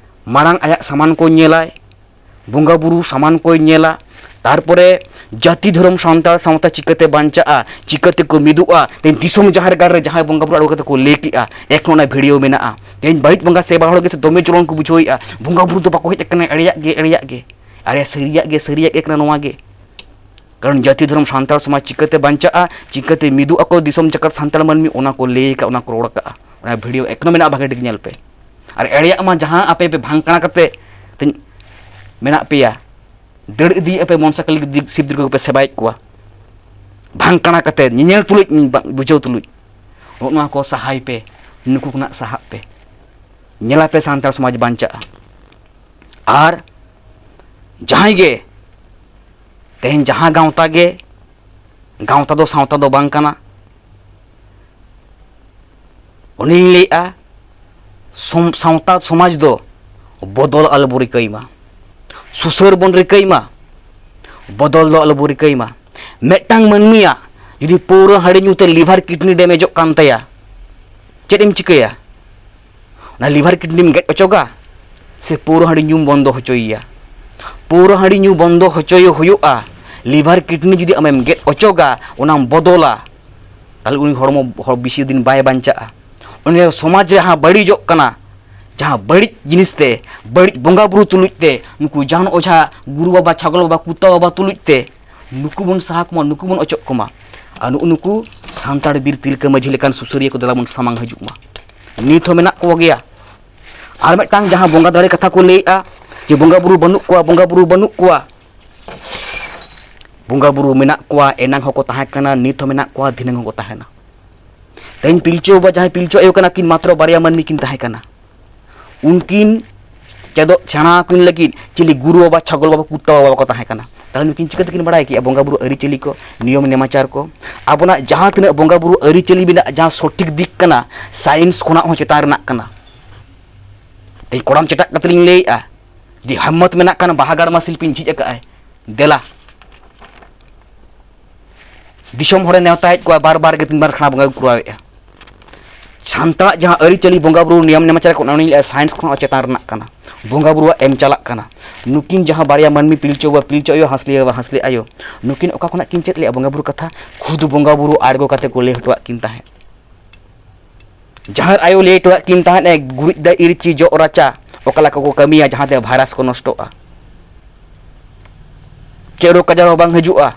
ᱢᱟᱲᱟᱝ ᱟᱭᱟᱜ ᱥᱟᱢᱟᱱ ᱠᱚ ᱧᱮᱞᱟᱭ, ᱵᱚᱸᱜᱟ ᱵᱩᱨᱩ ᱥᱟᱢᱟᱱ ᱠᱚᱭ ᱧᱮᱞᱟ, ᱛᱟᱨᱯᱚᱨᱮ ᱡᱟᱹᱛᱤ ᱫᱷᱚᱨᱚᱢ ᱥᱟᱱᱛᱟᱲ ᱥᱟᱶᱛᱟ ᱪᱤᱠᱟᱹᱛᱮ ᱵᱟᱧᱪᱟᱜᱼᱟ, ᱪᱤᱠᱟᱹ ᱛᱮᱠᱚ ᱢᱤᱫᱚᱜᱼᱟ, ᱛᱮᱦᱮᱧ ᱫᱤᱥᱚᱢ ᱡᱟᱦᱮᱨ ᱜᱟᱲ ᱨᱮ ᱡᱟᱦᱟᱸᱭ ᱵᱚᱸᱜᱟ ᱵᱩᱨᱩ ᱟᱬᱜᱚ ᱠᱟᱛᱮ ᱠᱚ ᱞᱟᱹᱭ ᱠᱮᱜᱼᱟ, ᱮᱠᱷᱚᱱ ᱚᱱᱟ ᱵᱷᱤᱰᱤᱭᱳ ᱢᱮᱱᱟᱜᱼᱟ᱾ ᱛᱮᱦᱮᱧ ᱵᱟᱹᱲᱤᱡ ᱵᱚᱸᱜᱟ ᱥᱮᱵᱟ ᱦᱚᱲ ᱜᱮ ᱥᱮ ᱫᱚᱢᱮ ᱪᱚᱞᱚᱱ ᱠᱚ ᱵᱩᱡᱷᱟᱹᱣᱮᱫᱼᱟ, ᱵᱚᱸᱜᱟ ᱵᱩᱨᱩ ᱫᱚ ᱵᱟᱠᱚ ᱦᱮᱡ ᱟᱠᱟᱱᱟ, ᱮᱲᱮᱭᱟᱜ ᱜᱮ, ᱮᱲᱮᱭᱟᱜ ᱜᱮ᱾ ᱟᱨᱮ ᱥᱟᱹᱨᱤᱭᱟᱜ ᱜᱮ, ᱥᱟᱹᱨᱤᱭᱟᱜ ᱜᱮ ᱠᱟᱱᱟ ᱱᱚᱣᱟ ᱜᱮ᱾ ᱠᱟᱨᱚᱱ ᱡᱟᱹᱛᱤ ᱫᱷᱚᱨᱚᱢ ᱥᱟᱱᱛᱟᱲ ᱥᱚᱢᱟᱡᱽ ᱪᱤᱠᱟᱹᱛᱮ ᱵᱟᱧᱪᱟᱜᱼᱟ, ᱪᱤᱠᱟᱹᱛᱮ ᱢᱤᱫᱚᱜ ᱟᱠᱚ ᱫᱤᱥᱚᱢ ᱡᱟᱠᱟᱛ ᱥᱟᱱᱛᱟᱲ ᱢᱟᱹᱱᱢᱤ, ᱚᱱᱟ ᱠᱚ ᱞᱟᱹᱭ ᱟᱠᱟᱫ, ᱚᱱᱟ ᱠᱚ ᱨᱚᱲ ᱟᱠᱟᱫᱼᱟ᱾ ᱚᱱᱟ ᱵᱷᱤᱰᱤᱭᱳ ᱮᱠᱷᱚᱱᱳ ᱢᱮᱱᱟᱜᱼᱟ, ᱵᱷᱟᱜᱮ ᱴᱷᱤᱠ ᱧᱮᱞ ᱯᱮ᱾ ᱟᱨ ᱮᱲᱮᱭᱟᱜ ᱢᱟ ᱡᱟᱦᱟᱸ ᱟᱯᱮ ᱯᱮ ᱵᱷᱟᱝ ᱠᱟᱬᱟ ᱠᱟᱛᱮ ᱛᱮᱧ ᱢᱮᱱᱟᱜ ᱯᱮᱭᱟ, ᱫᱟᱹᱲ ᱤᱫᱤᱭᱮᱫ ᱯᱮ ᱢᱚᱱᱥᱟ ᱠᱟᱹᱞᱤ ᱫᱤ-, ᱥᱤᱵ ᱫᱩᱨᱜᱟᱹ ᱠᱚᱯᱮ ᱥᱮᱵᱟᱭᱮᱫ ᱠᱚᱣᱟ, ᱵᱷᱟᱝ ᱠᱟᱬᱟ ᱠᱟᱛᱮ ᱧᱮᱧᱮᱞ ᱛᱩᱞᱩᱡ, ᱵᱟ-, ᱵᱩᱡᱷᱟᱹᱣ ᱛᱩᱞᱩᱡ᱾ ᱱᱚᱜᱼᱚ ᱱᱚᱣᱟ ᱠᱚ ᱥᱟᱦᱟᱭ ᱯᱮ, ᱱᱩᱠᱩ ᱠᱷᱚᱱᱟᱜ ᱥᱟᱦᱟᱜ ᱯᱮ, ᱧᱮᱞᱟᱯᱮ ᱥᱟᱱᱛᱟᱲ ᱥᱚᱢᱟᱡᱽ ᱵᱟᱧᱪᱟᱜᱼᱟ᱾ ᱟᱨ ᱡᱟᱦᱟᱸᱭ ᱜᱮ ᱛᱮᱦᱮᱧ ᱡᱟᱦᱟᱸ ᱜᱟᱶᱛᱟ ᱜᱮ, ᱜᱟᱶᱛᱟ ᱫᱚ ᱥᱟᱶᱛᱟ ᱫᱚ ᱵᱟᱝ ᱠᱟᱱᱟ᱾ ᱚᱱᱮᱧ ᱞᱟᱹᱭᱮᱜᱼᱟ, ᱥᱚᱢ-, ᱥᱟᱶᱛᱟ ᱥᱚᱢᱟᱡᱽ ᱫᱚ ᱵᱚᱫᱚᱞ ᱟᱞᱚᱵᱚ ᱨᱤᱠᱟᱹᱭ ᱢᱟ, ᱥᱩᱥᱟᱹᱨ ᱵᱚᱱ ᱨᱤᱠᱟᱹᱭ ᱢᱟ, ᱵᱚᱫᱚᱞ ᱫᱚ ᱟᱞᱚᱵᱚ ᱨᱤᱠᱟᱹᱭ ᱢᱟ᱾ ᱢᱤᱫᱴᱟᱝ ᱢᱟᱹᱱᱢᱤᱭᱟᱜ ᱡᱩᱫᱤ ᱯᱟᱹᱣᱨᱟᱹ ᱦᱟᱺᱰᱤ ᱧᱩᱛᱮ liver kidney damage ᱚᱜ ᱠᱟᱱ ᱛᱟᱭᱟ, ᱪᱮᱫ ᱮᱢ ᱪᱤᱠᱟᱹᱭᱟ? ᱚᱱᱟ liver kidney ᱮᱢ ᱜᱮᱫ ᱚᱪᱚᱜᱟ ᱥᱮ ᱯᱟᱹᱣᱨᱟᱹ ᱦᱟᱺᱰᱤ ᱧᱩᱢ ᱵᱚᱱᱫᱚ ᱦᱚᱪᱚᱭᱮᱭᱟ? ᱯᱟᱹᱣᱨᱟᱹ ᱦᱟᱺᱰᱤ ᱧᱩ ᱵᱚᱱᱫᱚ ᱦᱚᱪᱚᱭᱮ ᱦᱩᱭᱩᱜᱼᱟ᱾ Liver kidney ᱡᱩᱫᱤ ᱟᱢᱮᱢ ᱜᱮᱫ ᱚᱪᱚᱜᱟ, ᱚᱱᱟᱢ ᱵᱚᱫᱚᱞᱟ, ᱛᱟᱦᱞᱮ ᱩᱱᱤ ᱦᱚᱲᱢᱚ ᱦᱚᱲ ᱵᱮᱥᱤ ᱫᱤᱱ ᱵᱟᱭ ᱵᱟᱧᱪᱟᱜᱼᱟ᱾ ᱚᱱᱮ ᱥᱚᱢᱟᱡᱽ ᱨᱮ ᱡᱟᱦᱟᱸ ᱵᱟᱹᱲᱤᱡᱚᱜ ᱠᱟᱱᱟ, ᱡᱟᱦᱟᱸ ᱵᱟᱹᱲᱤᱡ ᱡᱤᱱᱤᱥ ᱛᱮ, ᱵᱟᱹᱲᱤᱡ ᱵᱚᱸᱜᱟ ᱵᱩᱨᱩ ᱛᱩᱞᱩᱡ ᱛᱮ, ᱱᱩᱠᱩ ᱡᱟᱱ ᱚᱡᱷᱟ, ᱜᱩᱨᱩ ᱵᱟᱵᱟ, ᱪᱷᱟᱜᱚᱞ ᱵᱟᱵᱟ, ᱠᱩᱛᱟ ᱵᱟᱵᱟ ᱛᱩᱞᱩᱡ ᱛᱮ, ᱱᱩᱠᱩ ᱵᱚᱱ ᱥᱟᱦᱟ ᱠᱚᱢᱟ, ᱱᱩᱠᱩ ᱵᱚᱱ ᱚᱪᱚᱜ ᱠᱚᱢᱟ᱾ ᱟᱨ ᱱᱩᱜᱼᱩ ᱱᱩᱠᱩ ᱥᱟᱱᱛᱟᱲ ᱵᱤᱨ ᱛᱤᱞᱠᱟᱹ ᱢᱟᱹᱡᱷᱤ ᱞᱮᱠᱟᱱ ᱥᱩᱥᱟᱹᱨᱤᱭᱟᱹ ᱠᱚ ᱫᱮᱞᱟ ᱵᱚᱱ ᱥᱟᱢᱟᱝ ᱦᱤᱡᱩᱜ ᱢᱟ᱾ ᱱᱤᱛ ᱦᱚᱸ ᱢᱮᱱᱟᱜ ᱠᱚ ᱜᱮᱭᱟ᱾ ᱟᱨ ᱢᱤᱫᱴᱟᱝ ᱡᱟᱦᱟᱸ ᱵᱚᱸᱜᱟ ᱫᱟᱲᱮ ᱠᱟᱛᱷᱟ ᱠᱚ ᱞᱟᱹᱭᱮᱜᱼᱟ ᱡᱮ ᱵᱚᱸᱜᱟ ᱵᱩᱨᱩ ᱵᱟᱹᱱᱩᱜ ᱠᱚᱣᱟ, ᱵᱚᱸᱜᱟ ᱵᱩᱨᱩ ᱵᱟᱹᱱᱩᱜ ᱠᱚᱣᱟ, ᱵᱚᱸᱜᱟ ᱵᱩᱨᱩ ᱢᱮᱱᱟᱜ ᱠᱚᱣᱟ, ᱮᱱᱟᱝ ᱦᱚᱸᱠᱚ ᱛᱟᱦᱮᱸ ᱠᱟᱱᱟ, ᱱᱤᱛ ᱦᱚᱸ ᱢᱮᱱᱟᱜ ᱠᱚᱣᱟ, ᱫᱷᱤᱱᱟᱹᱝ ᱦᱚᱸᱠᱚ ᱛᱟᱦᱮᱱᱟ᱾ ᱛᱮᱦᱮᱧ ᱯᱤᱞᱪᱩ ᱵᱟᱵᱟ ᱡᱟᱦᱟᱸᱭ ᱯᱤᱞᱪᱩ ᱟᱭᱳ ᱠᱟᱱᱟ ᱠᱤᱱ, ᱢᱟᱛᱨᱚ ᱵᱟᱨᱭᱟ ᱢᱟᱹᱱᱢᱤ ᱠᱤᱱ ᱛᱟᱦᱮᱸ ᱠᱟᱱᱟ᱾ ᱩᱱᱠᱤᱱ ᱪᱮᱫᱚᱜ ᱥᱮᱬᱟ ᱟᱹᱠᱤᱱ ᱞᱟᱹᱜᱤᱫ ᱪᱤᱞᱤ ᱜᱩᱨᱩ ᱵᱟᱵᱟ, ᱪᱷᱚᱜᱚᱞ ᱵᱟᱵᱟ, ᱠᱩᱛᱛᱟ ᱵᱟᱵᱟ ᱠᱚ ᱛᱟᱦᱮᱸ ᱠᱟᱱᱟ᱾ ᱛᱟᱦᱞᱮ ᱱᱩᱠᱤᱱ ᱪᱤᱠᱟᱹ ᱛᱮᱠᱤᱱ ᱵᱟᱲᱟᱭ ᱠᱮᱜᱼᱟ ᱵᱚᱸᱜᱟ ᱵᱩᱨᱩ ᱟᱹᱨᱤᱪᱟᱹᱞᱤ ᱠᱚ, ᱱᱤᱭᱚᱢ ᱱᱮᱢᱟᱪᱟᱨ ᱠᱚ? ᱟᱵᱚᱱᱟᱜ ᱡᱟᱦᱟᱸ ᱛᱤᱱᱟᱹᱜ ᱵᱚᱸᱜᱟ ᱵᱩᱨᱩ ᱟᱹᱨᱤᱪᱟᱹᱞᱤ ᱢᱮᱱᱟᱜᱼᱟ, ᱡᱟᱦᱟᱸ ᱥᱚᱴᱷᱤᱠ ᱫᱤᱠ ᱠᱟᱱᱟ, ᱥᱟᱭᱮᱱᱥ ᱠᱷᱚᱱᱟᱜ ᱦᱚᱸ ᱪᱮᱛᱟᱱ ᱨᱮᱱᱟᱜ ᱠᱟᱱᱟ᱾ ᱛᱮᱦᱮᱧ ᱠᱚᱲᱟᱢ ᱪᱮᱴᱟᱜ ᱠᱟᱛᱮ ᱞᱤᱧ ᱞᱟᱹᱭᱮᱜᱼᱟ, ᱡᱩᱫᱤ ᱦᱟᱢᱢᱚᱛ ᱢᱮᱱᱟᱜ ᱠᱷᱟᱱ ᱵᱟᱦᱟ ᱜᱟᱲ ᱢᱟ ᱥᱤᱞᱯᱤᱧ ᱡᱷᱤᱡ ᱟᱠᱟᱫᱼᱟᱭ, ᱫᱮᱞᱟ᱾ ᱫᱤᱥᱚᱢ ᱦᱚᱲᱮ ᱱᱮᱣᱛᱟᱭᱮᱫ ᱠᱚᱣᱟ, ᱵᱟᱨ ᱵᱟᱨ ᱜᱮ ᱛᱤᱱ ᱵᱟᱨ ᱠᱷᱟᱱᱟ ᱵᱚᱸᱜᱟ ᱠᱚ ᱠᱚᱨᱟᱣᱮᱫᱼᱟ᱾ ᱥᱟᱱᱛᱟᱲᱟᱜ ᱡᱟᱦᱟᱸ ᱟᱹᱨᱤᱪᱟᱹᱞᱤ ᱵᱚᱸᱜᱟ ᱵᱩᱨᱩ ᱱᱤᱭᱚᱢ ᱱᱮᱢᱟᱪᱟᱨ ᱠᱚ, ᱚᱱᱟ ᱩᱱᱤ ᱞᱟᱹᱭᱟ ᱥᱟᱭᱮᱱᱥ ᱠᱷᱚᱱ ᱦᱚᱸ ᱪᱮᱛᱟᱱ ᱨᱮᱱᱟᱜ ᱠᱟᱱᱟ, ᱵᱚᱸᱜᱟ ᱵᱩᱨᱩᱣᱟᱜ ᱮᱢ ᱪᱟᱞᱟᱜ ᱠᱟᱱᱟ᱾ ᱱᱩᱠᱤᱱ ᱡᱟᱦᱟᱸ ᱵᱟᱨᱭᱟ ᱢᱟᱹᱱᱢᱤ, ᱯᱤᱞᱪᱩ ᱵᱟᱵᱟ, ᱯᱤᱞᱪᱩ ᱟᱭᱳ, ᱦᱟᱸᱥᱞᱤ ᱵᱟᱵᱟ, ᱦᱟᱸᱥᱞᱤ ᱟᱭᱳ, ᱱᱩᱠᱤᱱ ᱚᱠᱟ ᱠᱷᱚᱱᱟᱜ ᱠᱤᱱ ᱪᱮᱫ ᱞᱮᱜᱼᱟ ᱵᱚᱸᱜᱟ ᱵᱩᱨᱩ ᱠᱟᱛᱷᱟ? ᱠᱷᱩᱫ ᱵᱚᱸᱜᱟ ᱵᱩᱨᱩ ᱟᱬᱜᱚ ᱠᱟᱛᱮ ᱠᱚ ᱞᱟᱹᱭ ᱦᱚᱴᱚᱣᱟᱜ ᱠᱤᱱ ᱛᱟᱦᱮᱸᱫ᱾ ᱡᱟᱦᱮᱨ ᱟᱭᱳ ᱞᱟᱹᱭ ᱦᱚᱴᱚᱣᱟᱜ ᱠᱤᱱ ᱛᱟᱦᱮᱸᱫ ᱮ, ᱜᱩᱨᱤᱡ ᱫᱟᱜ ᱤᱨᱪᱤ ᱡᱚᱜ ᱨᱟᱪᱟ ᱚᱠᱟ ᱞᱮᱠᱟ ᱠᱚ ᱠᱟᱹᱢᱤᱭᱟ, ᱡᱟᱦᱟᱸᱛᱮ ᱵᱷᱟᱭᱨᱟᱥ ᱠᱚ ᱱᱚᱥᱴᱚᱜᱼᱟ, ᱪᱮᱫ ᱨᱳᱜᱽ ᱟᱡᱟᱨ ᱦᱚᱸ ᱵᱟᱝ ᱦᱤᱡᱩᱜᱼᱟ᱾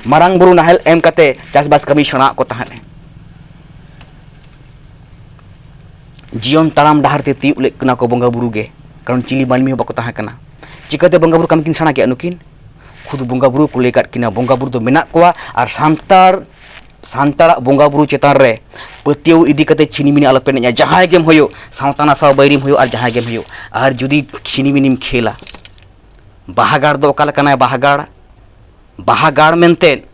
ᱢᱟᱨᱟᱝ ᱵᱩᱨᱩ ᱱᱟᱦᱮᱞ ᱮᱢ ᱠᱟᱛᱮ ᱪᱟᱥᱵᱟᱥ ᱠᱟᱹᱢᱤ ᱥᱮᱬᱟᱣᱟᱜ ᱠᱚ ᱛᱟᱦᱮᱸᱫ ᱮ᱾ ᱡᱤᱭᱚᱱ ᱛᱟᱲᱟᱢ ᱰᱟᱦᱟᱨ ᱛᱮ ᱛᱤᱭᱩᱜ ᱞᱮᱫ ᱠᱤᱱᱟ ᱠᱚ ᱵᱚᱸᱜᱟ ᱵᱩᱨᱩ ᱜᱮ, ᱠᱟᱨᱚᱱ ᱪᱤᱞᱤ ᱢᱟᱹᱱᱢᱤ ᱦᱚᱸ ᱵᱟᱠᱚ ᱛᱟᱦᱮᱸ ᱠᱟᱱᱟ᱾ ᱪᱤᱠᱟᱹᱛᱮ ᱵᱚᱸᱜᱟ ᱵᱩᱨᱩ ᱠᱟᱹᱢᱤ ᱠᱤᱱ ᱥᱮᱬᱟ ᱠᱮᱜᱼᱟ ᱱᱩᱠᱤᱱ? ᱠᱷᱩᱫ ᱵᱚᱸᱜᱟ ᱵᱩᱨᱩ ᱠᱚ ᱞᱟᱹᱭ ᱠᱟᱫ ᱠᱤᱱᱟ, ᱵᱚᱸᱜᱟ ᱵᱩᱨᱩ ᱫᱚ ᱢᱮᱱᱟᱜ ᱠᱚᱣᱟ, ᱟᱨ ᱥᱟᱱᱛᱟᱲ, ᱥᱟᱱᱛᱟᱲᱟᱜ ᱵᱚᱸᱜᱟ ᱵᱩᱨᱩ ᱪᱮᱛᱟᱱ ᱨᱮ ᱯᱟᱹᱛᱭᱟᱹᱣ ᱤᱫᱤ ᱠᱟᱛᱮ ᱪᱷᱤᱱᱤᱢᱤᱱᱤ ᱟᱞᱚᱯᱮ ᱮᱱᱮᱡᱼᱟ, ᱡᱟᱦᱟᱸᱭ ᱜᱮᱢ ᱦᱩᱭᱩᱜ, ᱥᱟᱶᱛᱟ ᱱᱟᱥᱟᱣ ᱵᱟᱹᱭᱨᱤᱢ ᱦᱩᱭᱩᱜ, ᱟᱨ ᱡᱟᱦᱟᱸᱭ ᱜᱮᱢ ᱦᱩᱭᱩᱜ, ᱟᱨ ᱡᱩᱫᱤ ᱪᱷᱤᱱᱤᱢᱤᱱᱤᱢ ᱠᱷᱮᱞᱟ, ᱵᱟᱦᱟ ᱜᱟᱲ ᱫᱚ ᱚᱠᱟ ᱞᱮᱠᱟᱱᱟᱭ? ᱵᱟᱦᱟ ᱜᱟᱲ, ᱵᱟᱦᱟ ᱜᱟᱲ ᱢᱮᱱᱛᱮ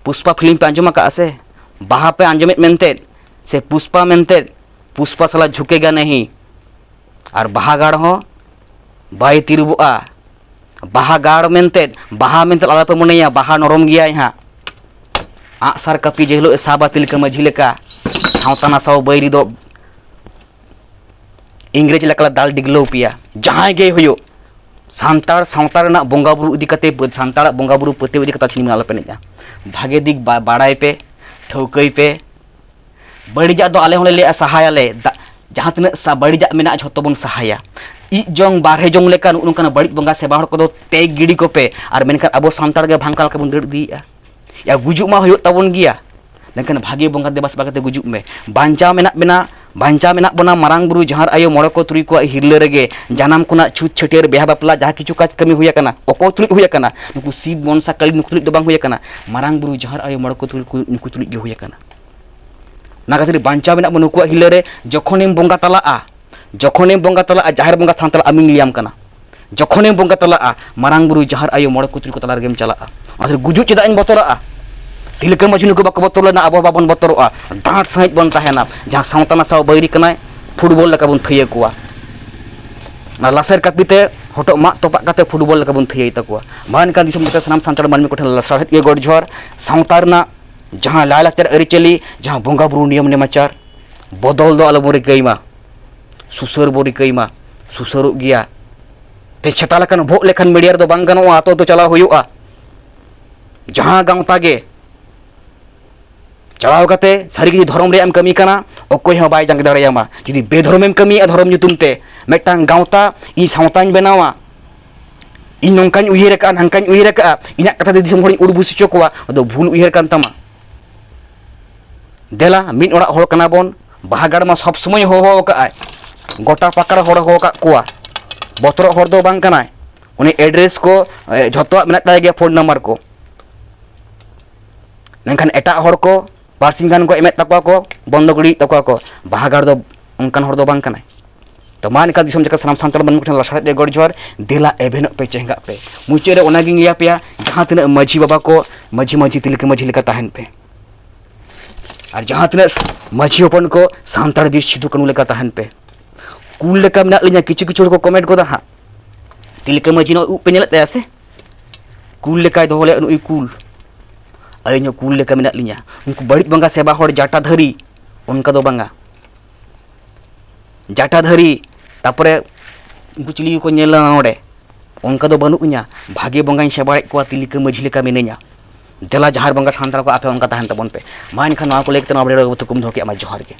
ᱯᱩᱥᱯᱟ ᱯᱷᱤᱞᱢ ᱯᱮ ᱟᱸᱡᱚᱢ ᱟᱠᱟᱫᱼᱟ ᱥᱮ? ᱵᱟᱦᱟ ᱯᱮ ᱟᱸᱡᱚᱢᱮᱫ ᱢᱮᱱᱛᱮ, ᱥᱮ ᱯᱩᱥᱯᱟ ᱢᱮᱱᱛᱮ, ᱯᱩᱥᱯᱟ ᱥᱟᱞᱟ ᱡᱷᱩᱠᱮᱜᱟ ᱱᱟᱦᱤ᱾ ᱟᱨ ᱵᱟᱦᱟ ᱜᱟᱲ ᱦᱚᱸ ᱵᱟᱭ ᱛᱤᱨᱩᱵᱚᱜᱼᱟ᱾ ᱵᱟᱦᱟ ᱜᱟᱲ ᱢᱮᱱᱛᱮ, ᱵᱟᱦᱟ ᱢᱮᱱᱛᱮ ᱟᱞᱚᱯᱮ ᱢᱚᱱᱮᱭᱟ, ᱵᱟᱦᱟ ᱱᱚᱨᱚᱢ ᱜᱮᱭᱟᱭ ᱦᱟᱸᱜ᱾ ᱟᱜᱼᱥᱟᱨ ᱠᱟᱹᱯᱤ ᱡᱮ ᱦᱤᱞᱳᱜ ᱮ ᱥᱟᱵᱟ ᱛᱤᱞᱠᱟᱹ ᱢᱟᱹᱡᱷᱤ ᱞᱮᱠᱟ, ᱥᱟᱶᱛᱟ ᱱᱟᱥᱟᱣ ᱵᱟᱹᱭᱨᱤ ᱫᱚ ᱤᱝᱨᱮᱡᱽ ᱞᱮᱠᱟ ᱞᱮ ᱫᱟᱞ ᱰᱤᱜᱽᱞᱟᱹᱣ ᱯᱮᱭᱟ᱾ ᱡᱟᱦᱟᱸᱭ ᱜᱮᱭ ᱦᱩᱭᱩᱜ, ᱥᱟᱱᱛᱟᱲ ᱥᱟᱶᱛᱟ ᱨᱮᱱᱟᱜ ᱵᱚᱸᱜᱟ ᱵᱩᱨᱩ ᱤᱫᱤ ᱠᱟᱛᱮ, ᱥᱟᱱᱛᱟᱲᱟᱜ ᱵᱚᱸᱜᱟ ᱵᱩᱨᱩ ᱯᱟᱹᱛᱭᱟᱹᱣ ᱤᱫᱤ ᱠᱟᱛᱮ ᱪᱷᱤᱱᱢᱤᱱ ᱟᱞᱚᱯᱮ ᱮᱱᱮᱡᱼᱟ᱾ ᱵᱷᱟᱜᱮ ᱫᱤᱠ ᱵᱟ-, ᱵᱟᱲᱟᱭ ᱯᱮ, ᱴᱷᱟᱹᱣᱠᱟᱹᱭ ᱯᱮ᱾ ᱵᱟᱹᱲᱤᱡᱟᱜ ᱫᱚ ᱟᱞᱮ ᱦᱚᱸᱞᱮ ᱞᱟᱹᱭᱟ ᱥᱟᱦᱟᱭᱟᱞᱮ, ᱫᱟ-, ᱡᱟᱦᱟᱸ ᱛᱤᱱᱟᱹᱜ ᱥᱟ-, ᱵᱟᱹᱲᱤᱡᱟᱜ ᱢᱮᱱᱟᱜᱼᱟ ᱡᱷᱚᱛᱚ ᱵᱚᱱ ᱥᱟᱦᱟᱭᱟ᱾ ᱤᱡ ᱡᱚᱝ ᱵᱟᱨᱦᱮ ᱡᱚᱝ ᱞᱮᱠᱟ ᱱᱚᱜᱼᱚ ᱱᱚᱝᱠᱟᱱᱟᱜ ᱵᱟᱹᱲᱤᱡ ᱵᱚᱸᱜᱟ ᱥᱮᱵᱟ ᱦᱚᱲ ᱠᱚᱫᱚ ᱛᱮᱜ ᱜᱤᱰᱤ ᱠᱚᱯᱮ᱾ ᱟᱨ ᱢᱮᱱᱠᱷᱟᱱ ᱟᱵᱚ ᱥᱟᱱᱛᱟᱲ ᱜᱮ ᱵᱷᱟᱝᱠᱟ ᱞᱮᱠᱟ ᱵᱚᱱ ᱫᱟᱹᱲ ᱤᱫᱤᱭᱮᱫᱼᱟ᱾ ᱭᱟ, ᱜᱩᱡᱩᱜ ᱢᱟ ᱦᱩᱭᱩᱜ ᱛᱟᱵᱚᱱ ᱜᱮᱭᱟ, ᱢᱮᱱᱠᱷᱟᱱ ᱵᱷᱟᱜᱮ ᱵᱚᱸᱜᱟ ᱫᱮᱵᱟ ᱥᱮᱵᱟ ᱠᱟᱛᱮ ᱜᱩᱡᱩᱜ ᱢᱮ᱾ ᱵᱟᱧᱪᱟᱣ ᱢᱮᱱᱟᱜ ᱵᱮᱱᱟ, ᱵᱟᱧᱪᱟᱣ ᱢᱮᱱᱟᱜ ᱵᱚᱱᱟ ᱢᱟᱨᱟᱝ ᱵᱩᱨᱩ ᱡᱟᱦᱟᱸᱨ ᱟᱭᱳ ᱢᱚᱬᱮ ᱠᱚ ᱛᱩᱨᱩᱭ ᱠᱚᱣᱟᱜ ᱦᱤᱨᱞᱟᱹ ᱨᱮᱜᱮ᱾ ᱡᱟᱱᱟᱢ ᱠᱷᱚᱱᱟᱜ ᱪᱷᱩᱛ ᱪᱷᱟᱹᱴᱭᱟᱹᱨ ᱵᱤᱦᱟ ᱵᱟᱯᱞᱟ ᱡᱟᱦᱟᱸ ᱠᱤᱪᱷᱩ ᱠᱟᱡᱽ ᱠᱟᱹᱢᱤ ᱦᱩᱭ ᱟᱠᱟᱱᱟ, ᱚᱠᱚᱭ ᱛᱩᱞᱩᱡ ᱦᱩᱭ ᱟᱠᱟᱱᱟ? ᱱᱩᱠᱩ ᱥᱤᱵ ᱢᱚᱱᱥᱟ ᱠᱟᱹᱞᱤ ᱱᱩᱠᱩ ᱛᱩᱞᱩᱡ ᱫᱚ ᱵᱟᱝ ᱦᱩᱭ ᱟᱠᱟᱱᱟ᱾ ᱢᱟᱨᱟᱝ ᱵᱩᱨᱩ ᱡᱟᱦᱟᱸᱨ ᱟᱭᱳ ᱢᱚᱬᱮ ᱠᱚ ᱛᱩᱨᱩᱭ ᱠᱚ ᱱᱩᱠᱩ ᱛᱩᱞᱩᱡ ᱜᱮ ᱦᱩᱭ ᱟᱠᱟᱱᱟ᱾ ᱚᱱᱟ ᱠᱷᱟᱹᱛᱤᱨ ᱵᱟᱧᱪᱟᱣ ᱢᱮᱱᱟᱜ ᱵᱚᱱᱟ ᱱᱩᱠᱩᱣᱟᱜ ᱦᱤᱨᱞᱟᱹ ᱨᱮ᱾ ᱡᱚᱠᱷᱚᱱᱮᱢ ᱵᱚᱸᱜᱟ ᱛᱟᱞᱟᱜᱼᱟ, ᱡᱚᱠᱷᱚᱱᱮᱢ ᱵᱚᱸᱜᱟ ᱛᱟᱞᱟᱜᱼᱟ, ᱡᱟᱦᱮᱨ ᱵᱚᱸᱜᱟ ᱛᱷᱟᱱ ᱛᱟᱞᱟ ᱟᱢᱤᱧ ᱞᱟᱹᱭᱟᱢ ᱠᱟᱱᱟ, ᱡᱚᱠᱷᱚᱱᱮᱢ ᱵᱚᱸᱜᱟ ᱛᱟᱞᱟᱜᱼᱟ, ᱢᱟᱨᱟᱝ ᱵᱩᱨᱩ ᱡᱟᱦᱮᱨ ᱟᱭᱳ ᱢᱚᱬᱮ ᱠᱚ ᱛᱩᱨᱩᱭ ᱠᱚ ᱛᱟᱞᱟ ᱨᱮᱜᱮᱢ ᱪᱟᱞᱟᱜᱼᱟ᱾ ᱚᱱᱟ ᱠᱷᱟᱹᱛᱤᱨ ᱜᱩᱡᱩᱜ ᱪᱮᱫᱟᱜ ᱤᱧ ᱵᱚᱛᱚᱨᱟᱜᱼᱟ? ᱛᱤᱞᱠᱟᱹ ᱢᱟᱹᱡᱷᱤ ᱱᱩᱠᱩ ᱵᱟᱠᱚ ᱵᱚᱛᱚᱨ ᱞᱮᱱᱟ, ᱟᱵᱚ ᱦᱚᱸ ᱵᱟᱵᱚᱱ ᱵᱚᱛᱚᱨᱚᱜᱼᱟ᱾ ᱰᱟᱸᱴ ᱥᱟᱺᱦᱤᱡ ᱵᱚᱱ ᱛᱟᱦᱮᱱᱟ, ᱡᱟᱦᱟᱸ ᱥᱟᱶᱛᱟ ᱱᱟᱥᱟᱣ ᱵᱟᱹᱭᱨᱤ ᱠᱟᱱᱟᱭ, ᱯᱷᱩᱴᱵᱚᱞ ᱞᱮᱠᱟ ᱵᱚᱱ ᱛᱷᱟᱹᱭᱟᱹ ᱠᱚᱣᱟ᱾ ᱚᱱᱟ ᱞᱟᱥᱮᱨ ᱠᱟᱹᱯᱤ ᱛᱮ ᱦᱚᱴᱚᱜ ᱢᱟᱜ ᱛᱚᱯᱟᱜ ᱠᱟᱛᱮ ᱯᱷᱩᱴᱵᱚᱞ ᱞᱮᱠᱟ ᱵᱚᱱ ᱛᱷᱟᱹᱭᱟᱹᱭ ᱛᱟᱠᱚᱣᱟ᱾ ᱢᱟ ᱮᱱᱠᱷᱟᱱ ᱫᱤᱥᱚᱢ ᱡᱟᱠᱟᱛ ᱥᱟᱱᱟᱢ ᱥᱟᱱᱛᱟᱲ ᱢᱟᱹᱱᱢᱤ ᱠᱚᱴᱷᱮᱱ ᱞᱟᱥᱟᱲᱦᱮᱫ ᱜᱮ ᱜᱚᱰ ᱡᱚᱦᱟᱨ᱾ ᱥᱟᱶᱛᱟ ᱨᱮᱱᱟᱜ ᱡᱟᱦᱟᱸ ᱞᱟᱭᱼᱞᱟᱠᱪᱟᱨ ᱟᱹᱨᱤᱪᱟᱹᱞᱤ, ᱡᱟᱦᱟᱸ ᱵᱚᱸᱜᱟ ᱵᱩᱨᱩ ᱱᱤᱭᱚᱢ ᱱᱮᱢᱟᱪᱟᱨ, ᱵᱚᱫᱚᱞ ᱫᱚ ᱟᱞᱚᱵᱚᱱ ᱨᱤᱠᱟᱹᱭ ᱢᱟ᱾ ᱥᱩᱥᱟᱹᱨ ᱵᱚᱱ ᱨᱤᱠᱟᱹᱭ ᱢᱟ, ᱥᱩᱥᱟᱹᱨᱚᱜ ᱜᱮᱭᱟ᱾ ᱛᱮ ᱪᱷᱟᱛᱟ ᱞᱮᱠᱷᱟᱱ ᱵᱷᱳᱜ ᱞᱮᱠᱷᱟᱱ ᱢᱤᱰᱤᱭᱟ ᱨᱮᱫᱚ ᱵᱟᱝ ᱜᱟᱱᱚᱜᱼᱟ, ᱟᱛᱳ ᱟᱛᱳ ᱪᱟᱞᱟᱣ ᱦᱩᱭᱩᱜᱼᱟ᱾ ᱡᱟᱦᱟᱸ ᱜᱟᱶᱛᱟ ᱜᱮ ᱪᱟᱞᱟᱣ ᱠᱟᱛᱮ ᱥᱟᱹᱨᱤ ᱜᱮ ᱡᱩᱫᱤ ᱫᱷᱚᱨᱚᱢ ᱨᱮᱭᱟᱜ ᱮᱢ ᱠᱟᱹᱢᱤ ᱠᱟᱱᱟ, ᱚᱠᱚᱭ ᱦᱚᱸ ᱵᱟᱭ ᱡᱟᱸᱜᱮ ᱫᱟᱲᱮᱭᱟᱢᱟ᱾ ᱡᱩᱫᱤ ᱵᱮᱫᱷᱚᱨᱚᱢᱮᱢ ᱠᱟᱹᱢᱤᱭᱮᱫᱼᱟ ᱫᱷᱚᱨᱚᱢ ᱧᱩᱛᱩᱢ ᱛᱮ, ᱢᱤᱫᱴᱟᱝ ᱜᱟᱶᱛᱟ ᱤᱧ ᱥᱟᱶᱛᱟᱧ ᱵᱮᱱᱟᱣᱟ, ᱤᱧ ᱱᱚᱝᱠᱟᱧ ᱩᱭᱦᱟᱹᱨ ᱟᱠᱟᱫᱼᱟ, ᱱᱷᱟᱝᱠᱟᱧ ᱩᱭᱦᱟᱹᱨ ᱟᱠᱟᱫᱼᱟ, ᱤᱧᱟᱹᱜ ᱠᱟᱛᱷᱟ ᱛᱮ ᱫᱤᱥᱚᱢ ᱦᱚᱲᱤᱧ ᱩᱲᱵᱩᱥ ᱦᱚᱪᱚ ᱠᱚᱣᱟ, ᱟᱫᱚ ᱵᱷᱩᱞ ᱩᱭᱦᱟᱹᱨ ᱠᱟᱱ ᱛᱟᱢᱟ᱾ ᱫᱮᱞᱟ, ᱢᱤᱫ ᱚᱲᱟᱜ ᱦᱚᱲ ᱠᱟᱱᱟ ᱵᱚᱱ, ᱵᱟᱦᱟ ᱜᱟᱲ ᱢᱟ ᱥᱚᱵᱽ ᱥᱚᱢᱚᱭ ᱦᱚᱦᱚ ᱟᱠᱟᱫ ᱟᱭ, ᱜᱚᱴᱟ ᱯᱟᱠᱟᱲ ᱦᱚᱲ ᱦᱚᱦᱚ ᱟᱠᱟᱫ ᱠᱚᱣᱟ, ᱵᱚᱛᱚᱨᱚᱜ ᱦᱚᱲ ᱫᱚ ᱵᱟᱝ ᱠᱟᱱᱟᱭ᱾ ᱩᱱᱤ ᱮᱰᱨᱮᱥ ᱠᱚ, ᱮ, ᱡᱷᱚᱛᱚᱣᱟᱜ ᱢᱮᱱᱟᱜ ᱛᱟᱭ ᱜᱮᱭᱟ, ᱯᱷᱳᱱ ᱱᱟᱢᱵᱟᱨ ᱠᱚ᱾ ᱢᱮᱱᱠᱷᱟᱱ ᱮᱴᱟᱜ ᱦᱚᱲ ᱠᱚ ᱵᱟᱨᱥᱤᱧ ᱜᱟᱱ ᱠᱚ ᱮᱢᱮᱫ ᱛᱟᱠᱚᱣᱟ ᱠᱚ, ᱵᱚᱱᱫᱚ ᱜᱤᱰᱤᱭᱮᱫ ᱛᱟᱠᱚᱣᱟ ᱠᱚ᱾ ᱵᱟᱦᱟ ᱜᱟᱲ ᱫᱚ ᱚᱱᱠᱟᱱ ᱦᱚᱲ ᱫᱚ ᱵᱟᱝ ᱠᱟᱱᱟᱭ᱾ ᱛᱚ ᱢᱟ ᱮᱱᱠᱷᱟᱱ ᱫᱤᱥᱚᱢ ᱡᱟᱠᱟᱛ ᱥᱟᱱᱟᱢ ᱥᱟᱱᱛᱟᱲ ᱢᱟᱹᱱᱢᱤ ᱠᱚᱴᱷᱮᱱ ᱞᱟᱥᱟᱲᱦᱮᱫ ᱨᱮ ᱜᱚᱰ ᱡᱚᱦᱟᱨ, ᱫᱮᱞᱟ ᱮᱵᱷᱮᱱᱚᱜ ᱯᱮ, ᱪᱮᱸᱜᱷᱟᱜ ᱯᱮ᱾ ᱢᱩᱪᱟᱹᱫ ᱨᱮ ᱚᱱᱟᱜᱤᱧ ᱞᱟᱹᱭ ᱟᱯᱮᱭᱟ, ᱡᱟᱦᱟᱸ ᱛᱤᱱᱟᱹᱜ ᱢᱟᱹᱡᱷᱤ ᱵᱟᱵᱟ ᱠᱚ, ᱢᱟᱹᱡᱷᱤ ᱢᱟᱹᱡᱷᱤ ᱛᱤᱞᱠᱟᱹ ᱢᱟᱹᱡᱷᱤ ᱞᱮᱠᱟ ᱛᱟᱦᱮᱱ ᱯᱮ᱾ ᱟᱨ ᱡᱟᱦᱟᱸ ᱛᱤᱱᱟᱹᱜ ᱢᱟᱹᱡᱷᱤ ᱦᱚᱯᱚᱱ ᱠᱚ, ᱥᱟᱱᱛᱟᱲ ᱵᱤᱨ ᱥᱤᱫᱩ ᱠᱟᱹᱱᱩ ᱞᱮᱠᱟ ᱛᱟᱦᱮᱱ ᱯᱮ᱾ ᱠᱩᱞ ᱞᱮᱠᱟ ᱢᱮᱱᱟᱜ ᱞᱤᱧᱟ, ᱠᱤᱪᱷᱩ ᱠᱤᱪᱷᱩ ᱦᱚᱲ ᱠᱚ ᱠᱚᱢᱮᱱᱴ ᱜᱚᱫᱟ ᱦᱟᱸᱜ, ᱛᱤᱞᱠᱟᱹ ᱢᱟᱹᱡᱷᱤ ᱱᱚᱜᱼᱚᱭ ᱩᱵ ᱯᱮ ᱧᱮᱞᱮᱫ ᱛᱟᱭᱟ ᱥᱮ? ᱠᱩᱞ ᱞᱮᱠᱟᱭ ᱫᱚᱦᱚ ᱞᱮᱫ ᱱᱩᱭ ᱠᱩᱞ᱾ ᱟᱹᱞᱤᱧ ᱦᱚᱸ ᱠᱩᱞ ᱞᱮᱠᱟ ᱢᱮᱱᱟᱜ ᱞᱤᱧᱟ᱾ ᱩᱱᱠᱩ ᱵᱟᱹᱲᱤᱡ ᱵᱚᱸᱜᱟ ᱥᱮᱵᱟ ᱦᱚᱲ ᱡᱟᱴᱟᱫᱷᱟᱹᱨᱤ, ᱚᱱᱠᱟ ᱫᱚ ᱵᱟᱝᱟ᱾ ᱡᱟᱴᱟᱫᱷᱟᱹᱨᱤ, ᱛᱟᱯᱚᱨᱮ ᱩᱱᱠᱩ ᱪᱤᱞᱤ ᱠᱚ ᱧᱮᱞᱟ ᱱᱚᱰᱮ, ᱚᱱᱠᱟ ᱫᱚ ᱵᱟᱹᱱᱩᱜ ᱤᱧᱟ᱾ ᱵᱷᱟᱜᱮ ᱵᱚᱸᱜᱟᱧ ᱥᱮᱵᱟᱭᱮᱫ ᱠᱚᱣᱟ, ᱛᱤᱞᱠᱟᱹ ᱢᱟᱹᱡᱷᱤ ᱞᱮᱠᱟ ᱢᱤᱱᱟᱹᱧᱟ᱾ ᱫᱮᱞᱟ ᱡᱟᱦᱟᱸᱨ ᱵᱚᱸᱜᱟ ᱥᱟᱱᱛᱟᱲ ᱠᱚ, ᱟᱯᱮ ᱚᱱᱠᱟ ᱛᱟᱦᱮᱱ ᱛᱟᱵᱚᱱ ᱯᱮ᱾ ᱢᱟ ᱮᱱᱠᱷᱟᱱ ᱱᱚᱣᱟ ᱠᱚ ᱞᱟᱹᱭ ᱠᱟᱛᱮ ᱱᱚᱣᱟ ᱵᱷᱤᱰᱤᱭᱳ ᱨᱮ ᱛᱷᱩᱠᱩᱢ ᱫᱚᱦᱚ ᱠᱮᱫᱼᱟ᱾ ᱢᱟ ᱡᱚᱦᱟᱨ ᱜᱮ᱾